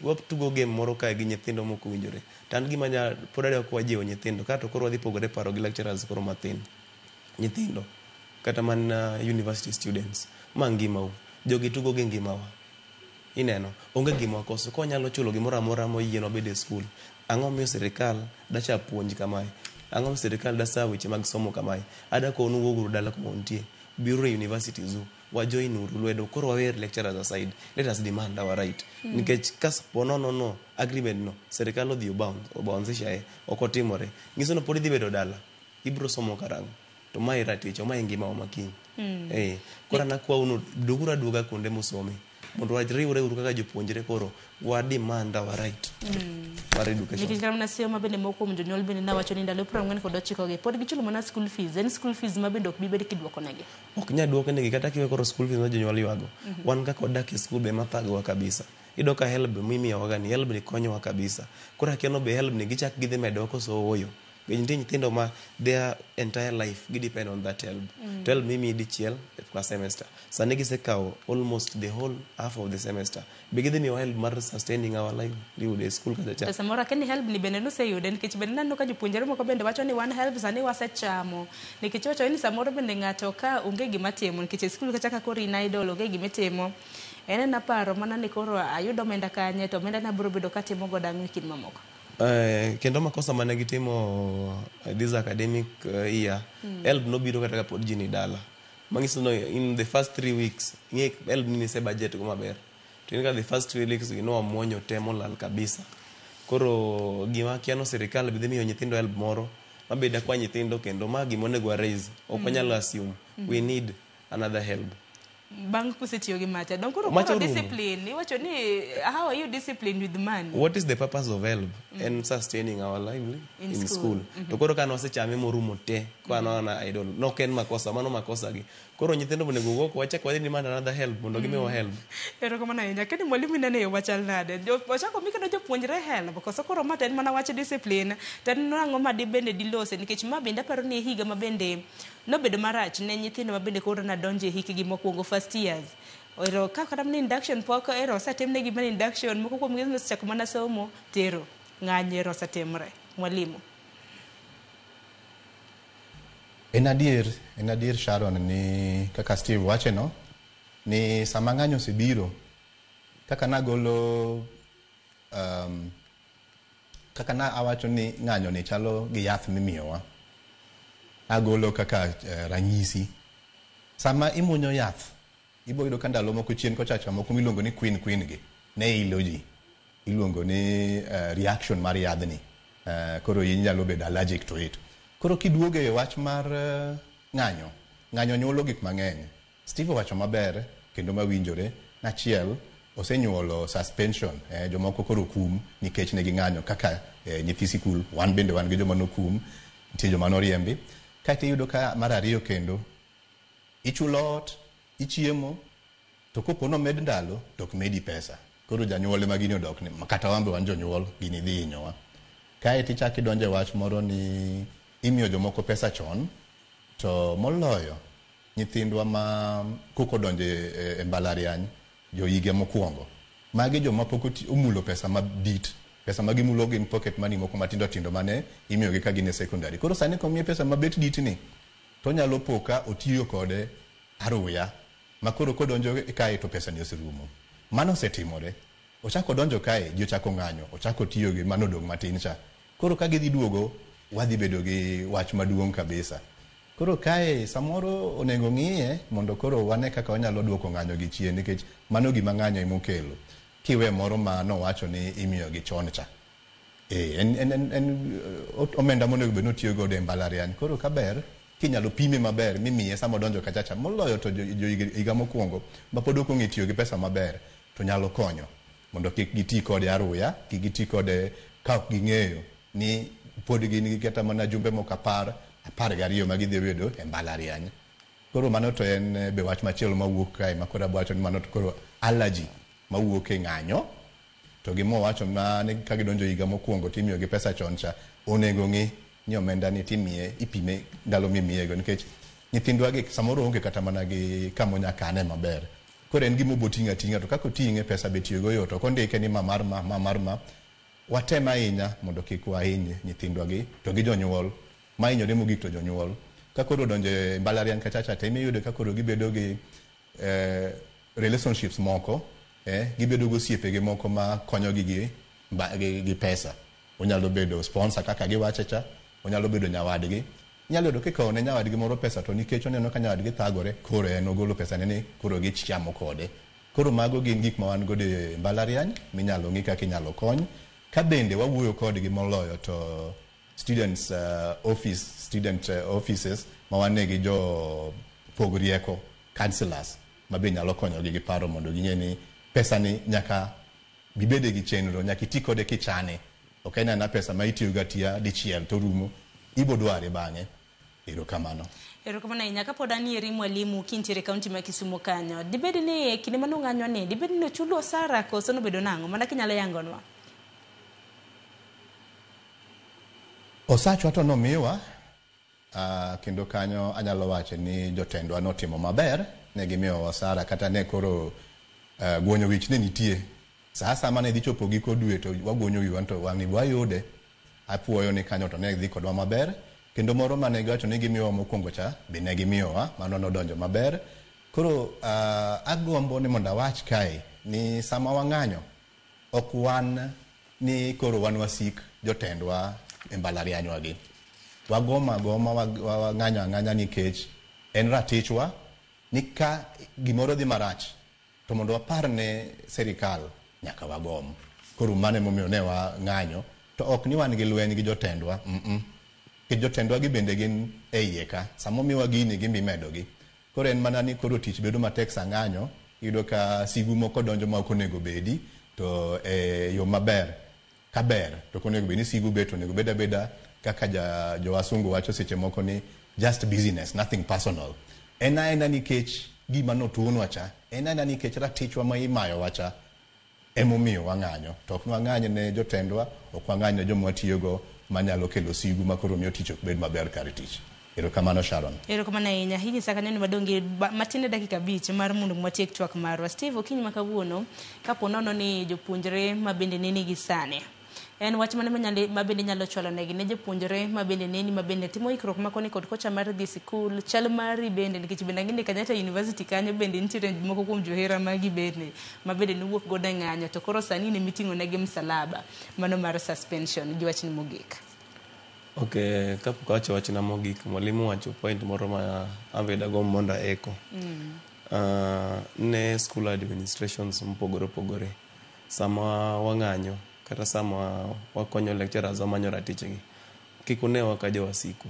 Watugo game moro kae gi nyithindo mok owinjore. To an gima nya pod adwa kwajiwo nyithindo ka to koro wadhi pogore paro gi lecturers koro mathin. Nyithindo kata mana university students, ma ngimau. Jogi tugo gi ngimawa. Ineno, onge gima wakoso. Ka wanyalo chulo gimoro amora moyienwa bedo e skul, ang'o miyo sirikal dacha puonj kamae? Ang'o miyo sirikal dasa weche mag somo kamae? Ada konu wuoguru dala kuma untie. Biuru e universities u. Wajoin uru lwedo. Koro wawer lecturers aside. Let us demand our right. Nikech ka po nono no agreement no, sirikal odhi obounce e, ok otimore. Nyiso ni pod idhi bedo dala. Ibiro somo karang'o? To mae raticho, mae ngimawa ma kiny. Koro an akwau ni duguru aduoga kuonde musome. Mondo wariwre uru kaka jopuonjre koro wa demand our right mar education. Nikech kata mana seyo ma bende moko kuom jonyuol bende nawacho ni ndalo 49 gi pod gichulo mana school fees. En school fees ma bende ok bi bedo kiduoko negi. Ok nyal duok negi kata kiwe koro school fees ma jonyuol ywago. Wan kaka wadak e school be mathagowa kabisa. Iyudo ka HELB mimiyowa ga ni, HELB ni konyowa kabisa. Koro akia no be HELB ni gichak gidhi medowa koso ooyo. Nitie nyithindo ma their entire life gi depend on that HELB. To HELB mimiyi dichiel per semester. Sani gisekawo almost the whole half of the semester. Be gidhi miyowa HELB mar sustaining our livelihood e school kacha cha? To samoro akia ni HELB ni bende noseyude, nikech bende naneno ka jopuonjre moko bende wacho ni wan HELB sani wasechamo, nikech wacho ni samoro bende ng'ato ka onge gima timo, nikech e skul kacha ka koro in idle, onge gima itimo, en ena paro mana ni koro ayudo omenda kanye, to omenda na biro bedo katimo godo ang'o e kind mamoko. Kendo makosa mane gitimo this academic year, HELB nobiro kata kapod ji ni dala. Manyiso ni in the first 3 weeks, ing'e HELB ni nise budget go maber. To in ka the first 3 weeks gi nowamuonyo te molal kabisa. Koro gima akia no sirikal be dhi miyo nyithindo HELB moro mabed akwa nyithindo kendo ma gima onego wa raise. Ok wanyal assume. We need another HELB. Bang' kusetiyo gi macha, dong koro Macha koro orumo. discipline, iwacho ni how are you disciplined with money? What is the purpose of HELB? En sustaining our livelihood In in school. school. To koro ka nosechame morumo te, ka wana idle, nok en makosa, mano makosa gi. Koro nyithindo onego wuok wachak wadhi demand another HELB mondo gimiwa HELB. Erokamano ahinya. Kendo mwalimu ineno e yo machal nade? Ochako mi kendo jopuonjre HELB, koso koro ma to en mana wach discipline, to en ang'o ma di bende dilose, nikech ma bende aparo ni e higa ma bende nobedo marach ne nyithindo ma bende koro nadonjo e hikgi mokwongo first years. Ero ka kata mana induction pok ero osetimnegi mana induction, moko kuomgi nosechako mana somo, tero ng'anyo ero osetimre. Mwalimu. En adier Sharon, ni kaka Steve wache no, ni sama ng'anyo osebiro, kaka nagolo, kaka na awacho ni ng'anyo ni chalo gi yath mimiyowa. Agolo kaka ranyisi. Sama imuonyo yath, ibo yudo ka ndalo moko chien kochacha moko miluongo ni queen queen gi ne ilo ji. Iluongo ni reaction mar yadhni. Koro inyalo bedo allergic to it. Koro kiduogo e wach mar ng'anyo, ng'anyo nyuolo gik mang'eny. Steve owacho maber kendo mawinjore. Achiel, osenyuolo suspension. Jomoko koro kum nikech ne ging'anyo kaka nyithi sikul. Wan bende wan gi joma nokum, nitie joma noriembi. Kaeto iyudo ka mar ariyo kendo, ichulo ot, ichiemo, to kopo nomed ndalo, to ok medi pesa. Koro janyuol ema gini odokne, kata wan be wan jonyuol, gini dhi hinyowa. Kaeto ichako idonjo e wach moro ni imiyo jomoko pesa chon, to moloyo nyithindwa ma koka odonjo e mbalariany, jo higa mokwongo. Magi joma pok omulo pesa madit. Pesa ma gimulo gin pocket money moko matindo tindo mane imiyogi ka gin e secondary. Koro sani komiye pesa mabet dit ni, to onyalo po ka otiyo kode aruya, ma koro kodonjo kae to pesa ni oserumo. Mano osetimore. Ochako odonjo kae, ji ochako ng'anyo, ochako tiyo gi mano odong' matin cha. Koro ka gidhi duogo, wadhi bedo gi wach maduong' kabisa. Koro kae samoro onego ng'iye mondo koro wane kaka wanyalo duoko ng'anyo gi chien nikech mano gima ng'anyo emokelo. Kiwe moro ma nowacho ni imiyo gi chon cha. En omenda monego bed ni otiyo godo e mbalariany. Koro kaber kinyalo pime maber mimiye sama odonjo kachacha moloyo to jo higa mokwongo ma pod ok ong'e tiyo gi pesa maber to nyalo konyo mondo kik giti kode aruya, kik giti kode ka ok ging'eyo ni pod gin gi kata mana jumbe moko 10, 12 ma gidhi bedo e mbalariany. Koro mano to en be wach machielo mawuok kae ma koro abwacho ni mano to koro allergy mawuok e ng'anyo. To gima owacho ma ni ka gidonjo higa mokwongo timiyo gi pesa chon cha, onego ng'i ni omenda ni timiye, ipime ndalo mimiyego nikech nyithindwa gi samoro onge kata mana gi kama onya kane maber. Koro en gima obo ting'o ating'a to kaka oting'e pesa be tiyogo yot, ok ondike ni ma mar ma, ma mar ma. Watem ahinya mondo kik wahiny nyithindwa gi to gi jonyuol. Mahinyore mogik to jonyuol. Ka koro odonjo e mbalariany kachacha to ema ka koro gibedo gi relationships moko, gibedo gi osiepegi moko ma konyogi gi pesa. Onyalo bedo sponsor kaka giwache cha, onyalo bedo nyawadgi. Inyalo yudo kikawo ne nyawadgi moro pesa to nikech oneno ka nyawadgi thagore, koro en ogolo pesa ne ni koro gichamo kode. Koro mago gin gik ma wan godo e mbalariany minyalo ng'i kaka inyalo kony. Ka bende wawuoyo kodgi moloyo to students office, student offices ma wane gi jo pog rieko, counselors, ma be nyalo konyogi gi paro mondo ging'e ni pesa ni nyaka gibede gi chenro, nyaka iti kode kichane. Ok en aena pesa ma itiyogo atiya dichiel to rumo, ibo dware bang'e. Erokamano. Erokamano ahinya. Kapod anieri mwalimu kintiere e kaunti ma Kisumu kanyo, dibed ni e kinde mane ung'anyo ni, dibed ni nochulu osara koso nobedo nang'o? Mana kinyalo yangonwa. Osachwa to nomiwa, kendo kanyo anyalo wacho ni jotendwa notimo maber, ne gimiyowa osara kata ne koro guonyo wich ne nitie. Sa asaya mane dhi chopo giko dwe to waguonyo wiwa to wang' ni wayude. Apuoyo ni kanyo to ne dhi kodwa maber, kendo moro mane giwacho ni gimiyowa mokwongo cha be ne gimiyowa, mano nodonjo maber. Koro agombo ni mondo awach kae ni sama wang'anyo, ok wan ni koro wan wasik jotendwa e mbalarianywa gi. Wagoma agoma, wang'anyo ang'anya nikech en ratichwa ni ka gimoro dhi marach to mondo wapar ne serikal nyaka wagom. Koro mano emomiyo ne wang'anyo, to ok ni wan gi lweny gi jotendwa, Nikech jotendwa gi bende gin e iye ka, sama omiwa gini gin be imedogi. Koro en mana ni koro tich bedo matek sa ng'anyo, iyudo ka sigu moko donjo ma ok onego bedi, to e yo maber, ka ber, to ok onego bed ni sigu bet, onego bed abeda kaka jowasungu wacho seche moko ni just business, nothing personal. En aena nikech gima notuonwa cha, en aena nikech ratichwa ma imayowa cha, emomiyo wang'anyo. To ok wang'any ne jotendwa, ok wang'any ne joma watiyogo manyalo kelo sigu ma koro miyo tich ok bed maber kar tich. Erokamano Sharon. Erokamano ahinya. Inyisa kanyo ni wadong' gi matin e dakika 5 mar mondo watiek twak marwa. Steve, okinyi ma kawuono, kapo nono ni jopuonjre ma bende neni gi sani, en wach mane ma bende nyalo chwalo negi ne jopuonjre ma bende neni, ma bende timo ikruok ma koni kod kocha mar dhi sikul, chal mari bende, nikech bende ang'e ni Kenyatta University kanyo bende nitiere moko kuom johera magi bende, ma bende nowuok godo e ng'anyo, to koro sani in ema iting'o negi msalaba, mano mar suspension, gi wachni mogik. Okay, kapok awacho wachna mogik, mwalimu wacho point moro ma anbe dagomb mondo aeko. Ne school administrations mopogore opogore. Sama wang'anyo kata sama wakonyo lecturers wamanyo ratichgi, kik unewa ka jowasiku.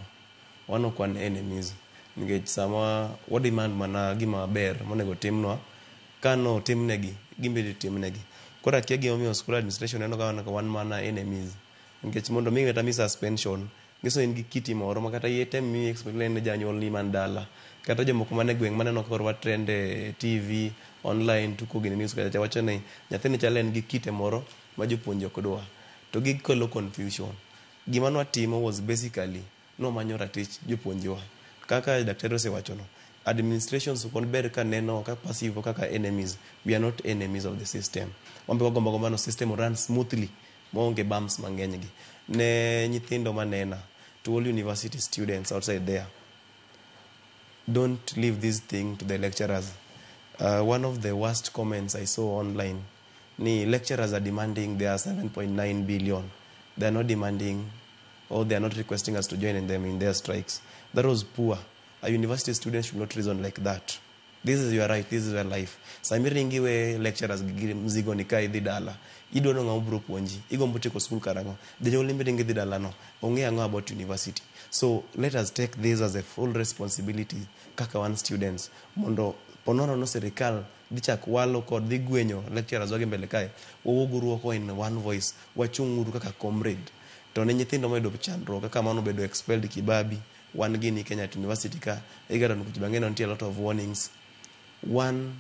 Wan ok wan enemies. Nikech sama wa demand mana gima ber monego timnwa, kano timnegi, gin bende timnegi. Koro akia gimomiyo school administration neno ka wan mana enemies. Nikech mondo mi kata mi suspension, nyiso in gi kiti moro ma kata item mi explain ne janyuolni man dala. Kata jomoko man e gweng' maneno ka koro wa trend e TV, online, tuko gini news kacha wacho ni nyathini chal en gi kite moro ma jopuonje ok dwa. To gikelo confusion. Gima nwatimo was basically nwamanyo ratich jopuonjewa. Kaka daktari osewachono, administrations ok ber ka neno ka perceive kaka enemies. We are not enemies of the system. Wan be wagombo agomba ni system run smoothly maonge bumps mang'eny gi. Ne nyithindo manena, to all university students outside there, don't leave this thing to the lecturers. One of the worst comments I saw online, ni lecturers are demanding their 7.9 billion. They are not demanding or they are not requesting us to join in them in their strikes. That was poor. A university student should not reason like that. This is your right, this is your life. Sami ringi we lecturers gi mzigo ni ka idhi dala. Idwa no ng'ama biro puonji. Igombo tieko school karang'o. Janyuol ni ringi dhi dala no. Ong'e ang'o about university. So let us take this as a full responsibility kaka wan students. Mondo ponono no sirikal dhi chak walo kod dhi gwenyo lecturers wagi mbele kae. Wawuoguru oko in one voice. Wachung' uru kaka comrade. To ne nyithindo moyudo chandruok kaka mano obedo expelled Kibabi, wan gini Kenyatta University ka, Egerton kucha bang'e nitie a lot of warnings. One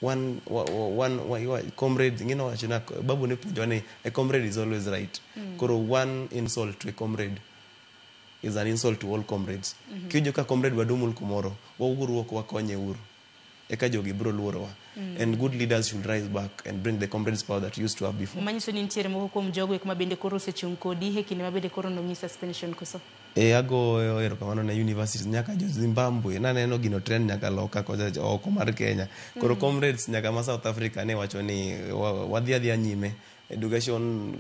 one one, one comrade ng'ino wacho na babu ne puonjowa ni a comrade is always right. Koro one insult to a comrade is an insult to all comrades. Kiwinjo ka comrade wadu mul kumoro, wawuoguru oko wakonye uru. Eka jogi biro luorowa. And good leaders should rise back and bring the comrades power that we used to have before. Manyiso ni nitiere moko kuom jogo eko ma bende koro osechung' kodi e kinde ma bende koro nomi suspension koso? E agoyo erokamano ne universities nyaka jo Zimbabwe naneno gino trend nyaka loka kocha oko mar Kenya. Koro comrades nyaka ma South Africa ne wacho ni wadhi adhiya nyime education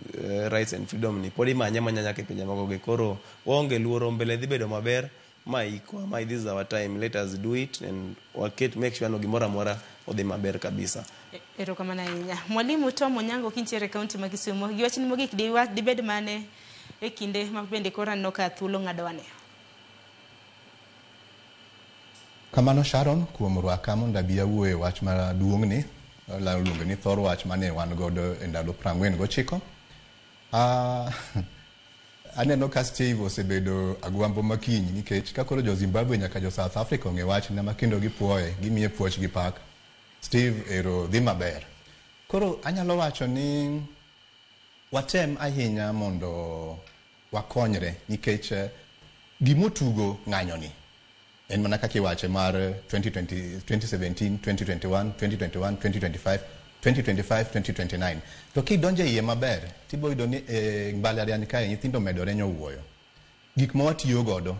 rights and freedom ni pod imanye amanya nyaka e pinje moko gi. Koro waonge luoro mbele dhi bedo maber ma ikwa ma this is our time, let us do it and waket make sure no gimoro amora odhi maber kabisa. Erokamano ahinya. Mwalimu Tom Onyango kintiere e kaunti ma Kisumu, gi wachni mogik dibed mane e kinde ma bende koro aneno ka thuolo ng'ado wane? Kamano Sharon, kuom rwaka mondo abi awuo e wach maduong'ni, iluongo ni thor wach mane wan godo e ndalo 49. Aneno ka Steve osebedo agwambo makinyi nikech ka koro jo Zimbabwe nyaka jo South Africa ong'e wachne ma kendo gipuoye, gimiye puoch gi pak. Steve ero dhi maber. Koro anyalo wacho ni watem ahinya mondo wakonyre nikech gimotugo ng'anyoni en mana kaka iwache mar 2020, 2017, 2021, 2021, 2025, 2025, 2029. To kidonjo e iye maber, tibo yudo ni e mbalariany kae nyithindo medore nyowuoyo. Gik ma watiyo godo,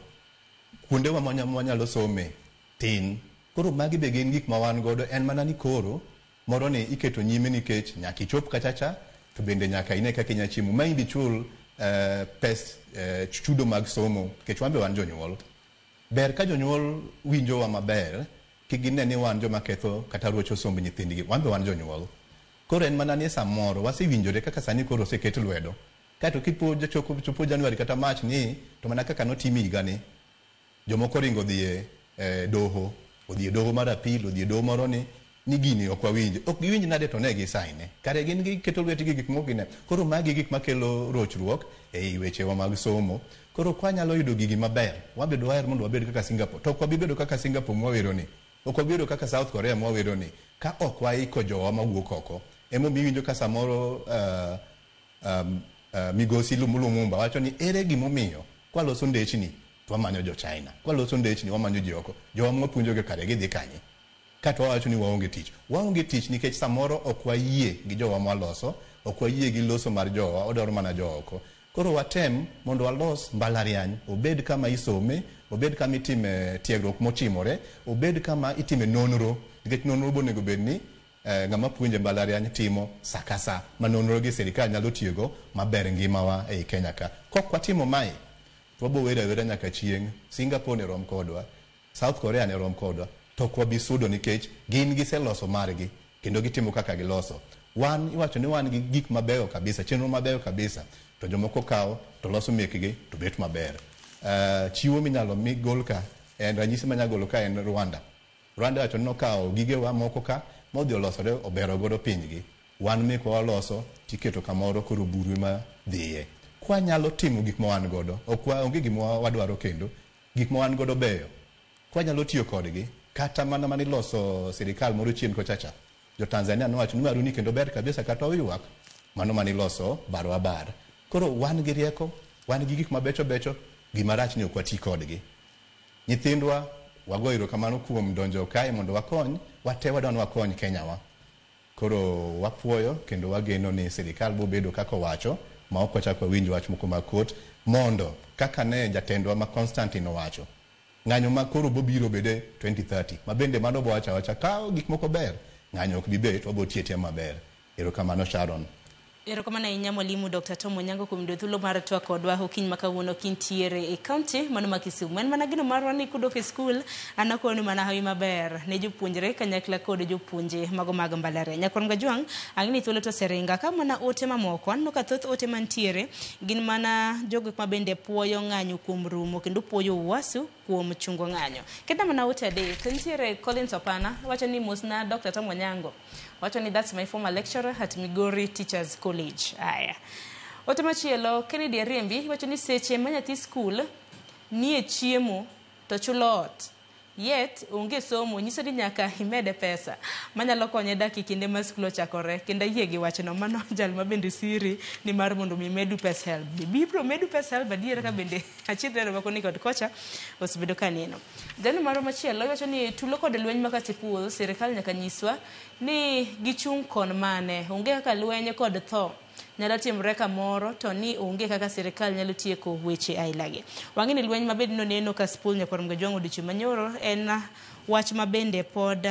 kuondewa ma wanyalo some tin. Koro magi be gin gik ma wan godo, en mana ni koro moro ni iketo nyime nikech nyaka ichop kacha cha, to bende nyaka ine kaka inya chiemo. Ma imbi chul pes chudo mag somo, nikech wan be wan jonyuol. Ber ka jonyuol winjowa maber, kik gine ni wan joma ketho kata rocho somb nyithindgi, wan be wan jonyuol. Koro en mana ni samoro wasewinjore kaka sani koro oseket lwedo. Kaeto kipo chopo January kata March ni, to mana kaka notim higani, jomoko ringo dhi e doho, odhi e doho mar appeal, odhi e doho moro ni gini ok wawinj. Ok giwinj nade to ne gisaine. Kare gin giketo lwetgi gik moko gine. Koro magi gik makelo rochruok ei wechewa mag somo. Koro kwa nyalo yudo gigi maber, wabedo waher mondo wabed kaka Singapore. To ok wabi bedo kaka Singapore mwawero ni. Ok wabi bedo kaka South Korea mwawero ni. Ka ok waiko jowa mawuok oko. Emomiyo iwinjo ka samoro migosi Lumumba wacho ni ere gimomiyo kwaloso ndechni to wamanyo jo China. Kwaloso ndechni wamanyo ji oko. Jowa mwapuonjogi kare gidhi kanye? Kato wawacho ni waonge tich. Waonge tich nikech samoro ok wayie gi jowa mwaloso, ok wayie gi loso mar jowa, odwaro mana jo oko. Koro watem mondo walos mbalariany, obed kama isome, obed kama itime tiegruok mochimore, obed kama itime nonro, nikech nonro bonego bed ni ng'ama puonje mbalariany timo sa ka sa ma nonro gi sirikal nyalo tiyogo maber ngimawa ei Kenya ka. Kok watimo mae, to wabo wero awera nyaka chieng'. Singapore ne rom kodwa, South Korea ne rom kodwa, to ok wabi sudo nikech gin giseloso margi kendo gitimo kaka giloso. Wan iwacho ni wan gi gik mabeyo kabisa, chenro mabeyo kabisa, to jomoko kawo to loso mekgi to bet maber. Chiwo minyalo migol ka en ranyisi manyalo golo ka en Rwanda. Rwanda wacho ni nokawo gigewa moko ka modhi olosore obero godo pinygi. Wan mekwa waloso tiketo kamoro koro buru ema dhiye. Kwanyalo timo gik ma wan godo, ok onge gima wadwaro kendo, gik ma wan godo beyo. Kwanyalo tiyo kodgi, kata mana maniloso sirikal moro chien kochacha. Jo Tanzania nowacho ni maruni kendo ber kabisa kata oywak, mano maniloso barwa bar. Koro wan gi rieko, wan gi gik mabecho becho, gima rach ni ok wati kodgi. Nyithindwa wago erokamano kuom donjo kae mondo wakony, wate wadwa ni wakony Kenya wa. Koro wapuoyo kendo wageno ni sirikal biro bedo kaka owacho ma ok wachak wawinj wach moko mag kot mondo kaka ne jatendwa ma Constantine owacho ng'anyo ma koro bobiro bede 2030 ma bende mano bo wacho awacha ka gik moko ber ng'anyo ok bi bet wabo tiyo atiya maber. Erokamano Sharon. Erokamano ahinya mwalimu Dr. Tom Onyango kuom yudo thuolo mar twak kodwa okinyi ma kawuono kintiere e kaunti mano ma Kisumu. En mana geno marwa ni kudok e skul, an akoni mana hawi maber ne jopuonjre kanyakla kod jopuonje mago mag mbalariany. Nyakwar Mgajwang', ang'e ni thuolo to oseringa ka mana ote mamoko. Aneno ka thoth ote mantiere gin mana jogo ma bende puoyo ng'anyo kuom rumo kendo puoyo UWASU kuom chungo ng'anyo. Kenda mana ote adek, nitiere Collins Opana, wacho ni mosna Dr. Tom Onyango. Wacho ni that's my former lecturer at Migori Teachers College. Aya. Ote machielo, Kennedy Ariembi, wacho ni seche ma nyathi skul nie chiemo to chulo ot. Yet, onge somo, nyiso ni nyaka imede pesa manyalo konye dak e kinde ma skul ochakore. Kendo ayie gi wachno, mano jal ma bende siri ni mar mondo mi medu pes HELB. Bibiro medu pes HELB adier ka bende achiedh neno mako ni kod kocha osebedo ka neno. Jalo moro machielo wacho ni tulo kod lweny ma Kasipul, sirikal nyaka nyiswa ni gichung' kon mane. Onge kaka lweny kod tho nyalo timore kamoro to ni onge kaka sirikal nyalo tieko weche ailagi. Wang'e ni lweny mabende noneno Kasipul Nyakwar Mgajwang' odiochieng' manyoro en wach mabende pod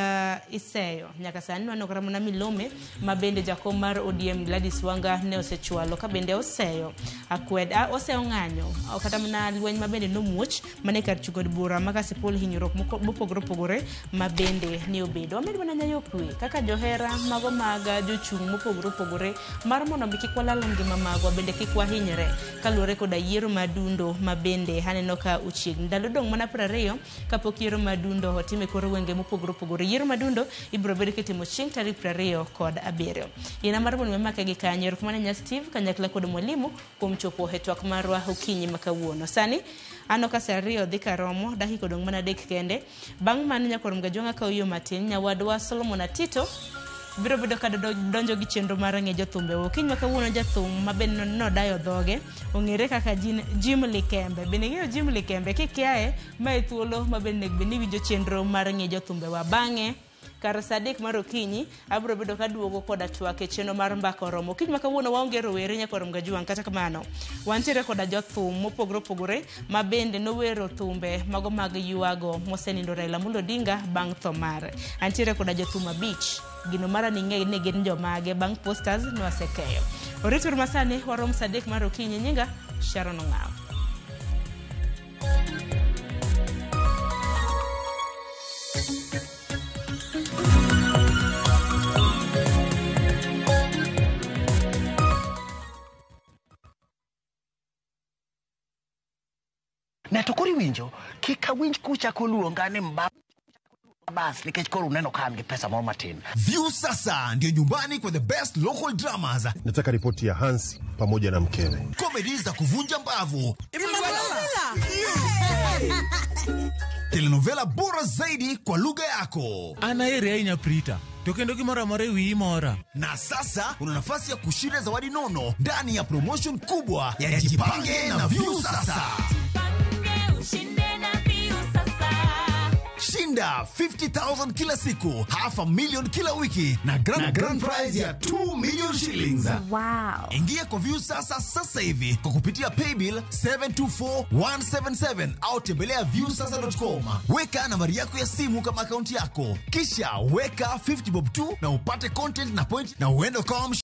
iseyo. Nyaka sani waneno kata mana milome mabende jakom mar ODM Gladys Wanga ne osechwalo ka bende oseyo akweda, oseyo ng'anyo kata mana lweny mabende nomuoch mane kar chungo od bura ma Kasipul hinyruok mopogore opogore mabende ne obedo. Wamed mana nyayo kwe kaka johera mago mag jochung' mopogore opogore mar mondo mi kik walal ngima magwa bende kik wahinyre kaluwore koda yiero madundo mabende aneno ka ochiegni. Ndalo dong' mana 20 kapok yiero madundo otim e kor gwenge mopogore opogore. Yiero madundo ibiro bed kitimo chieng' tarik 27. Yina mar mondo mamake gi kanyo. Erokamano ahinya Steve kanyakla kod mwalimu kuom chopo e twak marwa okinyi ma kawuono. Sani aneno ka sa 2 dhi karomo, dakika odong' mana 3 kende. Bang' mano Nyakwar Mgajwang' akawo yo matin, nyawadwa Solomon Atito biro bedo ka donjo gi chenro mar ng'e jothumbe. Okinyi ma kawuono jathum ma bende nodayo dhoge ong'ere kaka Jim Likembe. Bende ing'eyo Jim Likembe? Kikiaye, ma e thuolo ma bende onego bed ni iwinjo chenro mar ng'e jothumbe wa. Bang'e kar sa 3 mar okinyi abiro bedo kaduogo koda twak e chenro mar mbaka oromo. Okinyi ma kawuono waonge rowere Nyakwar Mgajwang', kata kamano wantiere koda jothum mopogore opogore ma bende nowero thumbe mago mag ywago mosenindo Raila Amolo Odinga bang' tho mare. Antiere koda jothum 5. Gino mara ni ng'e ni gin jomage bang' posters nwasekeyo. Orituru masani warom sa 3 mar okinyi. Nyinga Sharon Ong'awo. Ne to koro iwinjo, kik awinj kuchako luonga ni bas nikech koro uneno ka an gi pesa moro matin. View sasa ndio nyumbani kwa the best local dramas. Nataka ripoti ya Hansi pamoja na mkewe. Comedy za kuvunja mbavu. Telenovela bora zaidi kwa lugha yako. Anaere ahinya Prita. To kendo gimoro amora e wiyi mora. Na sasa una nafasi ya kushinda zawadi nono ndani ya promotion kubwa ya Jipange na View Sasa. Ushinde na View Sasa. Shinda Shinda 50,000 kila siku, half a million kila wiki na grand prize ya 2 million shillings. Wow. Ingia kwa Viusasa sasa hivi kwa kupitia paybill 724177 au tembelea viusasa.com. Weka nambari yako ya simu kama akaunti yako, kisha weka 50 bob tu na upate content na point na uende ukawa